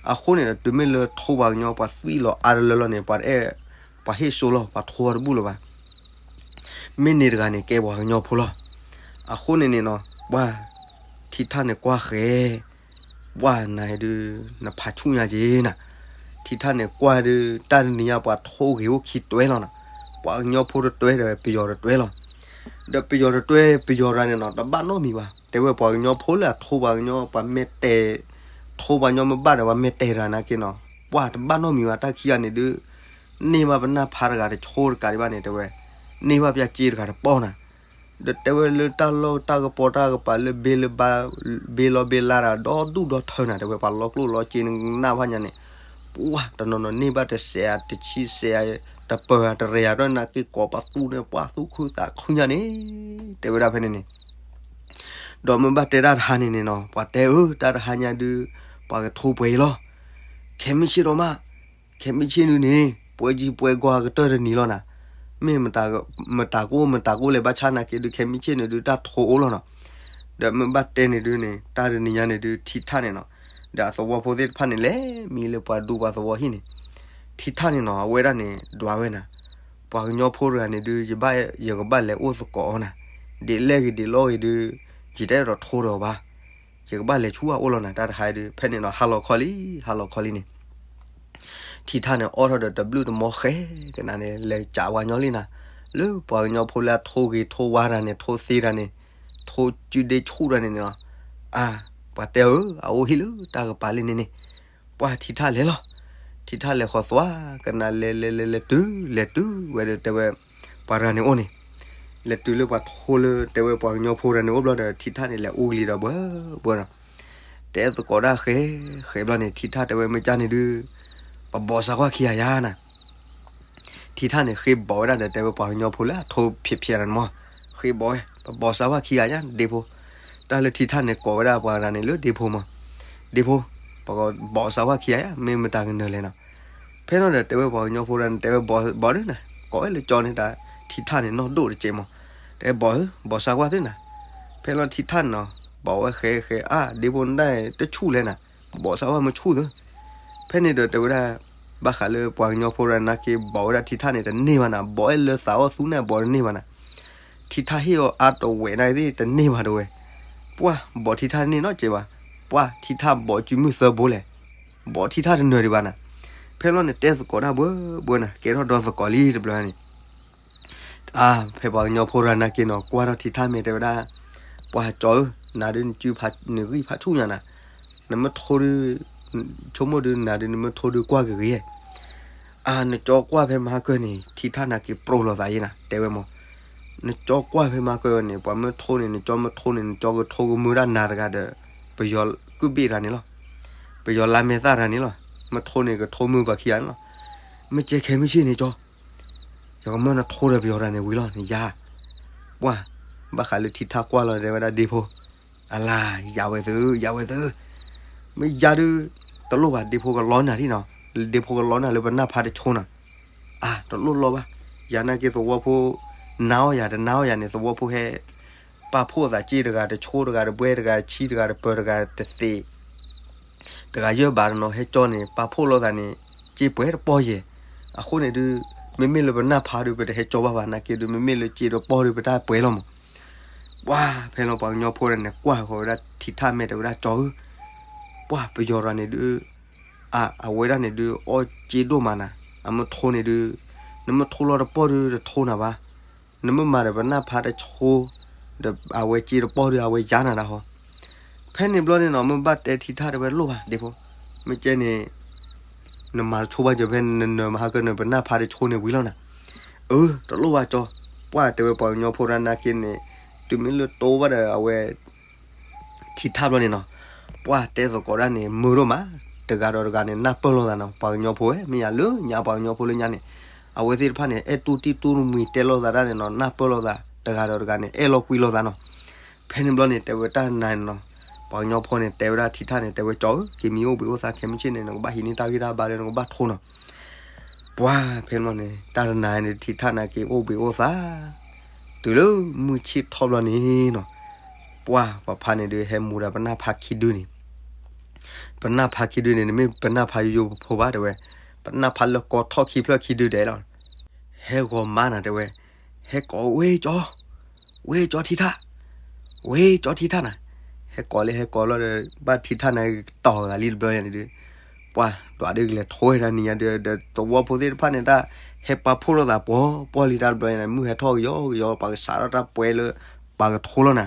အဃိန့ၣ်ဒီး တုၤမ့ၢ်လၢထိပှၤကညီ ပှၤသွံၣ်လီၤအါတလၢလီၤန့ၣ် ပှၤတအဲၣ်, ပှၤဟ့ၣ်စိလီၤ ပှၤထိအီၤတဘူၣ်လၢၤဘၣ် မ့ၢ်န့ၣ်တဂၤန့ၣ် ကဲပှၤကညီဖိလီၤ. အဃိန့ၣ်န့ၣ်နီၤ ပှၢ်ထံထၣ်န့ၣ်ကွၢ်ဃဲ, ပှၢ်နၤဒုး နဖးဆူၣ်ညါက့ၤနၤ, ထံထၣ်န့ၣ်ကွၢ်ဒုး တၢ်တနံၤညါပှၤထိဂ့ၤအိၣ်ခံတွဲလီၤနီၤ, ပှၤကညီဖိတတွဲဒီးပယီၤတတွဲလီၤ. ဒီးပယီၤတတွဲ ပယီၤတဂၤန့ၣ်နီၤ တဘၣ်နီတမံၤဘၣ်, တဲဝဲပှၤကညီဖိလၢအထိပှၤကညီ ပှၤမဲာ်တဲာ်, ထိပှၤကညီမ့ၢ်ဘၣ်ဒီး ပှၤမဲာ်တဲာ်တဂၤနာ်က့နီၤ, ပှၢ်တဘၣ်နီတမံၤဘၣ် တၢ်ခံဂၤန့ၣ်ဒုး န့ၢ်ဘၣ်ပနၢ်ဖးတဂၤတဆိတကးဒံးဘၣ်န့ၣ် တဲဝဲ, န့ၢ်ဘၣ်ပျၢ်စ့တဂၤတပီၢ်နၤ, ဒီးတဲဝဲလၢတၢ်လီၢ်တၢ်ကပီၤတၢ်ကပၤလၢဘ့လၢဘါ ဘ့လီၤဘ့လါတၢ်ဒီဒူၣ်ဒီထၢနၤ တဲဝဲပှၤလီၤကျိၣ်လီၤစ့နနၢ်ဖးညါန့ၣ်, ပှၤတနီၤနီၤန့ၢ်ဘၣ်တစဲးဧါတဆံစဲးဧါ တပၢၤဧါတရဲၤဧါ ဒီးနက့ကိးပသူန့ၣ် ပှၤသူခုသးခုညါန့ၣ် တဲဝဲဒၣ်ဖဲန့ၣ်န့ၣ် ဒီးမ့ၢ်ဘၣ်တဲတၢ်တဟါန့ၣ်န့ၣ်နီၤ ပှၤတဲဧၢ တၢ်တဟါညါဒုး ပှၤကထိပှဲၤအံၤလီၤ. ခဲမုၢ်ဆ့ၣ်ဒီးမး ခဲမုၢ်ဆ့ၣ်ဒုးန့ၣ် ပှဲၤကံပှဲၤကီၢ်ကတၢၢ်တနံၤလီၤနၤ. မ့ၢ်မတၤကိၢ် မတၤကိၢ်လဲၤဘၣ်ဆၣ်နာ်က့ဒုး ခဲမုၢ်ဆ့ၣ်န့ၣ်ဒုး တၢ်ထိအိၣ်လီၤနီၤ. ဒီးမ့ၢ်ဘၣ်တဲန့ၣ်ဒုးန့ၣ် တၢ်တနံၤညါန့ၣ်ဒုး ထံထၣ်န့ၣ်နီၤ ဒီးအသဝီဖိသ့ၣ်တဖၣ်န့ၣ် လဲၤမံလၢပှၤဒူပှၤသဝီဟံၣ်န့ၣ် ထံထၣ်န့ၣ်နီၤ အဝဲဒၣ်န့ၣ် ဒွးဝဲနၤ ပှၤကညီဖိတဂၤန့ၣ်ဒုး ယဘၣ်ယကဘၣ်လဲၤအိၣ်သကိးအီၤနၤ. ဒ်လဲၣ်ဂ့ၤဒ်လဲၣ်ဂ့ၤဒုး ယတအဲၣ်ဒိးထိဒီးအီၤဘၣ်. ယကဘၣ်လဲၤဆူအအိၣ်လီၤနၤ တၢ်တဟါဒုး ဖဲန့ၣ်နီၤ ဟါလီၤခီလံ ဟါလီၤခီလံန့ၣ် ထံထၣ်န့ၣ် အိးထီၣ်ဒီးတဘျုးတမီၢ်ဃဲကနၤန့ၣ် လဲၤကးပှၤကညီလံနၤ. လၢပှၤကညီဖိလၢအထိဂ့ၤထိဝါတၢ်န့ၣ် ထိသ့တၢ်န့ၣ် ထိစုဒ့ဆူၣ်တၢ်န့ၣ်န့ၣ်လီၤ. အါ ပှၤတဲဧၢ အအိၣ်ဟံၣ်လၢတၢ်ကပၤလံန့ၣ်န့ၣ် ပှၤထံထၣ်လဲၤလီၤ. ထံထၣ်လဲၤဃီၤသွါ ကနၤလဲၤလဲၤလဲၤလဲၤတုၤ လဲၤတုၤဝဲဒီးတဲဝဲ ပှၤတဂၤန့ၣ်အိၣ်န့ၣ် လဲၤတုၤလၢပှၤထိလၢတဲဝဲပှၤကညီဖိတၢ်န့ၣ်အိၣ်ဘျီဒီး ထံထၣ်န့ၣ်လဲၤအူကလံၤဒီးဘှၢဘှၢနီၤ တဲသကိးတၢ်ဃဲ ဃဲဘျီန့ၣ် ထံထၣ်တဲဝဲမ့ၢ်ကၢ်န့ၣ်ဒုး ပဘိးစၢကွၢ်ခံဂၤယါနၤ. ထံထၣ်န့ၣ် ဃ့ဘိးဝဲဒၣ်ဒီးတဲဝဲပှၤကညီဖိလၢအထိဖျဲးဖျဲးတၢ်န့ၣ်မး ဃ့ဘိးဝဲ ပဘိးစၢကွၢ်ခံဂၤယါ ဒ့ဖိ. တၢ်လၢထံထၣ်န့ၣ် ကိးဝဲဒၣ်ပှၤတဂၤန့ၣ်လၢဒ့ဖိမး ဒ့ဖိ ပကဘိးစၢကွၢ်ခံဂၤယါ မ့ၢ်မတၤကနၢၤလဲၣ်နီၤ. ဖဲလီၤဒီးတဲဝဲပှၤကညီဖိတၢ်န့ၣ် တဲဝဲဘိးဒုးနၤ ကိးဝဲလၢကၠီန့ၣ်တၢ် ထံထၣ်န့ၣ် နီၢ်ဒိၣ်တစဲးမး တဲဘိးဧၢ ဘိးစၢကွၢ်သုနၤ. ဖဲလီၤထံထၣ်န့ၣ်နီၤ ဘိးဝဲဃဲဃဲ အါ ဒ့ဖိနဒၣ်တဆူၣ်လဲၣ်နၤ ဘိးစၢကွၢ်မ့ၢ်ဆူၣ်သု. ဖဲန့ၣ်ဒီးတဲဝဲဒၣ် ဘၣ်ဃးလၢပှၤကညီဖိတၢ်နာ်က့ ဘိးဝဲဒၣ်ထံထၣ်န့ၣ် တန့ၢ်ဘၣ်နၤ ဘိးအဲၣ်လၢသးအိၣ်သူန့ၣ် ဘိးတန့ၢ်ဘၣ်နၤ. ထံထၣ်ဟ့ၣ်အီၤအါတဝဲၢ်နၤသ့ၣ် တန့ၢ်ဘၣ်တဝဲၢ်. ပှၢ် ဘိးထံထၣ်တန့ၢ်နီတစဲးဘၣ်. ပှၢ် ထံထၣ်ဘိးစုမုၢ်သၢဘိလဲၣ်. ဘိးထံထၣ်တနၢၤဒံးဘၣ်နၤ. ဖဲလီၤန့ၣ်တဲသကိးတၢ်ဘှၢဘှၢနၤ ကဲထီၣ်ဒီသကိးလံတဘျီန့ၣ် အါ ဖဲပှၤကညီဖိတၢ်နာ်က့နီၤ ကွၢ်ထီၣ်ထံထၣ်မ့ၢ်တဲဝဲဒၣ် ပှၢ်ကၠီဧၢ နၤဒုးနစုဖးနဂံၢ်ဖးဆူၣ်ညါနၤ နမ့ၢ်ထိဒုး ဆိကမိၣ်ဒုးနၤဒုး နမ့ၢ်ထိဒုးကွၢ်ကဂ့ၤ အါ နကၠီကွၢ်ဖဲမဟါကၢၢ်န့ၣ် ထံထၣ်နာ်က့ ပြိးလိာ်သးယဲနၤ တဲဝဲမး. နကၠီကွၢ်ဖဲမဟါကၢၢ်န့ၣ် ပှၤမ့ၢ်ထိန့ၣ် နကၠီမ့ၢ်ထိန့ၣ် နကၠီကထိကမုၢ်ဒၣ်နၤတဂၤဒီး ပယီၤကုၢ်ဘ့ၣ်တဂၤန့ၣ်လီၤ. ပယီၤလါမဲာ်သၣ်တဂၤန့ၣ်လီၤ. မ့ၢ်ထိန့ၣ် ကထိမုၢ်ပှၤခံဂၤန့ၣ်လီၤ. မ့ၢ်ကဲခဲမုၢ်ဆ့ၣ်န့ၣ်ကၠီ ယကမၢနထိဒီးပယီၤတဂၤန့ၣ်ဝံၤလီၤန့ၣ်ယါ. ပှၢ် ဘၣ်ဃးလၢထံထၣ်ကွၢ်လီၤတဲဝဲဒၣ်ဒ့ဖိ အလါ ယၤဝဲသု ယၤဝဲသု မ့ၢ်ယၤဒုး တလိၣ်ဘၣ် ဒ့ဖိကလီနၤဒ်နီၤ ဒ့ဖိကလီနၤလၢပနၢ်ဖးတဆိနီၤ. အါ တလိၣ်လီဘၣ်. ယၤနာ်က့သဝီဖိ နါအီၣ်ယၤတနါအီၣ်ယၤန့ၣ် သဝီဖိဟဲ ပာ်ဖှိၣ်သးစ့တဂၤတဆိတဂၤတဘှဲတဂၤတဆံတဂၤတပၢၤတဂၤတသ့ၣ် တဂၤယဲၢ်ဘးတနီၤ ဟဲကၠီန့ၣ် ပာ်ဖှိၣ်လိာ်သးန့ၣ် စ့ပှဲၤတပီၢ်ယဲၢ်. အဃိန့ၣ်ဒုး မ့မ့ၢ်လၢပနၢ်ဖးဒုး ပတဟဲကၠီဘၣ်ဘၣ် နာ်က့ဒုး မ့မ့ၢ်လၢစ့တပီၢ်ဒုး ပတၢ်ပှဲၤလီၤမး. ပှၢ် ဖဲလီၤပှၤကညီဖိတၢ်န့ၣ် ကွၢ်ဃီၤဝဲဒၣ်ထံထၣ်မ့ၢ်တဲဝဲဒၣ်ကၠီဧၢ ပှၢ် ပယီၤတဂၤန့ၣ်ဒုး အ အဝဲဒၣ်န့ၣ်ဒုး အီၣ်စ့ဒိၣ်မးနၤ အမ့ၢ်ထိန့ၣ်ဒုး နမ့ၢ်ထိလီၤတပီၢ်ဒုး တထိနၤဘၣ်. နမ့ၢ်မၤဒီးပနၢ်ဖးတဆိ ဒီးအဝဲစ့တပီၢ်ဒုး အဝဲယါနၤဒၣ်ဟီ. ဖဲန့ၣ်ဘျီန့ၣ်နီၤ မ့ၢ်ဘၣ်တဲထံထၣ်တဲဝဲလိၣ်ဘၣ်ဒ့ဖိ မ့ၢ်ကဲန့ၣ် နမၤတဆိဘၣ်ကၠီဖဲနနၢၤမဟါကၢၢ်န့ၣ် ပနၢ်ဖးတဆိန့ၣ်ဝံၤလီၤနၤ. အၢ တလိၣ်ဘၣ်ကၠီ ပှၢ်တဲဝဲပှၤကညီဖိတၢ်နာ်က့န့ၣ် တုၤမ့ၢ်လၢတိဘၣ်ဒီးအဝဲ ထံထၣ်ဘျီန့ၣ်နီၤ ပှၢ်တဲသကိးတၢ်န့ၣ် မုာ်ဒိၣ်မး တဂၤဒီးတဂၤန့ၣ် နၢ်ပၢၢ်လိာ်သးနီၤ ပှၤကညီဖိဝဲ မ့ၢ်ယၤလၢညါပှၤကညီဖိလၢညါန့ၣ် အဝဲသ့ၣ်တဖၣ်န့ၣ် အဲၣ်တူၢ်တံၢ်တူၢ်မံၤတဲလိာ်သးတၢ်န့ၣ်နီၤ နၢ်ပၢၢ်လိာ်သး တဂၤဒီးတဂၤန့ၣ် အဲၣ်လိာ်ကွံလိာ်သးနီၤ. ဖဲန့ၣ်ဘျီန့ၣ် တဲဝဲတၢ်နၤနီၤ ပှၤကညီဖိန့ၣ် တဲဝဲဒၣ်ထံထၣ်န့ၣ် တဲဝဲကၠီဧၢ က့ၤမံအိၣ်ဘှံးအိၣ်သါခဲမုၢ်ဆ့ၣ်န့ၣ် နကဘၣ်ဟံးန့ၢ်တၢ်ဂံၢ်တၢ်ဘါလၢနကဘၣ်ထိနီၤ. ပှၢ်ဖဲန့ၣ်ဘျီန့ၣ် တၢ်တနၤန့ၣ် ထံထၣ်နာ်က့အိၣ်ဘှံးအိၣ်သါ တုၤလၢမုၢ်ဆ့ၣ်ထီၣ်ဘျီန့ၣ်နီၤ ပှၢ်ပှၤဖါန့ၣ်ဒုး ဟဲမူဒါပနၢ်ဖးခံဒုန့ၣ် ပနၢ်ဖးခံဒုန့ၣ် နမ့ၢ်ပနၢ်ဖးယိယိဖိဘၣ်တဲဝဲ ပနၢ်ဖးလၢကီထီၣ်ခံဖျၢၣ်ခံဒုဒဲးလီၤ. ဟဲဂီၤမါနၤတဲဝဲ ဟဲကိးဝဲကၠီ ဝဲကၠီထံထၣ် ဝဲကၠီထံထၣ်နၤ ဟဲကိးလၢဟဲကိးလီၤဒီး ဘၣ်ထံထၣ်နၤကတီၤသးလံတဘျီညါန့ၣ်ဒုး ပှၢ်ဒွးဒုးကလဲၤထိဝဲဒၣ်နံၤညါဒုး ဒီးသဝီဖိသ့ၣ်တဖၣ်န့ၣ် တၢ်ဟဲပာ်ဖှိၣ်လိာ်သးပှီၤပှီၢ်လံတၢ်တဘျီညါန့ၣ် မုၢ်ဟဲထီၣ်ကယီကယီ ပှၤကစးထီၣ်တၢ်ပှဲၤလၢ ပှၤကထိလီၤနၤ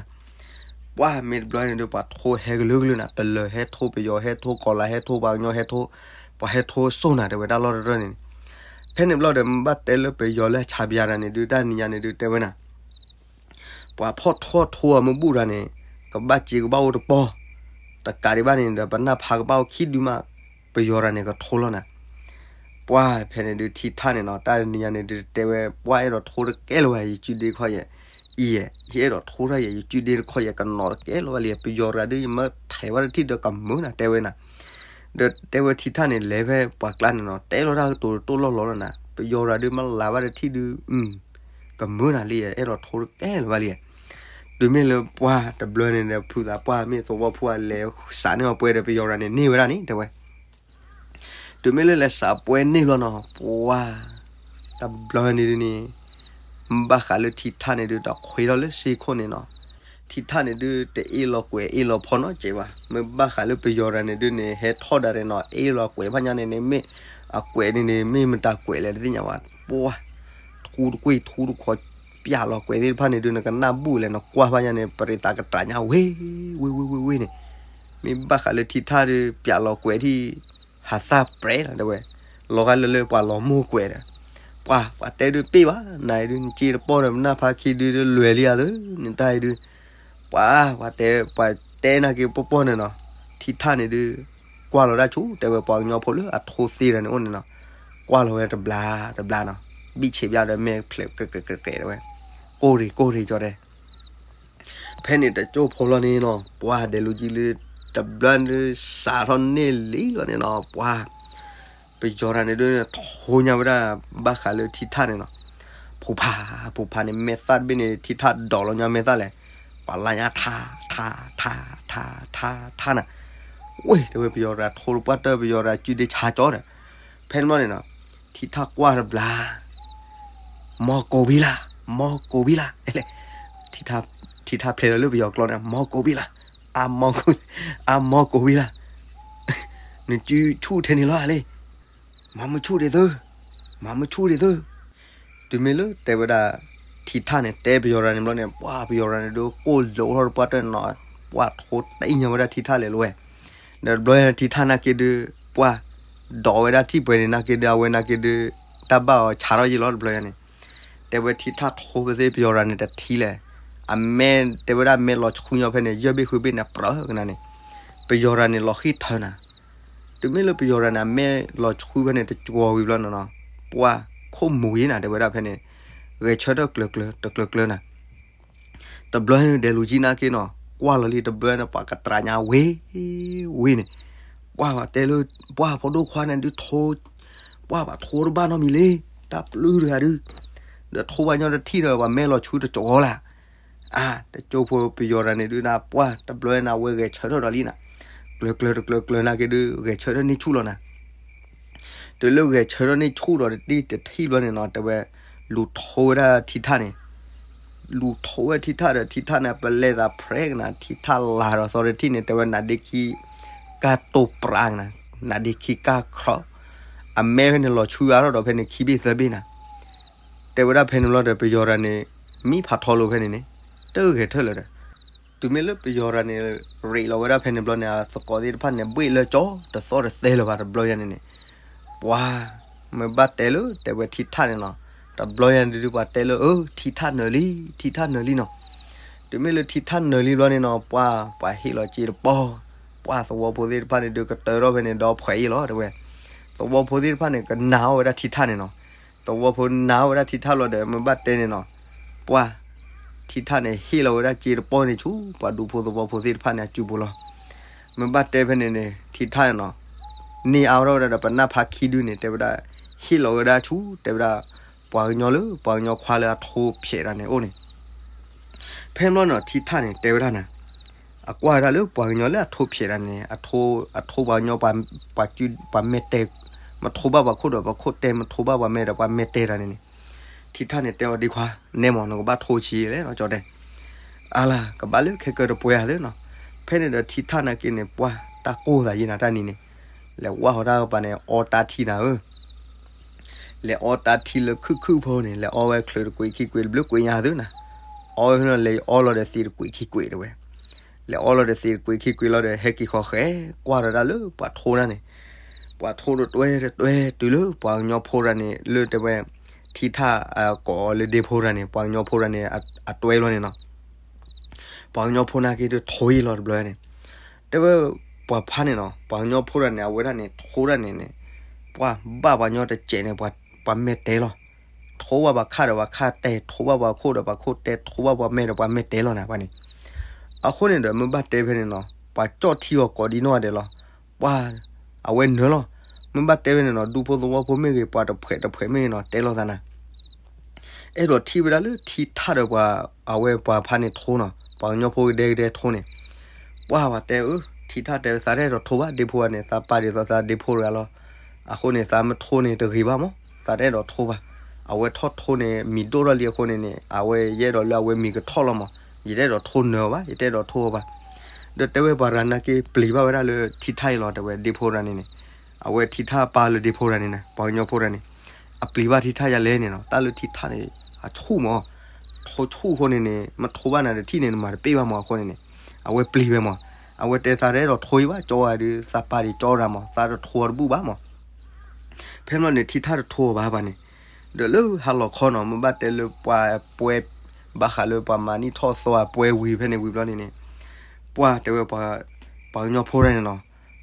ပှၢ်မ့ၢ်တဘျီန့ၣ်ဒုး ပှၤထိဟဲကလုာ်ကလုာ်နၤ ပလၢၢ်ဟဲထိ ပယီၤဟဲထိ ကီၤလၤဟဲထိ ပှၤကညီဟဲထိ ပှၤဟဲထိစိၢ်နၤ တဲဝဲတၢ်လီၢ်တရၢၢ်န့ၣ် ဖဲန့ၣ်ဘျီဒီး မ့ၢ်ဘၣ်တဲလၢပယီၤလၢအဆါဘျါတၢ်န့ၣ်ဒုး တၢ်နံၤညါန့ၣ်ဒုး တဲဝဲနၤ ပှၤဖီၣ်ထီၣ်ထိအမ့ၢ်ဘူၣ်တၢ်န့ၣ် ကဘၣ်စ့ကဘၣ်အိၣ်တပီၢ်, တကးဒံးဘၣ်န့ၣ်ဒီး ပနၢ်ဖးကဘၣ်အိၣ်ခံဒုမး, ပယီၤတၢ်န့ၣ်ကထိလီၤနၤ. ပှၢ်ဖဲန့ၣ်ဒုး ထံထၣ်န့ၣ်နီၤ တၢ်နံၤညါန့ၣ်ဒုး တဲဝဲ ပှၢ်အဲၣ်ဒိးထိတကဲလၢၤဝဲ ယစုဒ့တခီယဲၢ်, အံၤယဲၢ်, ယအဲၣ်ဒိးထိတၢ်ယဲၢ် ယစုဒ့တခီယဲၢ် ကနီၤတကဲလၢၤဝဲလံ, ပယီၤတဂၤဒုး ယမ့ၢ်ထဲးဘၣ်တထံၣ်ဒီးကမုာ်နၤ တဲဝဲနၤ. ဒီးတဲဝဲထံထၣ်န့ၣ် လဲၤဖဲပှၤကျါန့ၣ်နီၤ တဲလီၤတၢ်ကတိၤတတိၢ်လီၢ်လီၤလီၤနၤ, ပယီၤတဂၤဒုး မ့ၢ်လၤဘၣ်တထံၣ်ဒုး ကမုာ်နၤလံ, အဲၣ်ဒိးထိတကဲလၢၤဘၣ်လံ. တုၤမ့ၢ်လၢပှၢ်တဘျီန့ၣ်ဒီး ဖုသးပှၢ်မ့ၢ်သဝီဖိအလဲၤစးန့ၢ်အီၤပှဲၤဒီး ပယီၤတဂၤန့ၣ်န့ၢ်ဝဲဒၣ်န့ၣ် တဲဝဲ တုၤမ့ၢ်လၢလဲၤစးပှဲၤန့ၢ်လီၤနီၤ ပှၢ်, တဘျီန့ၣ်ဒုးန့ၣ် မ့ၢ်ဘၣ်ဃးလၢထံထၣ်န့ၣ်ဒုး တခွ့ထီၣ်လၢစ့ခိၣ်န့ၣ်နီၤ, ထံထၣ်န့ၣ်ဒုး တအ့ၣ်လိာ်ကွဲးအ့ၣ်လိာ်ဖီနီတစဲးဘၣ်, မ့ၢ်ဘၣ်ဃးလၢပယီၤတဂၤန့ၣ်ဒုးန့ၣ် ဟဲထီၣ်ဒၣ်ရဲၣ်နီၤ အ့ၣ်လိာ်ကွဲးဖးညါန့ၣ်န့ၣ် မ့ၢ်အကွဲးန့ၣ်န့ၣ် မ့ၢ်မတၤကွဲးလဲၣ်တသ့ၣ်ညါဘၣ်, ပှၢ်, ထူတကွ့ၢ်ထူတခီ ပျးလိာ်ကွဲးသ့ၣ်တဖၣ်န့ၣ်ဒုး နကနၣ်ဘူၣ်လဲၣ် နကွၢ်ဖးညါန့ၣ် ပရ့သးကတြးညါဝ့ၢ်, ဝ့ၢ်ဝ့ၢ်ဝ့ၢ်ဝ့ၢ်န့ၣ်, မ့ၢ်ဘၣ်ဃးလၢထံထၣ်ဒုး ပျးလိာ်ကွဲးထံၣ် ဟးသၣ်ပြဲးလီၤ တဲဝဲ, လီၤဂာ်လၢလၢပှၤလီၤမိၢ်ကွဲးဒီး, ပှၢ်, ပှၤတဲဒုးပ့ၢ်ဘၣ်, နၤအံၤဒုး နစ့တပီၢ်ဒီး ပနၢ်ဖးခံဒုး လွဲၤလံဧါသၢ, နတၢ်အံၤဒုး, ပှၢ်, ပှၤတဲ, ပှၤတဲနာ်က့ၤပီၢ်ပီၢ်န့ၣ်နီၤ, ထံထၣ်န့ၣ်ဒုး, ကွၢ်လီၤဒၣ်ဆူ တဲဝဲပှၤကညီဖိလၢအထိသ့တၢ်န့ၣ်အိၣ်န့ၣ်နီၤ, ကွၢ်လီၤဝဲတဘျါ, တဘျါနီၤ, ဘံၣ်ဆံးဘျါဒီးမဲာ်ဖျဲးကြဲးကြဲးကြဲးကြဲးတဲဝဲ, ကိၢ်ရ့ၣ်ကိၢ်ရ့ၣ် ကၠီတဲ ဖဲန့ၣ်တကၠိၢ်ဖိလီၤန့ၣ်နီၤ, ပှၢ်ဒဲးလူၤကံလၢ တဘျီဒုးစးထီၣ်န့ၢ်လံလီၤန့ၣ်နီၤ, ပှၢ်, ပယီၤတၢ်န့ၣ်ဒုး ထိညါဝဲဒၣ် ဘၣ်ဃးလၢထံထၣ်န့ၣ်နီၤ, ဖူးဖး, ဖူးဖးန့ၣ် မဲာ်သၣ်တဘ့ၣ်န့ၣ် ထံထၣ်ဒိးလီၤညါမဲာ်သၣ်လဲၣ်, ပှၤလၢညါထါ, ထါ, ထါ, ထါ, ထါ, ထါနၤ, ဝ့ၢ် တဲဝဲပယီၤတၢ်ထိတပှၢ်တၢၢ် ပယီၤတၢ်စုဒ့ဆါကၠီဒီး, ဖဲန့ၣ်ဘျီန့ၣ်နီၤ, ထံထၣ်ကွၢ်တဘျါ မီကိးဘံလါ, မီကိးဘံလါ, ထံထၣ်ဖျဲးလီၤလၢပယီၤကျိာ်န့ၣ် မီကိးဘံလါ, အ, အမီကိးဘံလါ, နစုဆူၣ်ထဲန့ၣ်လီၤလံ, မၤမုၢ်ဆူၣ်ဒံးသု, မၤမုၢ်ဆူၣ်ဒံးသု, တုၤမ့ၢ်လၢတဲဝဲဒၣ် ထံထၣ်န့ၣ် တဲပယီၤတၢ်န့ၣ်ဘျီန့ၣ် ပှၢ်ပယီၤတၢ်န့ၣ်ဒုး ကိၢ်လိာ်ထီၣ်တပှၢ်တၢၢ်န့ၣ်နီၤ, ပှၢ်ထိတ့ၢ်ညါဝဲဒၣ်ထံထၣ်လဲၤလီၤဝဲ, ဒီးတဘျီညါထံထၣ်နာ်က့ဒုး ပှၢ် ဒိးဝဲဒၣ်ထံၣ်ပှဲၤန့ၣ်နာ်က့ဒုး အဝဲနာ်က့ဒုး တၢ်ဘၣ်အီၤဆါထီၣ်ယံာ်လီၤတဘျီညါန့ၣ်, တဲဝဲထံထၣ်ထိပသ့ၣ်ပယီၤတၢ်န့ၣ်တထံၣ်လဲၣ်, အမဲတဲဝဲဒၣ်မဲာ်လီၤဆှုညီဖဲန့ၣ် ယဲၢ်ဘ့ၣ်ဃုဘ့ၣ်န့ၣ် ပြၢကနၤန့ၣ်, ပယီၤတၢ်န့ၣ်လီၤဃံၢ်ထၢနၤ တုၤမ့ၢ်လၢပယီၤတၢ်န့ၣ် အမဲာ်လီၤဆှုဖဲန့ၣ် တကွီၤဝံၤဘျီန့ၣ်နီၤ, ပှၢ်ခိၣ်မူၤယံၤနၤ တဲဝဲဒၣ်ဖဲန့ၣ်, ဂဲၤဆၢထၢၣ်ကျၢၤကျၢၤ တကျၢၤကျၢၤနၤ, တဘျီဒဲးလူၤကံနာ်က့နီၤ ကွၢ်လီၤလံတဘျီန့ၣ် ပှၤကတြးညါဝ့ၢ်, ဝ့ၢ်န့ၣ်, ပှၢ်ပှၤတဲလၢ, ပှၢ်ဖိဒိၣ်ခွါန့ၣ်ဒုးထိ, ပှၢ်ပှၤထိတဘၣ်နီတမံၤလံ, တၢ်ပျုၢ်တဂၤဒုး, ဒီးထိဘၣ်ညီတထံၣ်ဒီး ပှၤမဲာ်လီၤဆှုတကီၤလၢ် အါ, တကၠိဖိပယီၤတၢ်န့ၣ်ဒုးနၤ ပှၢ်တဘျီနၤ ဝဲဂဲၤဆၢထၢၣ်ဒီးလံနၤ, ကျၢၤကျၢၤတကျၢၤကျၢၤနာ်က့ဒုး ဂဲၤဆၢထၢၣ်န့ၢ်ဆူၣ်လီၤနၤ, တုၤလၢဂဲၤဆၢထၢၣ်န့ၢ်ဆူၣ်ဒီးတထံၣ်တထံၣ်ဘျီန့ၣ်နီၤ တဲဝဲ, လူၤထိဝဲဒၣ်ထံထၣ်န့ၣ်, လူၤထိဝဲထံထၣ်ဒီးထံထၣ်န့ၣ် ပလဲၤသးဖျဲကနၤ ထံထၣ်လၤဒီးသီတထံၣ်န့ၣ် တဲဝဲနါဒ့ခံ, ကၢ်တိာ်ပြးကနၤ, နါဒ့ခံကၢ်ခြီ, အမဲာ်ဖဲန့ၣ်လီၤဆှုအါထီၣ်ဒီးဖဲန့ၣ်ခံဘ့ၣ်သၢဘ့ၣ်နၤ တဲဝဲဒၣ်ဖဲန့ၣ်ဘျီဒီး ပယီၤတၢ်န့ၣ် မံဖးထီလိာ်ဖဲန့ၣ်န့ၣ်, တဂဲၤထၢၣ်လၢၤဒီး, တုၤမ့ၢ်လၢပယီၤတၢ်န့ၣ် ရ့းလီၤဝဲဒၣ်ဖဲန့ၣ်ဘျီန့ၣ် အသကိးသ့ၣ်တဖၣ်န့ၣ် ဘှ့ၣ်လၢကၠီ တသီၣ်တသဲလၢၤဘၣ်တဘျီယါန့ၣ်န့ၣ်, ပှၤ, မ့ၢ်ဘၣ်တဲလၢ တဲဝဲထံထၣ်န့ၣ်နီၤ, တဘျီယါန့ၣ်ဒုး ပှၤတဲလၢ အၢ ထံထၣ်နၢၤလံ, ထံထၣ်နၢၤလံနီၤ, တုၤမ့ၢ်လၢထံထၣ်နၢၤလံဘျီန့ၣ်နီၤ ပှၤ, ပှၤဟ့ၣ်လီၤစ့တပီၢ်, ပှၤသဝီဖိသ့ၣ်တဖၣ်န့ၣ်ဒုး ကတၢၢ်ထီၣ်ဖဲန့ၣ် ဒီဖှဲးအံၤလီၤ တဲဝဲ, သဝီဖိသ့ၣ်တဖၣ်န့ၣ် ကနာ်အီၣ်ဝဲဒၣ်ထံထၣ်န့ၣ်နီၤ, သဝီဖိနာ်အီၣ်ဝဲဒၣ်ထံထၣ်လီၤဒီး မ့ၢ်ဘၣ်တဲန့ၣ်နီၤ, ပှၤ, ထံထၣ်န့ၣ် ဟ့ၣ်လီၤဝဲဒၣ်စ့တပီၢ်န့ၣ်ဆူ ပှၤဒူဖိသဝီဖိသ့ၣ်တဖၣ်န့ၣ် အစုပူၤလီၤ, မ့ၢ်ဘၣ်တဲဖဲန့ၣ်န့ၣ် ထံထၣ်န့ၣ်နီၤ, န့ၢ်အါထီၣ်ဝဲဒၣ်ဒီး ပနၢ်ဖးခံဒုန့ၣ် တဲဝဲဒၣ်, ဟ့ၣ်လီၤဝဲဒၣ်ဆူ တဲဝဲဒၣ်, ပှၤကညီလၢ ပှၤကညီခွါလၢအထိဖျဲးတၢ်န့ၣ်အိၣ်န့ၣ် ဖဲမ့ၢ်နီၤ ထံထၣ်န့ၣ် တဲဝဲဒၣ်န့ၣ်, အကွၢ်ဝဲဒၣ်လၢပှၤကညီလၢအထိဖျဲးတၢ်န့ၣ် အထိပှၤကညီ ပှၤမဲာ်တဲာ်, မထိဘၣ်ပှၤခိၣ်ဒီးပှၤခိၣ်တဲ, မထိဘၣ်ပှၤမဲာ်ဒီးပှၤမဲာ်တဲာ်တၢ်န့ၣ်န့ၣ်, ထံထၣ်န့ၣ် တဲအီၤဒ့ခွါ, နဲမး နကဘၣ်ထိဆံးလဲၣ်နီၤ ကၠီတဲ, အါလၢ ကဘၣ်လၢခဲကၢတပှဲၤဧါသ့နီၤ, ဖဲန့ၣ်ဒီးထံထၣ်နာ်က့န့ၣ် ပှၤတၢ်ကိၢ်သးယံၤနၤတၢ်နံၤန့ၣ်, လဲၤဝၢ်ဟီၣ်တၢ်ကပၤန့ၣ် အီတၢ်ထံနၤဧၢ လဲၤအီတၢ်ထံလၢခုၣ်ခုၣ်ဖိန့ၣ် လဲၤအီဝဲချုးတကွံာ်ခံကွံာ်တဘျုးကွံာ်ညါသုနၤ, အီဝဲဖဲန့ၣ် လဲၤအီလီၤဒီးသံးတကွံာ်ခံကွံာ်တဲဝဲ, လဲၤအီလီၤဒီးသံးတကွံာ်ခံကွံာ်လီၤဒီး ဟဲက့ၤဃီၤဃဲ, ကွၢ်ဒီးတၢ်လၢပှၤထိတၢ်န့ၣ်, ပှၤထိတတွဲတတွဲတုၤလၢပှၤကညီဖိတၢ်န့ၣ် လၢတဲဝဲ, ထံထၣ်အကိးအီၤလၢဒ့ဖိတၢ်န့ၣ် ပှၤကညီဖိတၢ်န့ၣ် အတွဲဘျီန့ၣ်နီၤ ပှၤကညီဖိနာ်က့ဒုးထိအံၤလီၤတဘျီန့ၣ်, တဲဝဲပှၤဖါန့ၣ်နီၤ, ပှၤကညီဖိတဂၤန့ၣ် အဝဲဒၣ်န့ၣ် ထိဒၣ်န့ၣ်န့ၣ်, ပှၤဘၣ်ပှၤကညီတစဲးန့ၣ် ပှၤမဲာ်တဲလီၤ, ထိဘၣ်ပှၤခါဒီးပှၤခါတဲ, ထိဘၣ်ပှၤခိၣ်ဒီးပှၤခိၣ်တဲ, ထိဘၣ်ပှၤမဲာ်ဒီးပှၤမဲာ်တဲလီၤနၤပှၤန့ၣ်. အဃိန့ၣ်ဒီး မ့ၢ်ဘၣ်တဲဖဲန့ၣ်နီၤ, ပှၤကၠီၣ်ထံအီၤကိးဒံနီၢ်ဂၤဒဲးလီၤ. ပှၤ အဝဲနၢၤလီၤ. မ့ၢ်ဘၣ်တဲဖဲန့ၣ်နီၤ, ဒူဖိသဝီဖိမ့ၢ်ဂ့ၤ, ပှၤတဖှဲးတဖှဲးမ့ၢ်ဂ့ၤနီၤ, တဲလိာ်သးနၤ, အဲၣ်ဒိးထံၣ်ဝဲဒၣ်လၢထံထၣ်ဒီးပှၤ အဝဲပှၤဖါန့ၣ်ထိနီၤ, ပှၤကညီဖိကဒဲကဒဲထိန့ၣ်. ပှၤပှၤတဲအၢ, ထံထၣ်တဲ သးတအဲၣ်ဒိးထိဘၣ်, ဒ့ဖိဂၤန့ၣ် သးပာ်ဒ်သိးသးဒ့ဖိတဂၤလီၤ. အဃိန့ၣ် သးမ့ၢ်ထိန့ၣ်တဂ့ၤဘၣ်မး, သးတအဲၣ်ဒိးထိဘၣ်. အဝဲထီၣ်ထိန့ၣ် မံၤဒိၣ်ထီၣ်လံအဃိန့ၣ်န့ၣ်, အဝဲယအဲၣ်ဒိးလၢအဝဲမံၤကထီၣ်လီၤမး, ယတအဲၣ်ဒိးထိနၢၤအီၤဘၣ်, ယတအဲၣ်ဒိးထိအီၤဘၣ်. ဒီးတဲဝဲပှၤရၤနာ်က့ပျံၤဘၣ်ဝဲဒၣ်လၢထံထၣ်အံၤလီၤ, တဲဝဲဒ့ဖိရၤန့ၣ်န့ၣ်, အဝဲထံထၣ်ပာ်လၢဒ့ဖိရၤန့ၣ်နၤ, ပှၤကညီဖိရၤန့ၣ်, အပျံၤဘၣ်ထံထၣ်ယၤလဲၣ်န့ၣ်နီၤ, တၢ်လၢထံထၣ်န့ၣ် အဆူၣ်မး, ထိဆူၣ်အဃိန့ၣ်န့ၣ် မ့ၢ်ထိဘၣ်နၤတထံၣ်န့ၣ် နမၤတပ့ၢ်ဘၣ်မးအဃိန့ၣ်န့ၣ်, အဝဲပျံၤဝဲမး. အဝဲတဲသးတအဲၣ်ဒိးထိအံၤဘၣ်, ကၠီဂၤဒုး သးပာ်ဒံးကၠီရၤမး, သးတထိအီၤတဘူၣ်ဘၣ်မး. ဖဲမ့ၢ်န့ၣ် ထံထၣ်တထိအီၤဘၣ်ပှၤန့ၣ်, ဒီးလၢဟါလီၤခီနီၤ, မ့ၢ်ဘၣ်တဲလၢပှၤပှဲၤ, ဘၣ်ဃးလၢပှၤမၤနံၣ်ထီၣ်သီအပှဲၤဝံၤဖဲန့ၣ်ဝံၤဘျီန့ၣ်န့ၣ်, ပှၤတဲဝဲပှၤ, ပှၤကညီဖိတဂၤန့ၣ်နီၤ,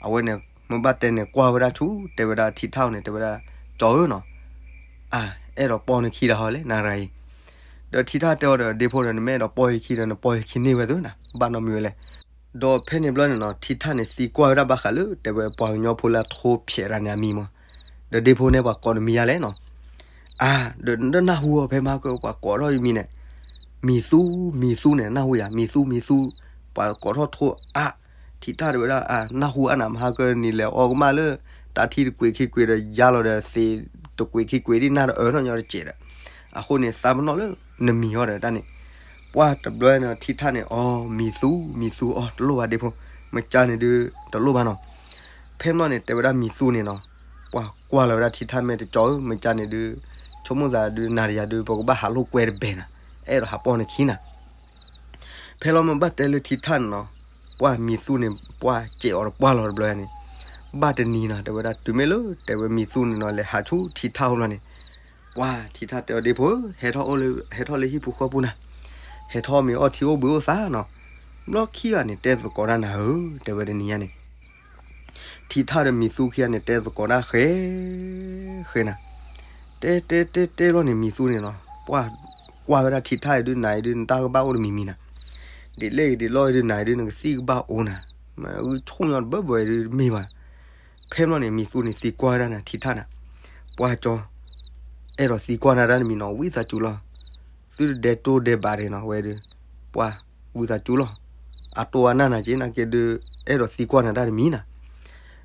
အဝဲန့ၣ် မ့ၢ်ဘၣ်တဲန့ၣ်ကွၢ်ဝဲဒၣ်ဆူ တဲဝဲဒၣ်ထံထၣ်အီၤန့ၣ် တဲဝဲဒၣ်, ကၠီဧၢနီၤ, အါ, အဲၣ်ဒိးပိာ်နခံတၢ်ဟီလဲၣ် နၤရၤအံၤ. ဒီးထံထၣ်တဲအီၤဒီး ဒ့ဖိဒီး နမ့ၢ်အဲၣ်ဒိးပိာ်ယခံဒီး နပိာ်ယခံန့ၢ်ဝဲသ့နၤ, ဘၣ်နီတမံၤဝဲလဲၣ်. ဒီးဖဲန့ၣ်ဘျီန့ၣ်နီၤ, ထံထၣ်န့ၣ်သံကွၢ်ဝဲဒၣ်ဘၣ်ဃးလၢ တဲဝဲပှၤကညီဖိလၢအထိဖျဲးရၤန့ၣ်အမံၤမး, ဒီးဒ့ဖိန့ၣ်ပှၤကိးနမံၤယၤလဲၣ်နီၤ. အါ, ဒီးနနၢ်ဟူအီၤဖဲမဟါကၢပှၤကိးထီၣ်ယမံၤန့ၣ်, မံၤသူ, မံၤသူန့ၣ် နၢ်ဟူယၤ, မံၤသူ မံၤသူ, ပှၤကိးထီၣ်ထိအါ. ထံထၣ်တဲဝဲဒၣ် အါ, နၢ်ဟူအါနၤ မဟါကၢနံၤလဲၤအီကမၣ်လၢ တၢ်ထံတကွံာ်ခံကွံာ်ဒီးယါလီၤဒီးသ့ၣ်တကွံာ်ခံကွံာ်ဒ်နၢ်တအၢထီၣ်ညီတစဲးဒီး, အဃိန့ၣ် သးပနီၣ်လၢနမံၤအီၤဒီးတၢ်န့ၣ်, ပှၤတဘျီန့ၣ် ထံထၣ်န့ၣ် အီ, မံၤသူ, မံၤသူအီ တလိၣ်ဘၣ်ဒ့ဖိ, မ့ၢ်ကၢန့ၣ်ဒုး တလိၣ်ဘၣ်နီၤ. ဖဲမ့ၢ်န့ၣ် တဲဝဲဒၣ်မံၤသူန့ၣ်နီၤ, ပှၤကွၢ်လီၤဝဲဒၣ်ထံထၣ်မ့ၢ်တကၠီဧၢ, မ့ၢ်ကၢန့ၣ်ဒုး ဆိကမိၣ်သးဒုး နၤဒီးယၤဒုး ပကဘၣ်ဟးလိာ်ကွဲတဘဲနၤ, အဲၣ်ဒိးဟးပိာ်နခံနၤ. ဖဲလီၤမ့ၢ်ဘၣ်တဲလၢထံထၣ်န့ၣ်နီၤ, ပှၤမံၤသူန့ၣ် ပှၤစဲးအီၤတပှၢ်လီၤတဘျီန့ၣ်, ဘၣ်တနံၤနီၤ တဲဝဲဒၣ် တုၤမ့ၢ်လၢ တဲဝဲမံၤသူန့ၣ်နီၤ လဲၤဟးဆူထံထၣ်အအိၣ်ဘျီန့ၣ်, ပှၤထံထၣ်တဲအီၤဒ့ဖိဧၢ, ဟဲထီၣ်အိၣ်လၢ ဟဲထီၣ်လၢဟံၣ်ပူၤဃီပူၤနၤ, ဟဲထီၣ်မ့ၢ်အီၣ်ထံအိၣ်ဘှံးအိၣ်သါနီၤ, ဘျီခံဂၤန့ၣ် တဲသကိးတၢ်နၤဧၢ, တဲဝဲတနံၤညါန့ၣ် ထံထၣ်ဒီးမံၤသူခံဂၤန့ၣ် တဲသကိးတၢ်ဃဲ, ဃဲနၤ, တဲ တဲ တဲ တဲဘျီန့ၣ် မံၤသူန့ၣ်နီၤ, ပှၤကွၢ်ဝဲဒၣ်ထံထၣ်အံၤဒုး နၤအံၤဒုး နတၢ်ကဘၣ်အိၣ်တမံၤမံၤနၤ, ဒ်လဲၣ်ဂ့ၤဒ်လဲၣ်ဂ့ၤဒုး နၤအံၤဒုး နကသံၣ်ကဘၣ်အိၣ်နၤ, မ့ၢ်ဂုၢ်ဆူၣ်ညီတဘၢဘၢအံၤဒုးတမ့ၢ်ဘၣ်. ဖဲဘျီန့ၣ် မံၤသူန့ၣ်သံကွၢ်ဝဲဒၣ်နၤ ထံထၣ်နၤ, ပှၤကၠီ အဲၣ်ဒိးသံကွၢ်နၤတၢ်တမံၤနီၤ ဝံသးစူၤလီၤ, သုတဒဲတိၢ်ဒဲးဘးဒံးနီၤ ဝဲဒုး, ပှၤဝံသးစူၤလီၤ, အတိၢ်အနၢ်နၤက့ နာ်က့ဒုး အဲၣ်ဒိးသံကွၢ်နၤတၢ်တမံၤနၤ.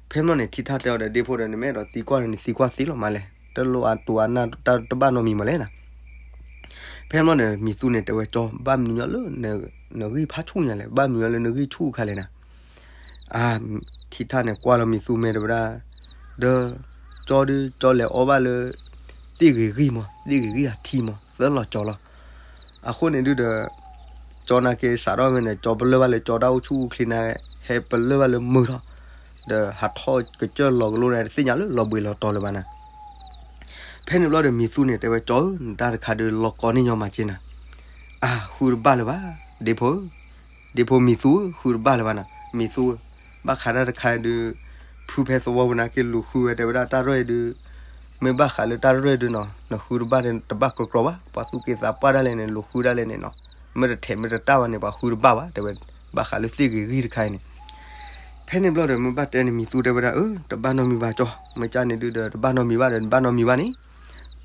ဖဲဘျီန့ၣ် ထံထၣ်တဲအီၤဒီး ဒ့ဖိဒီး နမ့ၢ်အဲၣ်ဒိးသံကွၢ်န့ၣ် နသံကွၢ်သ့လီၤမးလဲၣ်, တလိၣ်အတိၢ်အနၢ်တၢ်တဘၣ်နီတမံၤမးလဲၣ်နၤ. ဖဲဘျီန့ၣ် မံၤသူန့ၣ်တဲဝဲ ကၠီ ဘၣ်မနုၤညီလၢ နဂံၢ်ဖးဆူၣ်ညါလဲၣ်, ဘၣ်မနုၤညီလၢနဂံၢ်ဆူၣ်ခါလဲၣ်နၤ. အါ, ထံထၣ်န့ၣ်ကွၢ်လီၤမံၤသူမဲာ်တဲဝဲဒၣ်, ဒီး ကၠီဒုး ကၠီလဲၤအီဘၣ်လၢ သ့ၣ်ဂ့ၤဂံၢ်မး, သ့ၣ်ဂ့ၤဂံၢ်အထံမး သၢလီၤကၠီလီၤ. အဃိန့ၣ်ဒုးဒီး ကၠီနာ်က့စးထီၣ်မ့ၢ်န့ၣ် ကၠီပလၢၢ်ဘၣ်လၢကၠီတၢ်အိၣ်ဆူၣ်အိၣ်ချ့န့ၣ် ဟဲပလၢၢ်ဘၣ်လၢမုာ်ထီၣ်, ဒီးဟးထီၣ်ကစၢၢ်လီၤကလိန့ၣ် တသ့ၣ်ညါလၢလီၤဘှံးလီၤတီၤလၢၤဘၣ်နၤ. ဖဲန့ၣ်ဘျီဒီး မံၤသူန့ၣ် တဲဝဲကၠီဧၢ, နတၢ်တခါဒုး လီၤကီန့ၢ်ညီမးက့နၤ. အါ, ဃုတဘၣ်လၢၤဘၣ်, ဒ့ဖိဧၢ, ဒ့ဖိမံၤသူဧၢ, ဃုတဘၣ်လၢၤဘၣ်နၤ, မံၤသူဧၢ, ဘၣ်ဃးတၢ်တခါဒုး ဖုဖဲသဝီပူၤနာ်က့လူၤဃုဝဲ တဲဝဲဒၣ်တၢ်ရဲၣ်ဒုး, မ့ၢ်ဘၣ်ဃးလၢတၢ်ရဲၣ်ဒုးနီၤ နဃုတဘၣ်တဘၣ်ကြီကြီဘၣ်, ပှၤသူၣ်က့သးပှၢ်ဒၣ်လဲာ်န့ၣ် လူၤဃုဒၣ်လဲာ်န့ၣ်နီၤ, မ့ၢ်တထဲးမ့ၢ်တတၢ်ဘၣ်န့ၣ် ပှၤဃုတဘၣ်ဘၣ် တဲဝဲ, ဘၣ်ဃးလၢသ့ၣ်ဂ့ၤဂံၢ်တခါအံၤန့ၣ်. ဖဲန့ၣ်ဘျီဒီး မ့ၢ်ဘၣ်တဲန့ၣ် မံၤသူတဲဝဲဒၣ် အၢ တဘၣ်နီတမံၤဘၣ်ကၠီ, မ့ၢ်ကၠီန့ၣ်ဒုးဒီး တဘၣ်နီတမံၤဘၣ်ဒီး တဘၣ်နီတမံၤဘၣ်န့ၣ်,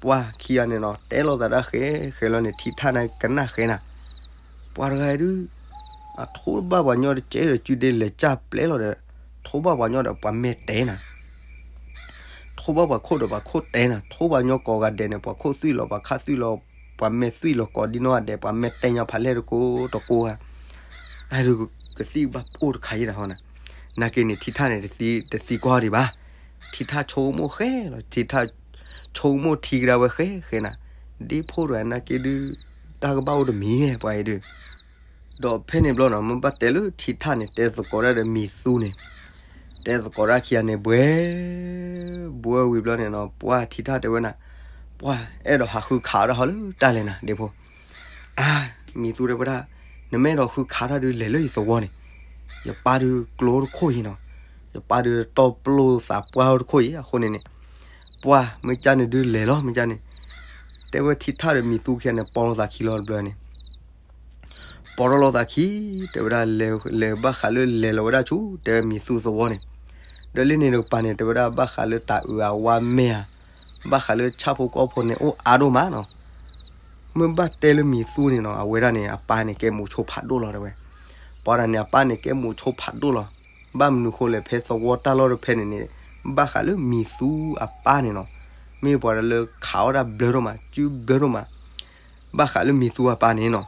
ပှၤခံဂၤန့ၣ်နီၤ တဲလိာ်သးတၢ်ဃဲဃဲလီၤန့ၣ် ထံထၣ်န့ၣ်ကနၣ်ဃဲနၤ, ပှၤတဂၤအံၤဒုး အထိဘၣ်ပှၤညီတကဲဒီး စုဒ့လဲၤကၢ်ပျဲလီၤဒီး ထိဘၣ်ပှၤညီဒီး ပှၤမဲာ်တဲနၤ ထိဘၣ်ပှၤခိၣ်ဒီးပှၤခိၣ်တဲနၤ, ထိပှၤညီကိးဂၤဒဲးန့ၣ် ပှၤခိၣ်သွံၣ်လီၤ ပှၤခၣ်သွံၣ်လီၤ, ပှၤမဲာ်သွံၣ်လီၤကိးဒ်နီၢ်ဂၤဒဲး, ပှၤမဲာ်တဲညီဖးလဲၢ်တကိးတကိးဧါ, အဒုးကသံၣ်ကဘၣ်အိၣ်တခါယဲဒၣ်ဟီနၤ, နာ်က့န့ၣ် ထံထၣ်န့ၣ် တသံကွၢ်ဒံးဘၣ်, ထံထၣ်ဆိကမိၣ်ဃဲလီၤ, ထံထၣ်ဆိကမိၣ်ထံကဒါဝဲဃဲဃဲနၤ, ဒ့ဖိတဂၤနာ်က့ဒုး တၢ်ကဘၣ်အိၣ်တမံၤပှၤအံၤဒုး ဒီးဖဲန့ၣ်ဘျီနီၤ မ့ၢ်ဘၣ်တဲလၢထံထၣ်န့ၣ် တဲသကိးတၢ်ဒီးမံၤသူန့ၣ်, တဲသကိးတၢ်ခံဂၤန့ၣ် ဘှဲ, ဘှဲဝံၤဘျီန့ၣ်နီၤ ပှၤထံထၣ်တဲဝဲနၤ, ပှၤအဲၣ်ဒိးဟးဃုခးအီၣ်ဒၣ်ဟီလၢတၢ်လဲၣ်နၤ ဒ့ဖိ, အါ, မံၤသူတဲဝဲဒၣ်, နမ့ၢ်အဲၣ်ဒိးဃုခးတၢ်ဒုးလဲၤလၢယသဝီန့ၣ်, ယပၢ်ဒုးကျိတခိၣ်အံၤနီၤ, ယပၢ်ဒုးတီပျိၢ်သးပှၢ်တခိၣ်အံၤ အဃိန့ၣ်န့ၣ်, ပှၢ်မ့ၢ်ကၢ်န့ၣ်ဒုးလဲၤလီၤမ့ၢ်ကၢ်န့ၣ်, တဲဝဲထံထၣ်ဒီးမံၤသူခံဂၤန့ၣ် ပိာ်လိာ်သးခံလီၤတဘျီန့ၣ် ပိာ်ထီၣ်လိာ်သးခံ, တဲဝဲဒၣ်လဲၤ လဲၤဘၣ်ဃးလၢလဲၤလီၤဝဲဒၣ်ဆူ တဲဝဲမံၤသူသဝီန့ၣ်, ဒီးလၢန့ၣ်တကပၤန့ၣ် တဲဝဲဒၣ်ဘၣ်ဃးလၢတၢ်အုးအဝါမဲာ်ဧါ, ဘၣ်ဃးလၢဆၣ်ဖိကီၢ်ဖိန့ၣ် အိၣ်အါဒိၣ်မးနီၤ. မ့ၢ်ဘၣ်တဲလၢမံၤသူန့ၣ်နီၤ အဝဲဒၣ်န့ၣ် အပၢ်န့ၣ် ကဲမိၤဆိဖးဒိၣ်လီၤတဲဝဲ, ပှၤတဂၤန့ၣ် အပၢ်န့ၣ် ကဲမိၤဆိဖးဒိၣ်လီၤ. ဘၣ်မနုၤဃိလဲၣ် ဖဲသဝီတၢ်လီၢ်တဖဲန့ၣ်န့ၣ် ဘၣ်ဃးလၢမံၤသူအပၢ်န့ၣ်နီၤ, မ့ၢ်ပှၤတဂၤလၢခးအီၣ်တၢ်ဘျၢဒိၣ်မး စုဘျၢဒိၣ်မး, ဘၣ်ဃးလၢမံၤသူအပၢ်န့ၣ်နီၤ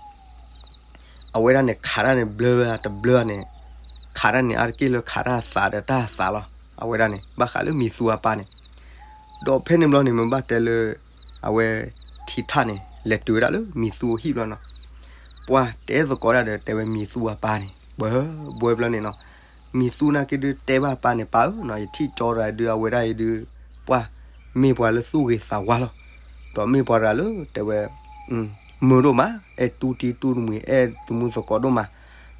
အဝဲဒၣ်န့ၣ် ခးတၢ်န့ၣ်ဘျၢတဘျၢန့ၣ်, ခးတၢ်န့ၣ် အါတက့ၢ်လၢခးတၢ်သးဒီးတၢ်သးလီၤ. အဝဲဒၣ်န့ၣ် ဘၣ်ဃးလၢမံၤသူအပၢ်န့ၣ်, ဒီးဖဲန့ၣ်ဘျီန့ၣ် မ့ၢ်ဘၣ်တဲလၢ အဝဲထံထၣ်န့ၣ် လဲၤတုၤဝဲဒၣ်လၢမံၤသူအဟံၣ်ဘျီနီၤ, ပှၢ်တဲသကိးတၢ်ဒီး တဲဝဲမံၤသူအပၢ်န့ၣ် ဘှဲဘှဲဘျီန့ၣ်နီၤ, မံၤသူနာ်က့ဒုးတဲဘၣ်အပၢ်န့ၣ် ပၢ်ဧၢနီၤ ယထံၣ်ကၠီတဂၤဒုး အဝဲဒၣ်အံၤဒုး ပှၢ် မ့ၢ်ပှၤလၢသူၣ်ဂ့ၤသးဝါလီၤ, ဒီးမ့ၢ်ပှၤတဂၤလၢ တဲဝဲ မုာ်ဒိၣ်မး အဲၣ်တူတံတူတမှံၤ အဲၣ်သမူသကိးဒိၣ်မး,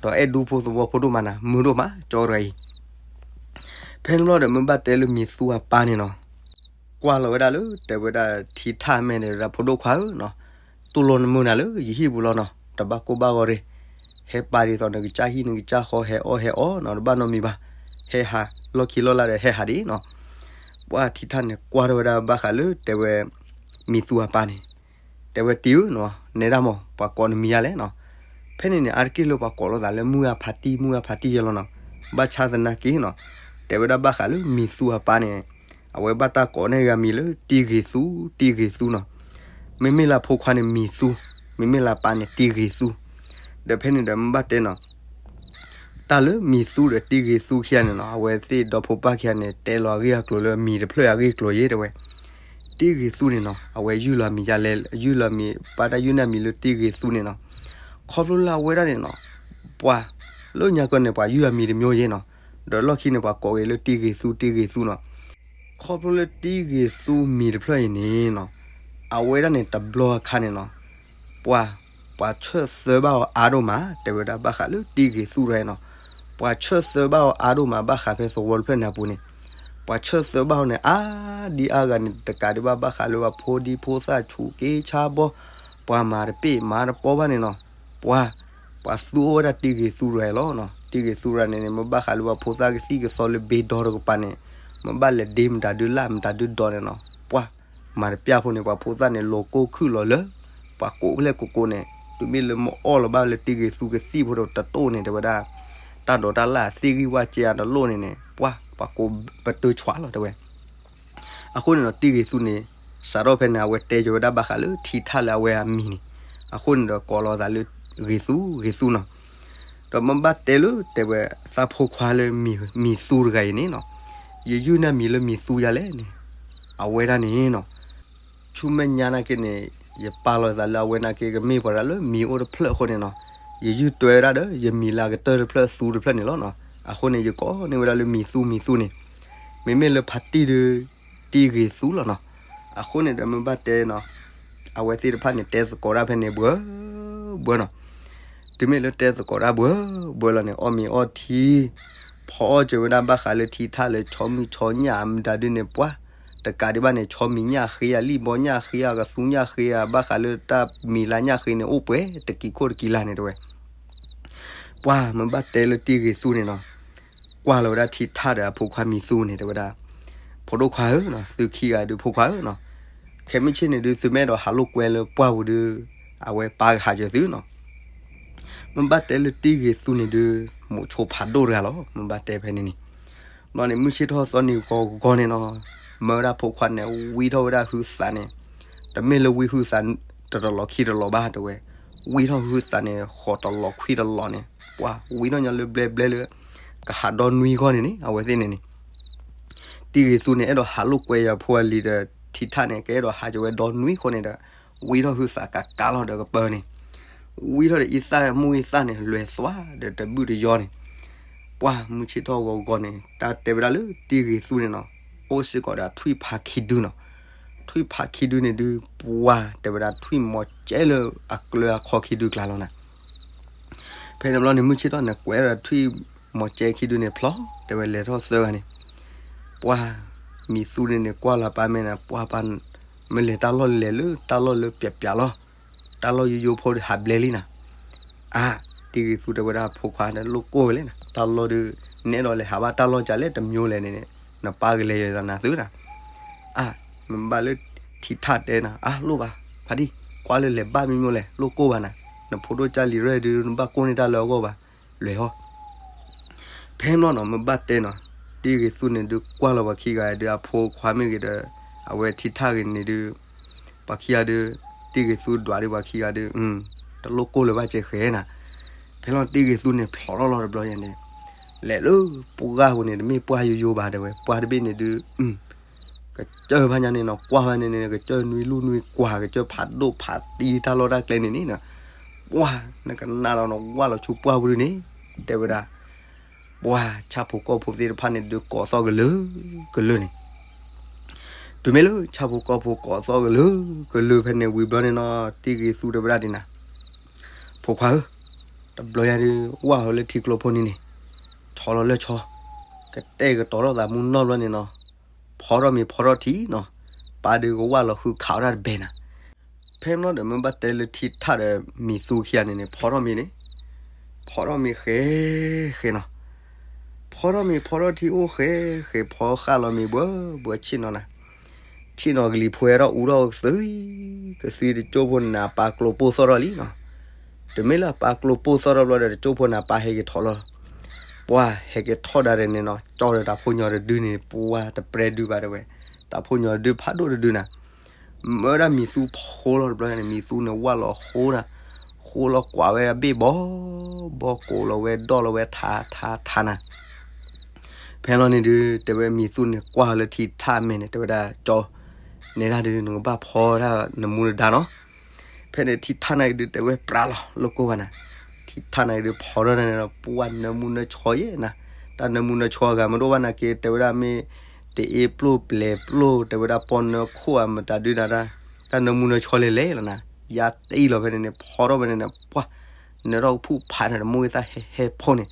ဒီးအဲၣ်ဒူဖိသဝီဖိဒိၣ်မးနၤ မုာ်ဒိၣ်မး ကၠီတဂၤအံၤ. ဖဲန့ၣ်ဘျီဒီး မ့ၢ်ဘၣ်တဲလၢမံၤသူအပၢ်န့ၣ်နီၤ, ကွၢ်လီၤဝဲဒၣ်လၢ တဲဝဲဒၣ်ထံထၣ်မဲာ်န့ၣ် ဝဲဒၣ်ဖိဒိၣ်ခွါဧၢနီၤ, တူၢ်လိာ်နမုာ်နၤလၢယဟံၣ်ပူၤလီၤနီၤ, တဘၣ်ကိၢ်ဘၣ်ဂီၤရ့ၣ်, ဟဲပာ်ဒ်သိးနကစၢ်ဟံၣ်နကစၢ်ဃီ ဟဲအီၣ်ဟဲအီနီၤ တဘၣ်နီတမံၤဘၣ်, ဟဲဟး လီၢ်ခံလီၢ်လၢ်ဒီးဟဲဟးဒံးနီၤ. ပှၢ်ထံထၣ်န့ၣ် ကွၢ်ထီၣ်ဝဲဒၣ်ဘၣ်ဃးလၢ တဲဝဲ မံၤသူအပၢ်န့ၣ်, တဲဝဲတံၤဧၢနီၤ နဲဒၣ်မး ပှၤကိးနမံၤယါလဲၣ်နီၤ. ဖဲန့ၣ်န့ၣ် အါတက့ၢ်လၢပှၤကိးလိာ်သးလၢ မုၢ်ဂၢ်ဖးတံၢ် မုၢ်ဂၢ်ဖးတံၢ်ယဲလီၤနီၤ. ဘၣ်ဆၣ်သနာ်က့နီၤ, တဲဝဲဒၣ်ဘၣ်ဃးလၢမံၤသူအပၢ်န့ၣ်, အဝဲဘၣ်တၢ်ကိးန့ၢ်ဂၤမံၤလၢ တံၤဂ့ၤသူ တံၤဂ့ၤသူနီၤ. မ့မ့ၢ်လၢဖိခွါန့ၣ် မံၤသူ, မ့မ့ၢ်လၢပၢ်န့ၣ် တံၤဂ့ၤသူ. ဒီးဖဲန့ၣ်ဒီး မ့ၢ်ဘၣ်တဲနီၤ တၢ်လၢမံၤသူဒီးတံၤဂ့ၤသူခံဂၤန့ၣ်နီၤ, အဝဲသ့ၣ်ဒီဖိပၢ်ခံဂၤန့ၣ် တဲလီၤအဂ့ၢ်အကျိၤလၢမံၤတဖျၢၣ်အဂ့ၢ်အကျိၤယဲ တဲဝဲ. တံၤဂ့ၤသူန့ၣ်နီၤ အဝဲယုၢ်လီၤမံၤယါလဲၣ်, ယုၢ်လီၤမံၤ ပၢ်တၢ်ယုၢ်န့ၢ်မံၤလၢတံၤဂ့ၤသူန့ၣ်နီၤ. ခီဖျိလၢအဝဲဒၣ်န့ၣ်နီၤ, ပှၤ လၢညါကီန့ၣ် ပှၤယုၢ်အမံၤတမျိုးယဲနီၤ, ဒီးလီၢ်ခံန့ၣ် ပှၤကိးက့ၤလၢတံၤဂ့ၤသူ တံၤဂ့ၤသူနီၤ. ခီဖျိလၢတံၤဂ့ၤသူမံၤတဖျၢၣ်အံၤန့ၣ်နီၤ, အဝဲဒၣ်န့ၣ်တဘျီအခါန့ၣ်နီၤ, ပှၤ ပှၤဆၢသၢဘၣ်အီၤအါဒိၣ်မး တဲဝဲဒၣ်ဘၣ်ဃးလၢတံၤဂ့ၤသူတဂၤအံၤနီၤ. ပှၤဆၢသၢဘၣ်အီၤအါဒိၣ်မး ဘၣ်ဃးဖဲသဝီတဖျၢၣ်န့ၣ်အပူၤန့ၣ်, ပှၤဆၢသၢဘၣ်အီၤန့ၣ် အါဒံအါဂၤန့ၣ် တကးဒံးဘၣ်ဘၣ်ဃးလၢပှၤဖိဒံဖိသၣ်ဆူးက့ဆါဘီ, ပှၤမၤတပ့ၢ်မၤတပီဘၣ်န့ၣ်နီၤ, ပှၤ ပှၤသူအီၣ်ဝဲဒၣ်တံၤဂ့ၤသူတဂၤအံၤလီၤနီၤ. တံၤဂ့ၤသူတဂၤန့ၣ်န့ၣ် မ့ၢ်ဘၣ်ဃးလၢပှၤဖိသၣ်ကသံၣ်ကသီလၢဘ့ဒီတကပၤန့ၣ်, မ့ၢ်ဘၣ်လဲၤဒ့မတၤဒုးလၢ်မတၤဒုးဒီးန့ၣ်နီၤ, ပှၤ မၤတပျၢ်ဖိန့ၣ် ပှၤဖိသၣ်န့ၣ် လီၤကိၢ်ခုၣ်လီၤလၢ ပှၤကိးဖျဲၣ်ကိးကိးန့ၣ်, တုၤမ့ၢ်လၢမ့ၢ်အီၣ်လီၤဘၣ်လၢတံၤဂ့ၤသူကသံၣ်ဖိဒီးတတိၢ်န့ၣ် တဲဝဲဒၣ်, တၢ်ဒိးတၢ်လၢ်သ့ၣ်ဂံၢ်ဝၣ်စ့အတလိၣ်န့ၣ်န့ၣ် ပှၤ ပှၤကိးပတုာ်ဆွးလီၤ တဲဝဲ. အဃိန့ၣ်ဒီး တံၤဂ့ၤသူန့ၣ် စးထီၣ်ဖဲန့ၣ် အဝဲတဲက့ၤဝဲဒၣ်ဘၣ်ဃးလၢထံထၣ်လၢအဝဲအမံၤန့ၣ်, အဃိန့ၣ်ဒီးကိးလီၤသးလၢ ဂ့ၤသူ ဂ့ၤသူနီၤ. ဒီးမ့ၢ်ဘၣ်တဲလၢ တဲဝဲ သးဖိခွါလၢ မံၤသူတဂၤအံၤန့ၣ်နီၤ, ယယုၢ်န့ၢ်မံၤလၢမံၤသူယါလဲၣ်န့ၣ်, အဝဲဒၣ်န့ၣ်နီၤ ဆူမဲာ်ညါနာ်က့န့ၣ် ယပာ်လီၤသးလၢအဝဲနာ်က့ ကမ့ၢ်ပှၤတဂၤလၢမံၤအိၣ်တဖျၢၣ်အဃိန့ၣ်နီၤ, ယယုၢ်တွဲဝဲဒၣ်ဒီး ယမံၤလၢအကတၢၢ်တဖျၢၣ်သူတဖျၢၣ်န့ၣ်လီၤနီၤ. အဃိန့ၣ် ယကိးန့ၢ်ဝဲဒၣ်လၢမံၤသူ မံၤသူန့ၣ်, မ့မ့ၢ်လၢဖါတံၢ်ဒီး တံၤဂ့ၤသူလီၤနီၤ. အဃိန့ၣ်ဒီး မ့ၢ်ဘၣ်တဲနီၤ, အဝဲသ့ၣ်တဖၣ်န့ၣ် တဲသကိးတၢ်ဖဲန့ၣ် ဘှဲဘှဲနီၤ. တုၤမ့ၢ်လၢတဲသကိးတၢ်ဘှဲဘှဲလီၤန့ၣ် အီၣ်မ့ၤအီထံ ဖီအီၣ်စၢၤဝဲဒၣ်ဘၣ်ဃးလၢထံထၣ်လၢဆီမံၤဆီညၣ်မတၤဒုန့ၣ် ပှၤ တကးဒံးဘၣ်န့ၣ် ဆီမံၤညၣ်ဃ့ဧါ လံၣ်ဘီညၣ်ဃ့ဧါ ကသူညၣ်ဃ့ဧါ ဘၣ်ဃးလၢတၢ်မံၤလၢညၣ်ဃ့န့ၣ် အိၣ်ပှဲၤတကံၤခိၣ်တကံၤလါန့ၣ် တဲဝဲ. ပှၤမ့ၢ်ဘၣ်တဲလၢတံၤဂ့ၤသူန့ၣ်နီၤ, ကွၢ်လီၤဝဲဒၣ်ထံထၣ်ဒီးအဖိခွါမံၤသူန့ၣ် တဲဝဲဒၣ်, ဖိဒိၣ်ခွါဧၢနီၤ, သုခံဂၤဒုးဖိခွါဧၢနီၤ, ခဲမုၢ်ဆ့ၣ်န့ၣ်ဒုး သုမ့ၢ်အဲၣ်ဒိးဟးလိာ်ကွဲလၢပှၢ်ပူၤဒုး အဝဲပၢ်ကဟးစၢၤသုနီၤ. မ့ၢ်ဘၣ်တဲလၢတံၤဂ့ၤသူန့ၣ်ဒုး မိၤဆိဖးဒိၣ်တဂၤလီၤ. မ့ၢ်ဘၣ်တဲဖဲန့ၣ်န့ၣ် ဘျီန့ၣ် မုၢ်ဆ့ၣ်ထီၣ်သီနံၤဂီၤဂီၤန့ၣ်နီၤ, မၢဝဲဒၣ်ဖိခွါန့ၣ် ဝံထီၣ်ဝဲဒၣ်ဟုသးန့ၣ်, တမ့ၢ်လၢဝံဟုသး တတလီၤခံတလီၤဘၣ်တဲဝဲ, ဝံထီၣ်ဟုသးန့ၣ် ဃိးတလီၤခွံတလီၤန့ၣ်, ပှၤဝံထီၣ်ညီလၢဘျဲဘျဲလၢ ကဟးဒီနွံဂီၢ်န့ၣ်န့ၣ် အဝဲသ့ၣ်န့ၣ်န့ၣ် တံၤဂ့ၤသူန့ၣ် အဲၣ်ဒိးဟးလိာ်ကွဲယၤဖိအလံၤဒီး ထံထၣ်န့ၣ် ကအဲၣ်ဒိးဟးက့ၤဝဲဒီနွံအဃိန့ၣ်ဒီး ဝံထီၣ်ဟုသးကးကးလီၤဒီးကပၢၤန့ၣ်, ဝံထီၣ်ဒီးအံသၣ်မူအံသၣ်န့ၣ် လွဲၤသွါဒီးတဘုၣ်တယီန့ၣ်, ပှၤမုၢ်ဆ့ၣ်ထီၣ်ဂီၤဂီၤန့ၣ် တၢ်တဲဝဲဒၣ်လၢတံၤဂ့ၤသူန့ၣ်နီၤ, အိၣ်စ့ၢ်ကီးဒီးထွံၣ်ဖးခံဒုနီၤ, ထွံၣ်ဖးခံဒုန့ၣ်ဒုး ပှၤတဲဝဲဒၣ်ထွံၣ်မီၤကဲလၢအကျၢၤအခီခံဒုကျါလီၤနၤ. ဖဲန့ၣ်ဘျီန့ၣ် မုၢ်ဆ့ၣ်ထီၣ်န့ၣ် ကွဲးဒီးထွံၣ်မီၤကဲခံဒုန့ၣ် ဖျီတဲဝဲလဲၤထီၣ်သၢဂၤန့ၣ်, ပှၤမံၤသူန့ၣ်န့ၣ် ကွၢ်လီၤပၢ်မဲာ်န့ၣ် ပှၤပၢ် မ့ၢ်လဲၤတၢ်လီၢ်လဲၤလၢတၢ်လီၢ်လၢပျးပျးလီၤ, တၢ်လီၢ်ယိယိဖိဒီးဟးဘျဲလံနၤ. အါ, တံဂ့ၤသူတဲဝဲဒၣ်ဖိခွါန့ၣ် လိၣ်ကိၢ်ဝဲလဲၣ်နၤ, တၢ်လီၢ်ဒုး နဲဒိးလဲၤဟးဘၣ်တၢ်လီၢ်ကလဲၣ်တမံၤလဲၣ်န့ၣ်, နပၢ်ကလဲၤယၤနၤသုနၤ. အါ, မ့ၢ်ဘၣ်လၢထံထၣ်တဲနၤ, အါလိၣ်ဘၣ်, ဖါတံၢ်, ကွၢ်လၢလဲၤဘၣ်မံၤမံၤလဲၣ်, လိၣ်ကိၢ်ဘၣ်နၤ, နဖိဒိၣ်ကၢ်လံၤရဲၣ်ဒုး နဘၣ်ကိၢ်န့ၢ်တၢ်လၢအဂီၢ်ဘၣ်, လဲၤဟီ ဖဲန့ၣ်ဘျီနီၤ မ့ၢ်ဘၣ်တဲနီၤ, တံဂ့ၤသူန့ၣ်ဒုးကွၢ်လီၤပှၤခံဂၤဒုး အဖိခွါမ့ၢ်ဂ့ၤဒီး အဝဲထံထၣ်ဂ့ၤန့ၣ်ဒုး, ပှၤခံဂၤဒုး, တံဂ့ၤသူဒွးဒုးပှၤခံဂၤဒုး, တလိၣ်ကိၢ်လၢၤဘၣ်ကဲဃဲနၤ. ဖဲလီၤတံဂ့ၤသူန့ၣ် ဖျိးထီၣ်လီၤတဘျီယၤန့ၣ်, လဲၤလၢပှၢ်ပူၤန့ၣ် တမ့ၢ်ပှၢ်ယိယိဘၣ်တဲဝဲ, ပှၢ်တဘ့ၣ်န့ၣ်ဒုး ကစၢၢ်ဖးညါန့ၣ်နီၤ ကွၢ်ဖဲန့ၣ်န့ၣ် ကစၢၢ်နွံလူၢ်နွံကွၢ် ကစၢၢ်ဖးဒိၣ်ဖးတံၢ်တၢ်လီၢ်တၢ်ကျဲန့ၣ်န့ၣ်နီၤ, ပှၢ်နကနၣ်ဒီးနီၤ ဝၢ်လီၤဆူပှၢ်ပူၤဒုန့ၣ်, တဲဝဲဒၣ်, ပှၢ်ဆၣ်ဖိကီၢ်ဖိသ့ၣ်တဖၣ်န့ၣ်ဒုးကိးသီၣ်ကလုာ်ကလုာ်န့ၣ်, တုၤမ့ၢ်လၢဆၣ်ဖိကီၢ်ဖိကိးသီၣ်ကလုာ်ကလုာ်ဖဲန့ၣ်ဝံၤဘျီန့ၣ်နီၤ တံဂ့ၤသူတဲဝဲဒၣ်ဒ်နၤ, ဖိခွါဧၢ, တဘျီယၤဒုး ဝၢ်အီၤလၢထံကျိဖိန့ၣ်န့ၣ်, ဆီလီၤလၢဆီ, ကတဲာ်ကတီၤထီၣ်သးမူနီၢ်ဘျီန့ၣ်နီၤ, ဖီထီၣ်မ့ၤဖီထီၣ်ထံနီၤ, ပၢ်ဒုးကဝၢ်လီၤဃုခးဝဲဒၣ်တဘဲနၤ. ဖဲန့ၣ်ဘျီဒီး မ့ၢ်ဘၣ်တဲလၢထံထၣ်ဒီးမံၤသူခံဂၤန့ၣ်န့ၣ် ဖီထီၣ်မ့ၤန့ၣ်, ဖီထီၣ်မ့ၤဃဲဃဲနီၤ, ဖီထီၣ်မ့ၤဖီထီၣ်ထံအိၣ်ဃဲဃဲ ဖီဃၣ်လီၤမ့ၤဘှဲဘှဲဆ့ၣ်နီၤနၤ, ဆ့ၣ်နီၤကလံၤဖိဟဲထီၣ်အူထီၣ်သု, ကသံတကၠိဖိန့ၣ် အပၢ်ကျိပိၢ်သီၣ်ထီၣ်လံနီၤ, တမ့ၢ်လၢအပၢ်ကျိပိၢ်သီၣ်ထီၣ်ဘျီဒီး တကၠိဖိန့ၣ် အပၢ်ဟဲက့ၤထီၣ်လီၤ, ပှၢ်ဟဲက့ၤထီၣ်ဒၣ်န့ၣ်နီၤ ကၠီဒီးတၢ်ဖိညီတဒုန့ၣ် ပှၢ်တပြဲဒုဘၣ်တဲဝဲ, တၢ်ဖိညီတဒုဖးဒိၣ်တဒုနၤ မၢဝဲဒၣ်မံၤသူဖိလီၤတဘျီန့ၣ် မံၤသူန့ၣ်ဝၢ်လီၤဃိဒၣ်, ဃိလီၤကွၢ်ဝဲအဘ့ၣ်ဘီ, ဘီကိးလီၤဝဲဒီၣ်လီၤဝဲထါထါထါနၤ, ဖဲလီၤန့ၣ်ဒုး တဲဝဲမံၤသူန့ၣ်ကွၢ်လၢထံထၣ်မဲာ်န့ၣ် တဲဝဲဒၣ်ကၠီ, နဲဒၣ်ဒုး နကဘၣ်ဖီဒၣ်နမူနဒါနီၤ, ဖဲန့ၣ်ထံထၣ်န့ၣ်ကဒုးတဲဝဲပြးလီၤ လိၣ်ကိၢ်ဘၣ်နၤ, ထံထၣ်န့ၣ်ကဒုးဖီထီၣ်န့ၣ်ဒီး ပှၢ်နၢမူနၢဆှီယဲနၤ, တၢ်နၢမူနၢဆှီအဂၤမ့ၢ်တအိၣ်ဘၣ်နာ်က့ တဲဝဲဒၣ်မ့ၢ် တအ့ပျိၢ်ပျဲၤပျိၢ် တဲဝဲဒၣ်ပီၢ်နၢခိၣ်ဧါ မတၤဒုးနၤဒၣ်, တၢ်နၢမူနၢဆှီလဲၤလဲၤလီၤနၤ, ယါတအံၣ်လီၤဖဲန့ၣ်န့ၣ် ဖီထီၣ်ဖဲန့ၣ်န့ၣ် ပှၢ် နၢထီၣ်ကဖူၣ်ဖးန့ၣ် တမိၢ်ဂ့ၤသၣ်ဟဲဟဲဖိန့ၣ်,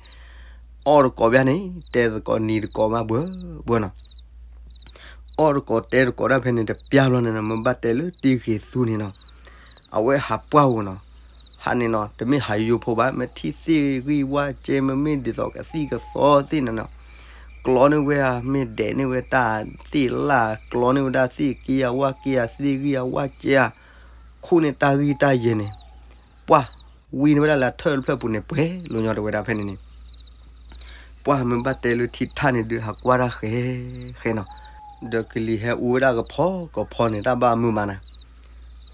အီၣ်တကိးဘၣ်န့ၣ် တဲသကိးနံၤတကိးမးဘှဲဘှဲနီၤ အီၣ်တကိးတဲတကိးဒၣ်ဖဲန့ၣ် တပျၢ်ဘျီန့ၣ်နီၤ မ့ၢ်ဘၣ်တဲလၢတံဂ့ၤသူန့ၣ်နီၤ, အဝဲဟးပှၢ်ဧိၤနီၤ, ဟးန့ၣ်နီၤ တမ့ၢ်ဟးယိယိဖိဘၣ် မ့ၢ်ထံၣ်သ့ၣ်ဂံၢ်ဝၣ်ကဲ မ့မ့ၢ်ဒ်သိးကသံၣ်ကသီသ့ၣ်န့ၣ်နီၤ, ကျီန့ၢ်ဝဲဧါ မ့ၢ်ဒဲးန့ၢ်ဝဲတၢ်သ့ၣ်လၣ် ကျီန့ၢ်ဝဲဒၣ်သ့ၣ်က့ဧါ ဝၣ်က့ဧါ သ့ၣ်ဂံၢ်ဧါ ဝၣ်ကဲဧါ, ခိၣ်န့ၢ်တၢ်ဂံၢ်တၢ်ယဲၢ်န့ၣ်, ပှၢ် ဝံန့ၢ်ဝဲဒၣ်လၢအထၢၣ်တဖျၢၣ်ပူၤန့ၣ် ပှဲၤလိာ်ညီတဲဝဲဒၣ်ဖဲန့ၣ်န့ၣ် ပှၢ်မ့ၢ်ဘၣ်တဲလၢထံထၣ်န့ၣ်ဒုး ဟးကွၢ်တၢ်ဃဲဃဲနီၤ, ဒီးကလံၤဟဲအူဝဲဒၣ်ကဖီကဖီန့ၣ် တၢ်ဘၣ်မုာ်မးနၤ,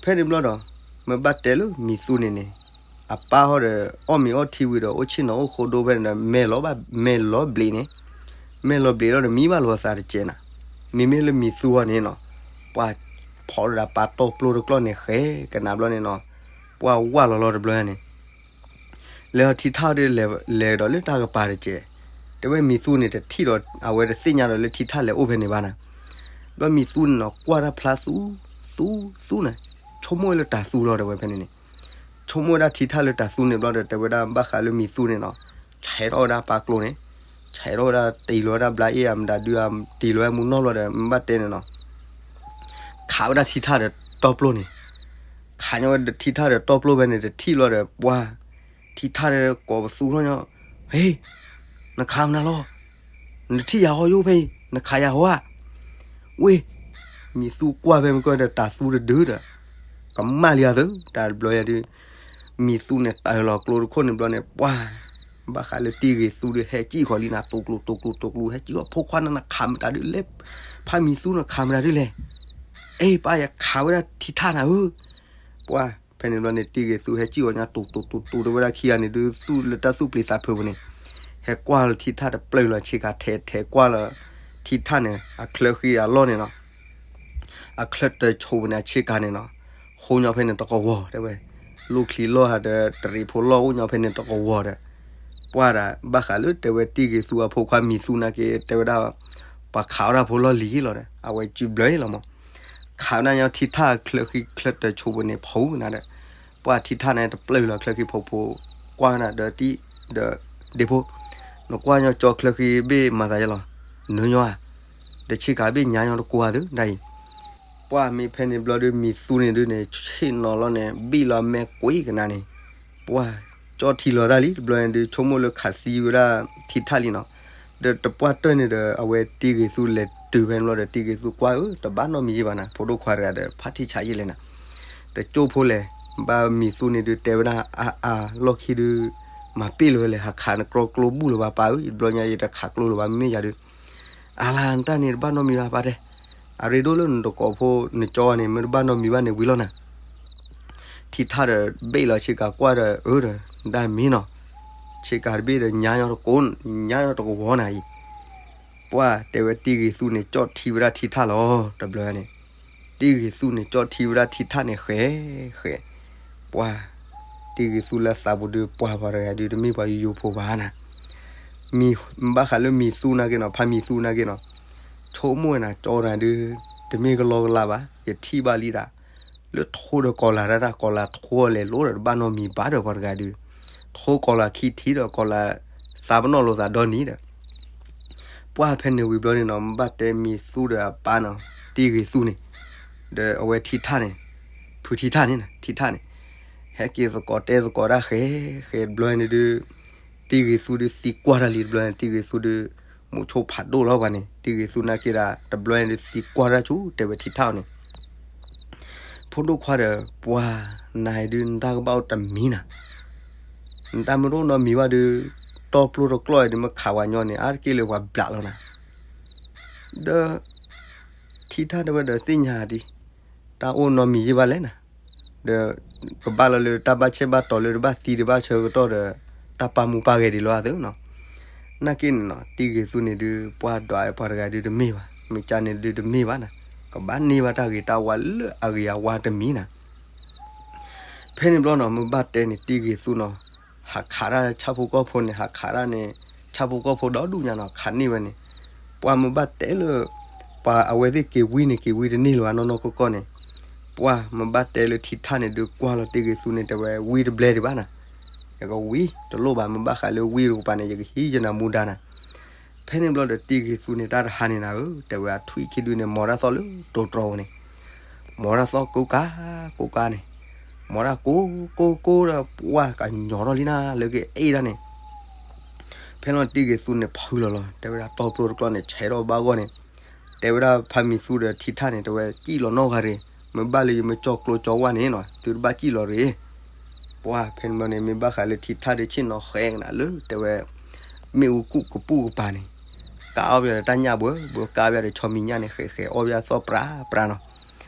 ဖဲန့ၣ်ဘျီဒီး မ့ၢ်ဘၣ်တဲလၢမံၤသူန့ၣ်န့ၣ်, အပၢ်ဟီဒီး အီၣ်မ့ၤအီထံဝံၤဒီး အိၣ်ဆ့ၣ်နီၤအိၣ်ဃိဒိဖဲန့ၣ်ဒီး မဲာ်လီၤဘျံးန့ၣ်, မဲာ်လီၤဘျံးဒီး မံဘၣ်လိာ်အသးတစဲးနၤ, မ့မ့ၢ်လၢမံၤသူဟီန့ၣ်နီၤ, ပှၢ်ဖီဒၣ်ပၢ်တီပျိတကျီၢ်န့ၣ်ဃဲကနၣ်ဘျီန့ၣ်နီၤ, ပှၢ်ဝၢ်လီၤလီၤတဘျီန့ၣ် လဲၤထီၣ်ထံထၣ်ဒီး လဲၤဒီးလၢတၢ်ကပၤတစဲး, တဲဝဲမံၤသူန့ၣ်တထံၣ်ဒီး အဝဲတသ့ၣ်ညါဒီးလၢထံထၣ်လဲၤအိၣ်ဖဲန့ၣ်ဘၣ်နၤ, ဘျီမံၤသူန့ၣ်နီၤ ကွၢ်တၢ်ဖျါသူ, သူ, သူနၤ, ဆိကမိၣ်ဝဲလၢတၤသူလီၤတဲဝဲဖဲန့ၣ်န့ၣ်, ဆိကမိၣ်ဝဲဒၣ်ထံထၣ်လၢတၤသူန့ၣ်ဘျီဒီး တဲဝဲဒၣ်ဘၣ်ဃးလၢမံၤသူန့ၣ်နီၤ, ဆဲးထီၣ်ဝဲဒၣ်ပၢ်ကျိန့ၣ်, ဆဲးထီၣ်ဝဲဒၣ်တ့ၢ်လီၤဝဲဒၣ်ဘျါအ့ၣ်ဧါ မတၤဒုဧါ တ့ၢ်လီၤဝဲမူနီၢ်ဘျီဒီး မ့ၢ်ဘၣ်တဲန့ၣ်နီၤ ခးဝဲဒၣ်ထံထၣ်ဒီးတီပျိန့ၣ်, ခးညီဝဲထံထၣ်ဒီးတီပျိဖဲန့ၣ် တထံၣ်လီၤဒီး ပှၢ်, ထံထၣ်ဒီးကိးပသူထီၣ်ညီ, ဟ့, နခးမနုၤလီၤ, နထံၣ်ယၤဟီယိၣ်ဖဲအံၤ နခးယၤဟီဧါ, ဝ့ၢ်, မံၤသူကွၢ်ဖဲမုၢ်ကီၢ်ဒီးတၤသူတဒုဒီး, ကမၣ်လံအသု တၢ်တဘျီယၤဒုး မံၤသူန့ၣ်တၢ်လီၤကျိတခိၣ်န့ၣ်ဘျီန့ၣ် ပှၢ်, ဘၣ်ဃးလၢတံၢ်ဂ့ၤသူဒီး ဟဲစံၣ်ဃီၤလံနၤ တူၢ်ကျူတူၢ်ကျူတူၢ်ကျူ ဟဲစံၣ်ဃီၤ ဖိခွါန့ၣ် နခးမတၤဒုလဲၣ်, ဖါမံၤသူနခးမတၤဒုလဲၣ်, အ့ ပၢ်ယခးဝဲဒၣ်ထံထၣ်နၤဧၢ, ပှၢ်, ဖဲန့ၣ်ဘျီန့ၣ် တံၢ်ဂ့ၤသူဟဲစံၣ်ဃီၤညါ တူၢ်တူၢ်တူၢ်တူၢ် တဲဝဲဒၣ်ခံဂၤန့ၣ်ဒုး သူၣ်လၢတၢ်သူၣ်ပျံၤသးဖုးပူၤန့ၣ်, ဟဲကွၢ်လီၤထံထၣ်တပျၢၢ်လီၤဆ့ကၤ ထဲထဲကွၢ်လီၤထံထၣ်န့ၣ် အချၢဃံအလီၢ်န့ၣ်နီၤ အချၢတၢၤဆိးပူၤန့ၣ် အဆ့ကၤန့ၣ်နီၤ, ဟိညီဖဲန့ၣ်တကဝီၤတဲဝဲ, လိၣ်ချံလီၢ်ဟးဒီး တရံးဖိလီၢ်အိၣ်ညီဖဲန့ၣ်တကဝီၤဒီး, ပှၢ်ဒၣ် ဘၣ်ဃးလၢတဲဝဲတံၢ်ဂ့ၤသူအဖိခွါမံၤသူနာ်က့ တဲဝဲဒၣ်, ပှၤခးဝဲဒၣ်ဖိလီၢ်လံၤလီၤဒီး အဝဲစုဘျၢလီၤမး, ခးဝဲဒၣ်ညီထံထၣ်ချၢဃံချၢတၢၤဆိးပူၤန့ၣ် ဖီနၤဒီး, ပှၢ်ထံထၣ်န့ၣ်တပျၢၢ်လီၤချၢဃံဖီဖိ, ကွၢ်နၤဒီး ဒီး ဒ့ဖိ, နကွၢ်ညီကၠီချၢဃံဘ့ၣ်မၤသးယဲလီၤ, နၢညီဧါ, ဒီးဆ့ကၤဘ့ၣ်ညါညီတကိးဧါသုဒၣ်အံၤ. ပှၢ်မ့ၢ်ဖဲန့ၣ်ဘျီဒုး မံၤသူန့ၣ်ဒုးန့ၣ် ဆ့ၣ်နီၤလီၤန့ၣ် ဘံၣ်လီၤမဲာ်ကွံာ်ကနၣ်န့ၣ်, ပှၢ်ကၠီထံလီၤတၢ်လံ တဘျီန့ၣ်ဒုး ဆိကမိၣ်လၢခးသံဝဲဒၣ်ထံထၣ်လံနီၤ. ဒီးတပှၢ်တၢၢ်န့ၣ်ဒီး အဝဲတံၤဂ့ၤသူလဲၤတုၤဖဲန့ၣ်ဘျီဒီး တံၤဂ့ၤသူကွၢ်ဧၢ တဘၣ်နီတမံၤယဲၢ်ဘၣ်နၤ, ဖိဒိၣ်ခွါတဂၤဒီး ဖါထံဆးယဲၢ်လဲၣ်နၤ, တကၠိၢ်ဖိလဲၣ်, ဘၣ်မံၤသူန့ၣ်ဒုးတဲဝဲဒၣ် အါအါလီၢ်ခံဒုး မၤပ့ၢ်လၢၤဝဲလဲၣ်, ဟးခးနကြီကျိဘူၣ်လၢၤဘၣ်ပၢ်ဧၢ, တဘျီညါယတခးကျိလၢၤဘၣ် မ့မ့ၢ်ယၤဒုး အါလၢနတၢ်န့ၣ်တဘၣ်နီတမံၤဘၣ်ပၢ်တဲ, အရ့ဒိၣ်လၢနတကိးဖိနကၠီန့ၣ် မ့ၢ်တဘၣ်နီတမံၤဘၣ်န့ၣ်ဝံၤလီၤနၤ. ထံထၣ်ဒီးဘ့ၣ်လီၤဆ့ကၤကွၢ်ဒီး အၢဒီး ဒၣ်မ့ၢ်နီၤ, ဆ့ကၤတဘ့ၣ်ဒီး ညါညီတကိး ညါညီတကဝီၤနၤအံၤ. ပှၢ်တဲဝဲတံၤဂ့ၤသူန့ၣ် ကၠီထံဝဲဒၣ်ထံထၣ်လီၤ တဘျီန့ၣ်, တံၤဂ့ၤသူန့ၣ် ကၠီထံဝဲဒၣ်ထံထၣ်န့ၣ်ဃဲဃဲ, ပှၢ် တံၤဂ့ၤသူလၢသးပူၤဒုး ပှၢ်ပှၤတဂၤဒုးတမ့ၢ်ပှၤယိယိဖိဘၣ်နၤ. မ့ၢ်ဘၣ်ဃးလၢမံၤသူနာ်က့နီၤ, ဖါမံၤသူနာ်က့နီၤ, ဆိကမိၣ်ဝဲနၤ ကၠီတဂၤဒုး တမ့ၢ်ကလီကလးဘၣ်, ယထံၣ်ဘၣ်လံဒၣ် လၢထိဒီးကီၤလၤတၢ် ကီၤလၤထိလဲၤလိၤဒီး တဘၣ်နီတမံၤဘၣ်ဒီးပှၤတဂၤဒုး, ထိကီၤလၤခံထံၣ်ဒီးကီၤလၤ သးပနီၣ်လိာ်သးဒီနံၤဒီး ပှၢ်ဖဲန့ၣ်ဝံၤဘျီန့ၣ်နီၤ, မ့ၢ်ဘၣ်တဲမံၤသူဒီးအပၢ်နီၤ, တံၤဂ့ၤသူန့ၣ်, ဒီးအဝဲထံထၣ်န့ၣ်, ဖုထံထၣ်န့ၣ်, ထံထၣ်န့ၣ်, ဟဲက့ၤသကိးတဲသကိးတၢ်ဃဲဃဲတဘျီန့ၣ်ဒုး, တံၤဂ့ၤသူဒုးသံကွၢ်တၢ်လံတဘျီန့ၣ်, တံၤဂ့ၤသူဒုး မူဆိဖးဒိၣ်လီၤပှၤန့ၣ်, တံၤဂ့ၤသူနာ်က့ဒၣ် တဘျီန့ၣ်ဒုးသံကွၢ်တၢ်ဆူ တဲဝဲထံထၣ်အီၤန့ၣ် ဖိဒိၣ်ခွါဒီး ပှၢ်နၤအံၤဒုး နတၢ်ကဘၣ်အိၣ်တမံၤနၤ, နတၢ်မ့ၢ်တအိၣ်နီတမံၤဘၣ်ဒုး, တီၢ်ပျိတကျီၢ်အံၤဒုး မ့ၢ်ခးဝဲညီန့ၣ် အါတက့ၢ်လၢပှၤဘျးလီၤနၤ, ဒီး ထံထၣ်တဲဝဲဒီးသ့ၣ်ညါဒံး, တၢ်အိၣ်နီတမံၤယံာ်ဘၣ်လဲၣ်နၤ, ဒီး ကဘၣ်လီၤလၢတၢ်ဘၣ်ဆဲးဘၣ်တီၤလၢတဘၣ်သံတဘၣ်ဆၢကတီၢ်ဒီး တၢ်ပာ်မူပာ်ဂဲၤဒံးလီၤအသးနီၤ, နာ်က့န့ၣ်နီၤ တံၤဂ့ၤသူန့ၣ်ဒုး ပှၢ်ဒွးပှၤတဂၤဒုးတမ့ၢ်ဘၣ်, မ့ၢ်ကၢန့ၣ်ဒုးတမ့ၢ်ဘၣ်နၤ, ကဘၣ်န့ၢ်ဘၣ်တၢ်ဂ့ၤတၢ်ဝါလၢအဂ့ၤအဝါတမံၤနၤ ဖဲန့ၣ်ဘျီနီၤ မ့ၢ်ဘၣ်တဲန့ၣ် တံၤဂ့ၤသူနီၤ, ဟးခးတၢ်ဆၣ်ဖိကီၢ်ဖိန့ၣ် ဟးခးတၢ်န့ၣ် ဆၣ်ဖိကီၢ်ဖိဒီဒူၣ်ညါနီၤ ခးန့ၢ်ဝဲန့ၣ်, ပှၢ်မ့ၢ်ဘၣ်တဲလၢ ပှၤအဝဲသ့ၣ်က့ၤဝံန့ၣ် က့ၤဝံတန့ၢ်လၢၤဘၣ်နီၢ်နီၢ်ကီၢ်ကီၢ်န့ၣ်, ပှၢ်မ့ၢ်ဘၣ်တဲလၢထံထၣ်န့ၣ်ဒုးကွၢ်လီၤတံၤဂ့ၤသူန့ၣ် တဲဝဲဝံတဘျဲဒံးဘၣ်နၤ, ယကဝံတလိၣ်ဘၣ် မ့ၢ်ဘၣ်ဃးလၢဝံတကပၤန့ၣ် ယကဟံးယနၤမူဒါနၤ ဖဲန့ၣ်ဘျီဒီးတံၤဂ့ၤသူန့ၣ် တၢ်တဟါန့ၣ်နၤဧၢ, တဲဝဲအထွံၣ်ခံဒုန့ၣ် မီၤတၢ်သီၣ်လၢတိတြီၤန့ၣ်, မီၤတၢ်သီၣ်ကိးကး ကိးကးန့ၣ်, မီၤတၢ်ကိးကိးကိးဒီးပှၢ်ကညီထီၣ်လံနၤ လၢကအဲၣ်ဒၣ်န့ၣ်, ဖဲလီၤတံၤဂ့ၤသူန့ၣ်ဖုလီၤလီၤ တဲဝဲဒၣ်တီၢ်ပျိတကျီၢ်န့ၣ် ဆဲးထီၣ်ဘၣ်ဂီၢ်န့ၣ်, တဲဝဲဒၣ်ဖါမံၤသူဒီးထံထၣ်န့ၣ် တဲဝဲစံၣ်လီၤနီၢ်ဂၤရ့ၣ်, မ့ၢ်ဘၣ်လၢယမ့ၢ်ကၠီကျိကၠီဝါန့ၣ်နီၤ သုတဘၣ်စံၣ်လီၤရ့ၣ် ပှၢ်ဖဲန့ၣ်ဘျီန့ၣ် မ့ၢ်ဘၣ်ဃးလၢထံထၣ်ဒုးဆ့ၣ်နီၤဃဲကနၤလၢ တဲဝဲ မ့ၣ်အူကူၣ်ကပူၣ်ကပၤန့ၣ်, ကးအီၣ်ပယီၤဒီးတၢ်ညၣ်ဘှဲဘှဲ ကးအီၣ်ပယီၤဒီးဆီမံၤညၣ်န့ၣ် ဃဲးဃဲးအီၣ်ပယီၤသီၣ်ပြးပြးနီၤ,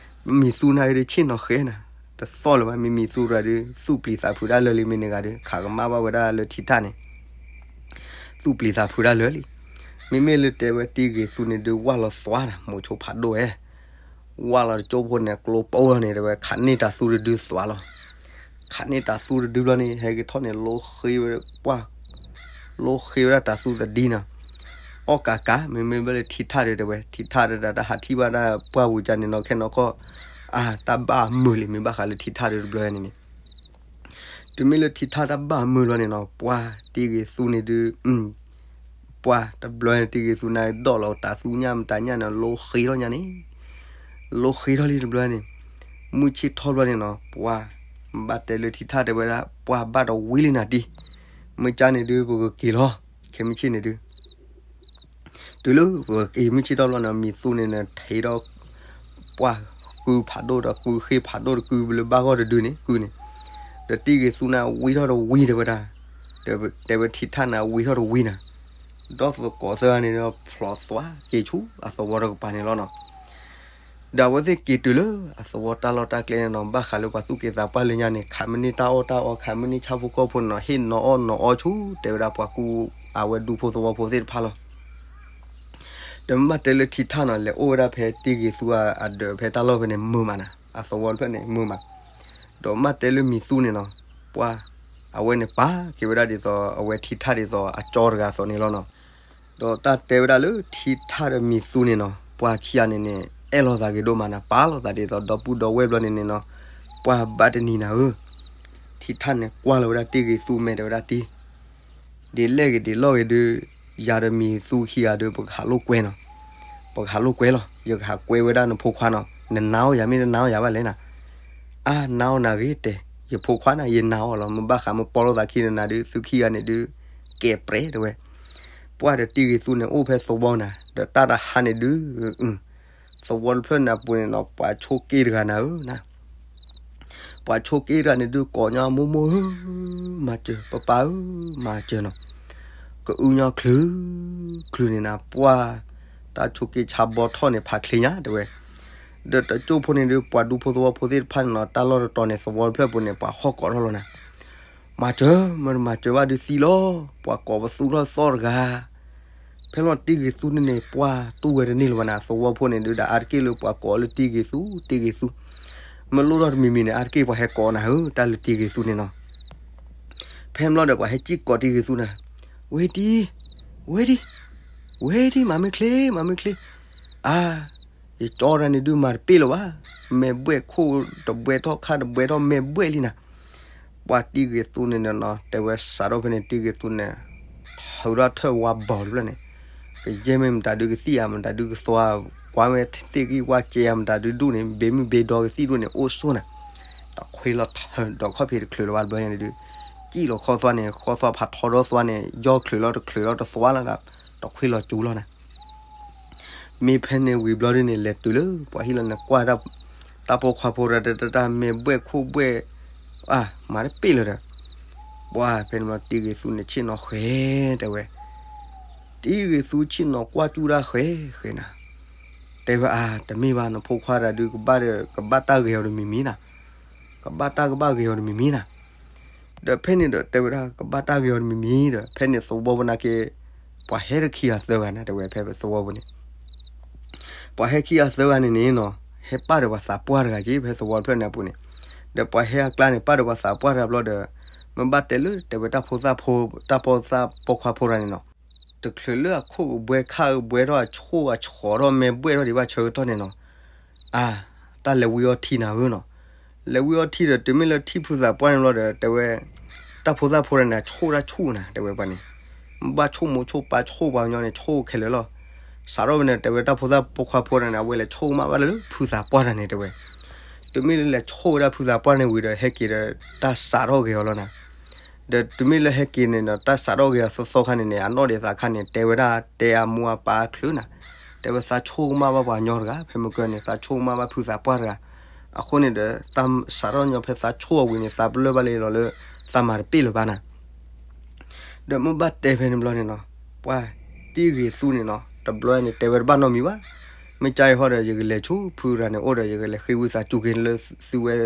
မံၤသူနာ်က့ဒုးဆ့ၣ်နီၤဃဲနၤ, တသီၣ်လၢၤဘၣ် မ့မံၤသူတဂၤဒုး သူၣ်ပျံၤသးဖုးတၢ်လၢာ်လံ မ့ၢ်န့ၢ်ဂၤဒုး ခးကမၣ်ဘၣ်ဝဲဒၣ်လၢထံထၣ်န့ၣ် သူၣ်ပျံၤသးဖုးတၢ်လၢာ်လံ, မ့မ့ၢ်လၢတဲဝဲတံၤဂ့ၤသူန့ၣ်ဒုး ဝၣ်လီၤသွါနၤ မိၤဆိဖးဒိၣ်ဝဲ ဝၣ်လီၤတကၠိဖိန့ၣ် ကျိပိၢ်လီၤန့ၣ် တဲဝဲခးန့ၢ်တၤသူတဒုသွါလီၤ, ခးန့ၢ်တၤသူတဒုဘျီန့ၣ် ဟဲက့ၤထီၣ်န့ၣ် လိဃ့ဝဲဒၣ်တၤသူသဒံနီၤ, အီၣ်ကးကး မ့မ့ၢ်ဘၣ်လၢထံထၣ်ဒီးတဲဝဲ ထံထၣ်ဒီးတၢ်ဟးထံၣ်ဘၣ်တၢ်ပှၢ်ပူၤကန့ၣ်နီၤ ခဲနီၤခီ အါ တၢ်ဘၣ်အမုာ်လံ မ့ၢ်ဘၣ်ဃးလၢထံထၣ်ဒီးတဘျီန့ၣ်န့ၣ် တုၤမ့ၢ်လၢထံထၣ်တၢ်ဘၣ်အမုာ်လီၤန့ၣ်နီၤ ပှၢ်တံၤဂ့ၤသူန့ၣ်ဒုး ပှၢ်တဘျီန့ၣ် တံၤဂ့ၤသူနာ်က့ဒီၣ်လီၤတၤသူညၣ်မတၤညၣ်န့ၣ် လိဃ့ထီၣ်ညါန့ၣ်, လိဃ့ထီၣ်လံတဘျီန့ၣ်, မုၢ်ဆ့ၣ်ထီၣ်ဘျီန့ၣ်နီၤ ပှၢ်ဘၣ်တဲလၢထံထၣ်တဲဝဲဒၣ် ပှၢ်ဘၣ်တဝံလံနၤတံၤ, မ့ၢ်ကၢန့ၣ်ဒုး ပကက့ၤလီၤ ခဲမုၢ်ဆ့ၣ်န့ၣ်ဒုး တုၤလၢပက့ၤမုၢ်ဆ့ၣ်ထီၣ်ဘျီန့ၣ် မံၤသူန့ၣ်နထံၣ်ဒီး ပှၢ်ကုဖးဒိၣ်ဒီး ကုဃ့ၢ်ဖးဒိၣ်ဒီးကုဘျၢဘၣ်ဂီၢ်တဒုန့ၣ် ကုန့ၣ်, ဒီးတံၤဂ့ၤသူန့ၣ် ဝံထီၣ်တဝံတဲဝဲဒၣ်, တဲဝဲထံထၣ်န့ၣ် ဝံထီၣ်တဝံနၤ, ဒီးသကိးသၢဂၤန့ၣ်ဒီး ဖျိးသွါက့ၤဆူအသဝီတကပၤန့ၣ်လီၤနီၤ. ဒီးအဝဲသ့ၣ်က့ၤတုၤလၢအသဝီတၢ်လီၢ်တၢ်ကျဲန့ၣ်နီၤ ဘၣ်ဃးလၢပှၤသူၣ်က့သးပှၢ်လၢညါန့ၣ် ခးမ့ၢ်န့ၢ်တၢ်အီၣ်တၢ်အီ ခးမ့ၢ်န့ၢ်ဆၣ်ဖိကီၢ်ဖိန့ၣ်နီၤ ဟ့ၣ်နီၤအီၣ်နီၤအီဆူ တဲဝဲဒၣ်ပှၤကူအဝဲဒူဖိသဝီဖိသ့ၣ်တဖၣ်လီၤ. ဒီးမ့ၢ်ဘၣ်တဲလၢထံထၣ်နီၤ လဲၤအိၣ်ဝဲဒၣ်ဖဲတံၤဂ့ၤသူအဒၢးဖဲတၢ်လီၢ်ဖဲန့ၣ်မုာ်မးနၤ အသဝီတဖျၢၣ်န့ၣ်မုာ်မး, ဒီးမ့ၢ်ဘၣ်တဲလၢမံၤသူန့ၣ်နီၤ ပှၢ် အဝဲန့ၣ်ပာ်က့ၤဝဲဒၣ်ဒ်သိး အဝဲထံထၣ်ဒ်သိးအကၠီတဂၤအသိးန့ၣ်လီၤနီၤ. ဒီးတၢ်တဲဝဲဒၣ်လၢထံထၣ်ဒီးမံၤသူန့ၣ်နီၤ ပှၢ်ခံဂၤန့ၣ်န့ၣ် အဲၣ်လိာ်သးဂ့ၤဒိၣ်မးနၤ ပာ်လိာ်သးဒ်သိးဒီပုၢ်ဒီဝဲၢ်ဘျီန့ၣ်န့ၣ်နီၤ ပှၢ်ဘၣ်တနံၤနၤဧၢ, ထံထၣ်န့ၣ်ကွၢ်လီၤဝဲဒၣ်တံၤဂ့ၤသူမဲာ်တဲဝဲဒၣ်တံၤ ဒ်လဲၣ်ဂ့ၤဒ်လဲၣ်ဂ့ၤဒုး, ယၤဒီးမံၤသူခံဂၤဒုး ပကဟးလိာ်ကွဲနီၤ, ပကဟးလိာ်ကွဲလီၤ. ယကဟးကွဲဝဲဒၣ်နဖိခွါနီၤ, နနာ်အီၤယၤမ့ၢ်တနာ်အီၤယၤဘၣ်လဲၣ်နၤ. အါ နာ်အီၤနၤဂ့ၤတဲ, ယဖိခွါနၤ ယနာ်အီၤလီၤ. မ့ၢ်ဘၣ်ဃးမ့ၢ်ပီလိာ်သးခံဒီးနၤဒုး သူခံဂၤန့ၣ်ဒုး ကဲးပြဲးတဲဝဲ. ပှၢ်ဒီးတံၤဂ့ၤသူန့ၣ် အိၣ်ဖဲသဝီနၤ, ဒီးတၢ်တဟါန့ၣ်ဒုး သဝီတဖျၢၣ်န့ၣ်အပူၤန့ၣ်နီၤ, ပှၤဆိးက့တဂၤနၤဧၢနၤ, ပှၤဆိးက့တဂၤန့ၣ်ဒုး ကိးညီမိၢ်မိၢ်ဧၢ, မၤစၢၤ, ပၢ်ပၢ်ဧၢ, မၤစၢၤနီၤ. ကအုညီချုး, ချုးန့ၣ်နၤ ပှၢ်, တၢ်ဆိးက့ဆါဘီထီၣ်န့ၣ် ဖးချ့ညါတဲဝဲ. ဒီးတကၠိၢ်ဖိန့ၣ်ဒုး ပှၤဒူဖိသဝီဖိသ့ၣ်တဖၣ်န့ၣ်နီၤ တၢ်လီၢ်တတီၤန့ၣ် သဝီတဖျၢၣ်ပူၤန့ၣ် ပှၤဟီၣ်ကိးထီၣ်လီၤနၤ. မၤစၢၤ, မ့ၢ်တမၤစၢၤဘၣ်ဒုးသံလီၤ, ပှၤကိးပသူထီၣ်သီၣ်တဂၤ. ဖဲလီၤတံၤဂ့ၤသူန့ၣ်န့ၣ် ပှၢ်တူၢ်ဝဲတန့ၢ်လၢၤဘၣ်နၤ, သဝီဖိန့ၣ်ဒုးဒီး အါတက့ၢ်လၢပှၤကိးလၢတံၤဂ့ၤသူ, တံၤဂ့ၤသူ. မ့ၢ်လိၣ်ထီၣ်တမံၤမံၤန့ၣ် အါတက့ၢ်ပှၤဟဲကိးနၤဧၢ, တၢ်လၢတံၤဂ့ၤသူန့ၣ်နီၤ. ဖဲန့ၣ်ဘျီဒီး ပှၤဟဲစံၣ်ကိးတံၤဂ့ၤသူနၤ, ဝ့ၢ်တံၤ, ဝ့ၢ်တံၤ, ဝ့ၢ်တံၤ, မၤမ့ၢ်ချ့, မၤမ့ၢ်ချ့. အါ ယကၠီတၢ်န့ၣ်ဒုးမၤတပ့ၢ်လၢၤဘၣ်, မဲာ်ဘှဲၣ်ခိၣ်တဘှဲထီၣ်ခါတဘှဲထီၣ် မဲာ်ဘှဲၣ်လံနၤ. ပှၢ်တံၤဂ့ၤသူန့ၣ်နီၤ တဲဝဲစးထီၣ်ဖဲန့ၣ် တံၤဂ့ၤသူန့ၣ် ထုးထီၣ်ထၢၣ်ဝါဘီတဖျၢၣ်န့ၣ်, ကယဲၢ်မ့ၢ်မတၤဒုးကသံၣ်ဧါ, မတၤဒုးကသွါ, ကွၢ်ဝဲသ့ၣ်ဂံၢ်ဝါစဲးဧါ, မတၤဒုးဒူၣ်န့ၣ် ဘ့မုၢ်ဘ့ဒီကသံၣ်ဒူၣ်န့ၣ် အိၣ်ဆိၣ်နၤ. တခွ့လီၤထုးဒီးခီၣ်ဖံးတချုးလၢၤဘၣ်တဘျီညါန့ၣ်ဒုး, စံၣ်လီၤခီသွါန့ၣ် ခီသွါဖးထီဒီသွါန့ၣ် ယီၢ်ချုးလီၤတချုးလီၤတသွါလီၤဒီး တခွ့လီၤစူၤလီၤနၤ. မ့ၢ်ဖဲန့ၣ်ဝံၤဘျီဒုးန့ၣ် လဲၤတုၤလၢပှၤဟံၣ်လီၤန့ၣ် ကွၢ်တၢ်, တၢ်ပိာ်ခွါဖိတၢ် တၢ်မဲာ်ဘှဲၣ်ခိၣ်ဘှဲၣ်, အါ မၤတပ့ၢ်လၢၤဒီး, ပှၢ်ဖဲန့ၣ်ဘျီတံၤဂ့ၤသူန့ၣ်ဆ့ၣ်နီၤဃဲၤတဲဝဲ. တံၤဂ့ၤသူဆ့ၣ်နီၤကွၢ်ကၠူၣ်တၢ်ဃဲၤဃဲၤနၤ, တဲဝဲအါ တမ့ၢ်ဘၣ် နဖိခွါတၢ်ဒုးကဘၣ်ဒီး ကဘၣ်တၢ်ဂ့ၤအီၤတမံၤမံၤနၤ, ကဘၣ်တၢ်ကဘၣ်ဂ့ၤအီၤတမံၤမံၤနၤ. ဒီးဖဲန့ၣ်ဒီးတဲဝဲဒၣ် ကဘၣ်တၢ်ဂ့ၤအီၤတမံၤမံၤဒီး ဖဲန့ၣ်သဝီဖိနာ်က့ ပှၤဟဲတခံဂၤသၢဂၤနၤ တဲဝဲဖဲသဝီဖိန့ၣ် ပှၤဟဲခံဂၤသၢဂၤန့ၣ်န့ၣ်နီၤ ဟဲပၢ်ဒီးပှၤသးပှၢ်တဂၤက့ ဖဲသဝီတဖျၢၣ်န့ၣ်အပူၤန့ၣ်, ဒီးပှၤဟဲအကျါန့ၣ် ပၢ်ဒီးပှၤသးပှၢ်တဂၤဘျီဒီး, မ့ၢ်ဘၣ်တဲလၢတဲဝဲတၢ်ဖိသၣ်ဖိ, တၢ်ဖိသၣ်ပိာ်ခွါဖိတဂၤန့ၣ်နီၤ, တချုးလၢအခိၣ်ကဘှဲခါကဘှဲထီၣ်အဆိၣ်အဆီၣ်ထီၣ်မဲာ်ဘှဲၣ်ထီၣ်ဒံးဘၣ်ဆၢကတီၢ်န့ၣ်နီၤ, အါ, တၢ်လဲၤဝံအီထံနၤဧၢနီၤ, လဲၤဝံအီထံဒီး တုၤမ့ၢ်လၢထံၣ်ဖုသးပှၢ်န့ၣ်ဘျီဒီး တဲဝဲ, တၢ်ဖိသၣ်ဖိတဂၤန့ၣ် အဆိၣ်တၢ်ဆူၣ်နၤ တဲဝဲပှၤန့ၣ်, မ့ၢ်ဘၣ်ဆိၣ်မိၢ်ဆိၣ်ပၢ်ဆိၣ်ပှၤကညီန့ၣ် ဆိၣ်ခဲလၢာ်လီၤ. စးထီၣ်ဝဲန့ၣ် တဲဝဲတၢ်ဖိသၣ်ပိာ်ခွါဖိတဂၤန့ၣ် အဝဲလဲၤဆိၣ်ကမၣ်ဘၣ်လၢဖုသးပှၢ်တဂၤန့ၣ် တဲဝဲ, တုၤမ့ၢ်လၢလဲၤဆိၣ်ဝဲဒၣ်ဖုသးပှၢ်န့ၣ်ဝံၤဒီး ဟဲက့ၤဒီး တၢ်စးထီၣ်ဂ့ၤအီၤလီၤနၤ. ဒီးတုၤမ့ၢ်လၢဟဲက့ၤန့ၣ်ဒီး တၢ်စးထီၣ်ဂ့ၤအီၤသီသီခါန့ၣ်န့ၣ် အနီၢ်ဒံးသးခါန့ၣ် တဲဝဲဒၣ်တဲအမိၢ်အပၢ်အချုးနၤ, တဲဝဲသးဆိၣ်ကမၣ်ဘၣ်ပှၤကညီတဂၤ ဖဲမုၢ်ကၢန့ၣ် သးဆိၣ်ကမၣ်ဘၣ်ဖုသးပှၢ်တဂၤ, အဃိန့ၣ်ဒီး သးစးထီၣ်ညီဖဲသးဆိၣ်အဝံၤန့ၣ် သးပလၢၢ်ဘၣ်လံလီၤလၢ သးမၤတပ့ၢ်လၢၤဘၣ်နၤ ဒီးမ့ၢ်ဘၣ်တဲဖဲန့ၣ်ဘျီန့ၣ်နီၤ, ပှၤတံၤဂ့ၤသူန့ၣ်နီၤ တဘျီန့ၣ် တဲဝဲတဘၣ်နီတမံၤဘၣ်. မ့ၢ်ကါအံၤဟီဒီး ယကလဲၤဆူဖုတဂၤန့ၣ်အိၣ်ဒီး ယကလဲၤဃ့ဝံသးစူၤက့ၤလၢ သုဝဲ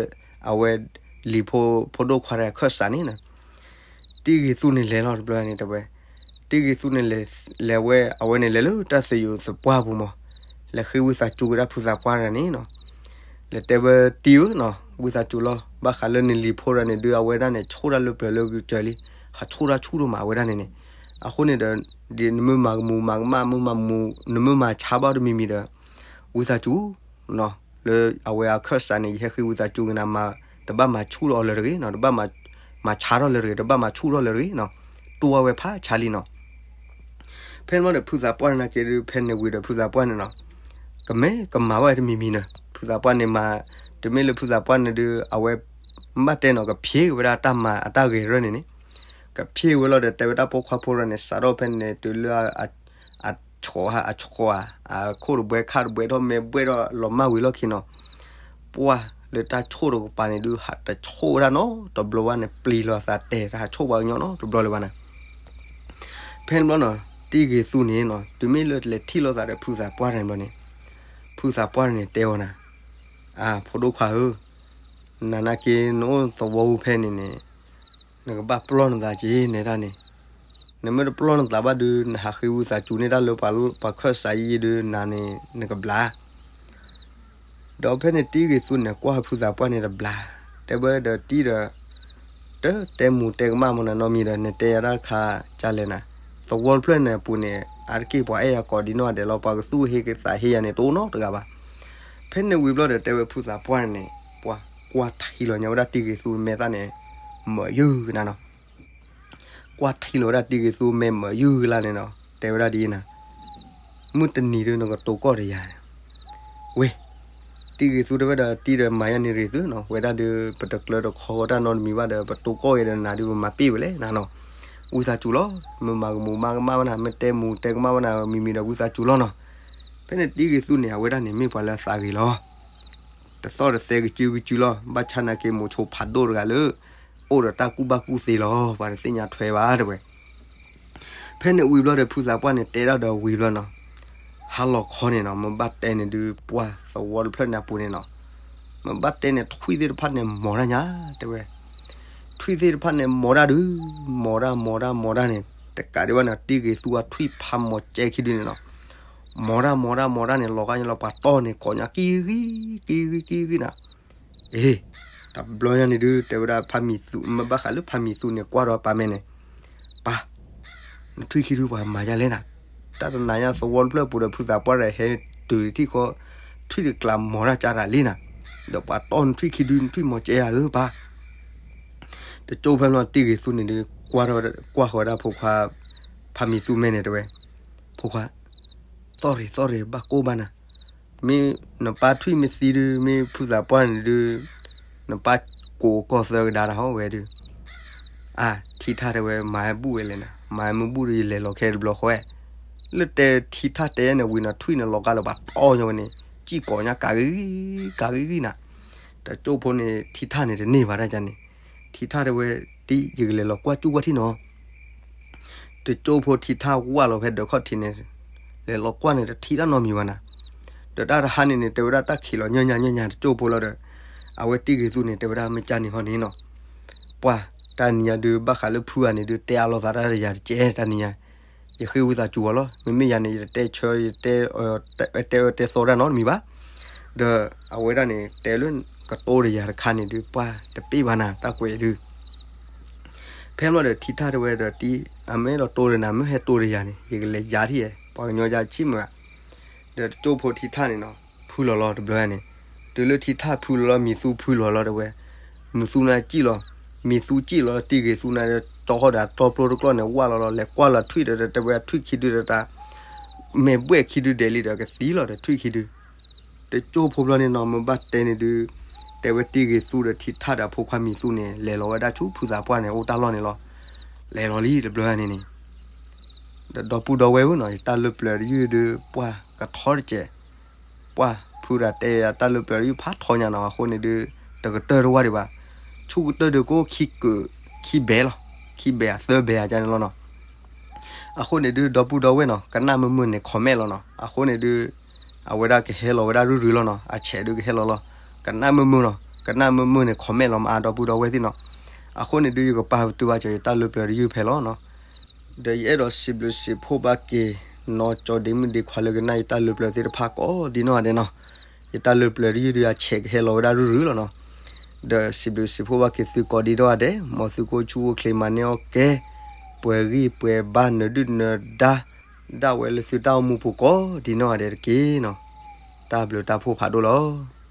အဝဲလံၤဖိ ဖိဒိၣ်ခွါတဂၤအခၢၣ်စးန့ၣ်နီၤ. တံၤဂ့ၤသူန့ၣ်လဲၤလီၤတဘျီန့ၣ်တဲဝဲ, တံၤဂ့ၤသူန့ၣ်လဲၤဝဲ အဝဲန့ၣ်လဲၤလၢတၢ်သယုၢ်သပှၢ်ပူၤမး, လဲၤဃ့ဝံသးစူၤက့ၤဒၣ်ဖုသးပှၢ်တဂၤန့ၣ်နီၤ. လဲၤတဲဝဲတံၤဧၢနီၤ ဝံသးစူၤလီၤ ဘၣ်ဃးလၢနလံၤဖိတဂၤန့ၣ်ဒုး အဝဲဒၣ်န့ၣ် ဆိၣ်တၢ်လၢပျၢၤလၢကစၢၤလံ, ဟးဆိၣ်တၢ်ဆူၣ်ဒိၣ်မးအဝဲဒၣ်န့ၣ်န့ၣ်, အဃိန့ၣ်ဒီး ဒ်နမ့ၢ်မၤကမူၤမၤကမၣ် မ့ၢ်မၤမူၤ နမ့ၢ်မၤဆါဘၣ်တမံၤမံၤဒီး ဝံသးစူၤ လၢအဝဲအခၢၣ်စးန့ၣ် ယဟဲဃ့ဝံသးစူၤက့ၤနၤမး တဘၣ်မၤဆူၣ်ထီၣ်အီၤလၢၤတဂ့ၤနီၤ တဘၣ်မၤဆါထီၣ်လၢၤတဂ့ၤ တဘၣ်မၤဆူၣ်ထီၣ်လၢၤတဂ့ၤနီၤ, တိၢ်ဝဲဖးဆါလံနီၤ. ဖဲန့ၣ်ဘျီဒီး ဖုသးပှၢ်န့ၣ်က့ဒုး ဖဲန့ၣ်ဝံၤဒီး ဖုသးပှၢ်န့ၣ်နီၤ ကမ့ၢ်ကမၤဘၣ်ဝဲတမံၤမံၤန့ၣ် ဖုသးပှၢ်န့ၣ်မၤ, တမ့ၢ်လၢဖုသးပှၢ်န့ၣ်ဒုး အဝဲ ဘၣ်တဲနီၤ ကဖျ့ဝဲဒၣ်တၢ်မၤအတၢ်ဂဲၤရၢၢ်န့ၣ်န့ၣ်, ကဖျ့ဝဲလီၤဒီး တဲဝဲတၢ်ပိာ်ခွါဖိတဂၤန့ၣ် စးထီၣ်ဖဲန့ၣ် တုၤလၢ အဆိၣ်ဧါ အဆိၣ်ဧါ အခိၣ်တဘှဲခါတဘှဲထီၣ် မဲာ်ဘှဲၣ်ထီၣ်လီၤမၢ်ဝံၤလီၢ်ခံနီၤ, ပှၢ်လၢတၢ်ဆိၣ်တကပၤန့ၣ်ဒုး ဟးတဆိၣ်ဝဲဒၣ်နီတဘျီဘၣ်န့ၣ် ပျံၤလီၤအသးတဲာ် တဟးဆိၣ်ပှၤကညီနီတဘျီလၢၤဘၣ်န့ၣ်. ဖဲန့ၣ်ဘျီနီၤ တံၤဂ့ၤသူန့ၣ်နီၤ တုၤမ့ၢ်လၢလဲၤထံၣ်လိာ်သးဒီးဖုသးပှၢ်တဂၤန့ၣ်ဘျီန့ၣ်, ဖုသးပှၢ်တဂၤန့ၣ်တဲအီၤနၤ, အါ ဖိဒိၣ်ခွါဧၢ, နနာ်က့ နအိၣ်သဝီပူၤဖဲန့ၣ်န့ၣ် နကဘၣ်ပလီၢ်နသးက့ၤနဲဒၣ်န့ၣ်, နမ့ၢ်တပလီၢ်နသးဘၣ်ဒုး နဟးဃ့ဝံသးစူၤန့ၢ်တၢ်လၢပှၤခၢၣ်စးယံာ်ယံာ်ဒုး နၤန့ၣ် နကဘျါ ဒီးဖဲန့ၣ်တံၤဂ့ၤသူန့ၣ် ကွၢ်ဖုသးပှၢ်န့ၣ်တဘျါ, တဲဝဲဒီးတံၤဒီး, တတဲမူၤတဲကမၣ်မနုၤနီတမံၤဒီး နတဲယၤတၢ်တခါကလဲၣ်နၤ, သဝီတဖျၢၣ်န့ၣ်အပူၤန့ၣ် အါတက့ၢ်ပှၤအဲၣ်ယၤကိးဒံနီၢ်ဂၤဒဲးလီၤ, ပှၤကသူၣ်ဟ့ကသးဟ့ယၤန့ၣ် တအိၣ်နီတဂၤဘၣ်. ဖဲန့ၣ်ဝံၤဘျီဒီး တဲဝဲဖုသးပှၢ်န့ၣ်န့ၣ် ပှၤကွၢ်ထံလီၤညါဝဲဒၣ်တံၤဂ့ၤသူမဲာ်သၣ်န့ၣ် မၢယုၢ်ကနၤနီၤ ကွၢ်ထံလီၤဝဲဒၣ်တံဂ့ၤသူမဲာ်မၢယုၢ်ဂ့ၤလၢ်န့ၣ်နီၤ, တဲဝဲဒၣ်ဒ်အံၤနၤ, မုၢ်တနံၤဒုးနကတိၤကီၢ်ဒီးယၤန့ၣ်, ဝ့ၢ်, တံဂ့ၤသူတဲဝဲဒီးတံဒီးမၤယါန့ၣ်ရ့ၣ်သုနီၤ, ဝဲဒၣ်ဒုး ပတကျၢၤတခီဃီတၢ်နီတမံၤဘၣ်ဒီး ပတိၤကီၢ်အံၤဒီးနၤဒုး ပမၤပ့ၢ်ဝဲလဲၣ်နၤနီၤ, ဝံသးစူၤလီၤ, မ့ၢ်မၤကမူၤမၤကမၣ်ဝဲနၤ, မ့ၢ်တဲမူၤတဲကမၣ်ဝဲနၤ မံၤမံၤဒီးဝံသးစူၤလီၤနီၤ, ဖဲန့ၣ်တံဂ့ၤသူန့ၣ် အဝဲဒၣ်န့ၣ်မ့ၢ်ပှၤလၢအသးဂ့ၤလီၤ တသီၣ်တသဲကစုကစုလီၤ, ဘၣ်ဆၣ်နာ်က့မိၤဆိဖးဒိၣ်တဂၤလၢ အိၣ်ဒီးတၢ်ကူၣ်ဘၣ်ကူၣ်သ့လီၤ, ပှၤတသ့ၣ်ညါထွဲဘၣ်တဲဝဲ. ဖဲန့ၣ်ဝံၤဘျီဒီး ဖုသးပှၢ်န့ၣ်တဲဒၣ်ဒီးဝံၤဘျီနီၤ, ဟါလီၤခီန့ၣ်နီၤ, မ့ၢ်ဘၣ်တဲန့ၣ်ဒုး ပှၢ်သဝီတဖျၢၣ်န့ၣ်အပူၤန့ၣ်နီၤ, မ့ၢ်ဘၣ်တဲန့ၣ် ထွံၣ်သ့ၣ်တဖၣ်န့ၣ်မီၤတၢ်ညါတဲဝဲ, ထွံၣ်သ့ၣ်တဖၣ်န့ၣ်မီၤတၢ်ဒုး, မီၤတၢ်မီၤတၢ်မီၤတၢ်န့ၣ် တကးဒံးဘၣ်န့ၣ် တံဂ့ၤသူအထွံၣ်ဖးမီၤကဲခံဒုန့ၣ်နီၤ, မီၤတၢ်မီၤတၢ်မီၤတၢ်န့ၣ် လီၤဂာ်ညါလီၤ ပှၤတီၢ်န့ၣ်ကိးညါကံဂံၢ် ကံဂံၢ် ကံဂံၢ်နၤ, အ့, တဘျီညါန့ၣ်ဒုး တဲဝဲဒၣ်ဖးမံၤသူ မ့ၢ်ဘၣ်ဃးလၢဖးမံၤသူန့ၣ် ကွၢ်ဒီးပၢ်မဲာ်န့ၣ်, ပၢ်, နထွံၣ်ခံဒုပှၤမၤယါလဲၣ်နၤ, တၢ်တနၤညါသဝီတဖျၢၣ်ပူၤဒီး ဖုသးပှၢ်ဒီးဟဲတုၤထံၣ်ဃီ, ထွံၣ်တကျးမီၤတၢ်ကၢ်တၢ်လံနၤ, ဒီးပှၤတီၢ်နထွံၣ်ခံဒု နထွံၣ်မီၤကဲဧါဧၢပၢ် တကၠိဖဲလီၤတံဂ့ၤသူန့ၣ်ဒုး ကွၢ်ဃီဝဲဒၣ်ဖိခွါ, ဖးမံၤသူမဲာ်န့ၣ်တဲဝဲ, ဖိခွါ, သီၣ်ရ့ၣ်သီၣ်ရ့ၣ်ဘၣ်ကိၢ်ဘၣ်နၤ, မ့ၢ်နပၢ်ထွံၣ်မ့ၢ်သံဒုး မ့ၢ်ဖုသးပှၢ်န့ၣ်ဒုး, နပၢ်ကိးကီၢ်သၢကဒါတၢ်ဟီဝဲဒုး, အါ, ထံထၣ်တဲဝဲမၤဟဲဘူၣ်ဝဲလဲၣ်နၤ, မၤဟဲမ့ၢ်ဘူၣ်ဒီးယလဲၤလီၤခဲတဘျီဃီဝဲ, လၢတဲထံထၣ်တဲယဲန့ၣ်ဝံၤနီၤ ထွံၣ်န့ၣ်လီၤဂာ်လၢပှၤတီၢ်ညီဝဲန့ၣ် ကံၣ်ကိးညါကးဂံၢ်, ကးဂံၢ်ဂံၢ်နၤ, တကၠိဖိန့ၣ် ထံထၣ်န့ၣ်တန့ၢ်ဘၣ်တၢ်န့ၣ်, ထံထၣ်တဲဝဲ, တံ ယကလဲၤလီၤကွၢ်ကၠူၣ်ကွၢ်ထံနီၤ တကၠိဖိထံထၣ်ဝၢ်လီၤဖဲဒၢးခီၣ်ထံးန့ၣ်, လဲၤလီၤကွၢ်န့ၣ်တထံၣ်တၢ်နီတမံၤဘၣ်နၤ, ဒီးတၢ်တဟါန့ၣ်န့ၣ် တဲဝဲဒၣ်တၢ်ခံးလီၤညီညီညီညီတကၠိဖိလီၤဒီး, အဝဲတံဂ့ၤသူန့ၣ် တဲဝဲဒၣ်မ့ၢ်ကၢ်န့ၣ်ဟီန့ၣ်နီၤ, ပှၢ်, တၢ်နံၤညါဒုးဘၣ်ဃးလၢဖုဂၤန့ၣ်ဒုး တဲအါလိာ်သးတၢ်ဒီးယၤတကဲတၢ်နံၤညါ, ယဃ့ဝံသးစူၤအီၤလီၤ, မ့မ့ၢ်ယၤန့ၣ် ယတတဲဆၢ ယတဲ တဲအၢတဲသီတၢ်နီတမံၤဘၣ်, ဒီးအဝဲဒၣ်န့ၣ် တဲလၢကတိၤဒီးယၤတခါန့ၣ်ဒုး ပှၢ်တပ့ၢ်ဘၣ်နၤ တၢ်ကွဲးဒုး ဖဲမ့ၢ်ဒီးထံထၣ်တဲဝဲဒီးတံ အမ့ၢ်အဲၣ်ဒိးတိၤဒီးနၤ မ့ၢ်ဟဲတိၤဒီးယၤန့ၣ် ယကလဲၤယၤထံၣ်ယဲ ပှၤကညီယါဆံၣ်မုာ်ဧါ, ဒီးတကၠိဖိထံထၣ်န့ၣ်နီၤ ဖုလီၤလီၤတဘျီန့ၣ်, တုၤလၢထံထၣ်ဖုလီၤလီၤ မံၤသူဖုလီၤလီၤတဲဝဲ, မံၤသူန့ၣ်ကံၣ်လီၤ, မံၤသူကံၣ်လီၤ တံဂ့ၤသူန့ၣ် တီဟီၣ်ဒီးအတီပျိတကျီၢ်န့ၣ် ဝၢ်လီၤလီၤ လဲၤကွၢ်လီၤထွံၣ်ဒီး တဲဝဲထွံၣ်ခံဒုဒီးတၢ် မဲာ်ဘှဲၣ်ခံဒုဒဲးလံဒီးကသံလီၤဒီးထွံၣ်ခံဒု တကၠိဖိဘျီန့ၣ်နီၤ မ့ၢ်ဘၣ်တဲန့ၣ်ဒုး တဲဝဲတံဂ့ၤသူဒီးထံထၣ်ဒီးအဖိခွါမံၤသူန့ၣ် လဲၤလီၤဝဲဒၣ်ဆူဖုသးပှၢ်န့ၣ် အိၣ်တၢ်လီၢ်န့ၣ်လီၤ. လဲၤလီၤလံတဘျီန့ၣ်န့ၣ်, ဒီးဒီပုၢ်ဒီဝဲၢ်ဧၢနီၤ ယတၢ်လၢပျၢၤတယုၢ်ဒုး ပှၢ်ကထီတစဲး, ပှၢ်ဖုဒီးတဲယၤတၢ်လၢပျၢၤတယုၢ်ဖးထီညါနီၤ အဃိန့ၣ်ဒုး တကတၢၢ်တဝၢ်ဒံးဘၣ်, ဆူကတၢၢ်ဒုးကအိၣ်ခံကုာ်, ခံဘဲလီၤ, ခံဘဲအသၢဘဲအကါန့ၣ်လီၤနီၤ. အဃိန့ၣ်ဒုး ဒီပုၢ်ဒီဝဲၢ်နီၤ ကနၣ်မုာ်မုာ်န့ၣ် comment လီၤနီၤ. အဃိန့ၣ်ဒုး အဝဲဒၣ်ကဟဲလီၤဝဲဒၣ်ရုၢ်ရုၢ်လီၤနီၤ. အဆဲးဒုးကဟဲလီၤလီၤ. ကနၣ်မုာ်မုာ်နီၤ ကနၣ်မုာ်မုာ်န့ၣ် comment လီၤမး ဒီပုၢ်ဒီဝဲၢ်သ့ၣ်နီၤ. အဃိန့ၣ်ဒုး ယကပာ်ပတုာ်ဘၣ်ကီးယတၢ်လၢပျၢၤတယုၢ်ဖဲလီၤနီၤ. ဒီးယအဲၣ်ဒိးစံးဘျုးစံးဖှိၣ်ဘၣ်က့ၤ နီၢ်ကၠီဒ့မုၣ်ဒ့ခွါလၢကနၣ်ယတၢ်လၢပျၢၤသ့ၣ်တဖၣ်ကိးဒ်နီၢ်ဂၤဒဲးနီၤ. ယတၢ်လၢပျၢၤတယုၢ်ဒုး အဆဲးကဟဲလီၤဝဲဒၣ်ရုၢ်ရုၢ်လီၤနီၤ. ဒီးစံးဘျုးစံးဖှိၣ်ဘၣ်က့ၤသုကိးဒ်နီၢ်ဂၤဒဲး မ်သုကအိၣ်ဆူၣ်အိၣ်ချ့မၤန့ၢ်အီၣ်ကဲ ပှဲၤဂံၢ်ပှဲၤဘါနၢၤဒုၣ်နၢၤဒါ ဒၣ်ဝဲလၢသုတၢ်အိၣ်မူပူၤကိးဒ်နီၢ်ဂၤဒဲးတက့ၢ်နီၤ. တၢ်ဘျုးတၢ်ဖှိၣ်ဖးဒိၣ်လီၤ.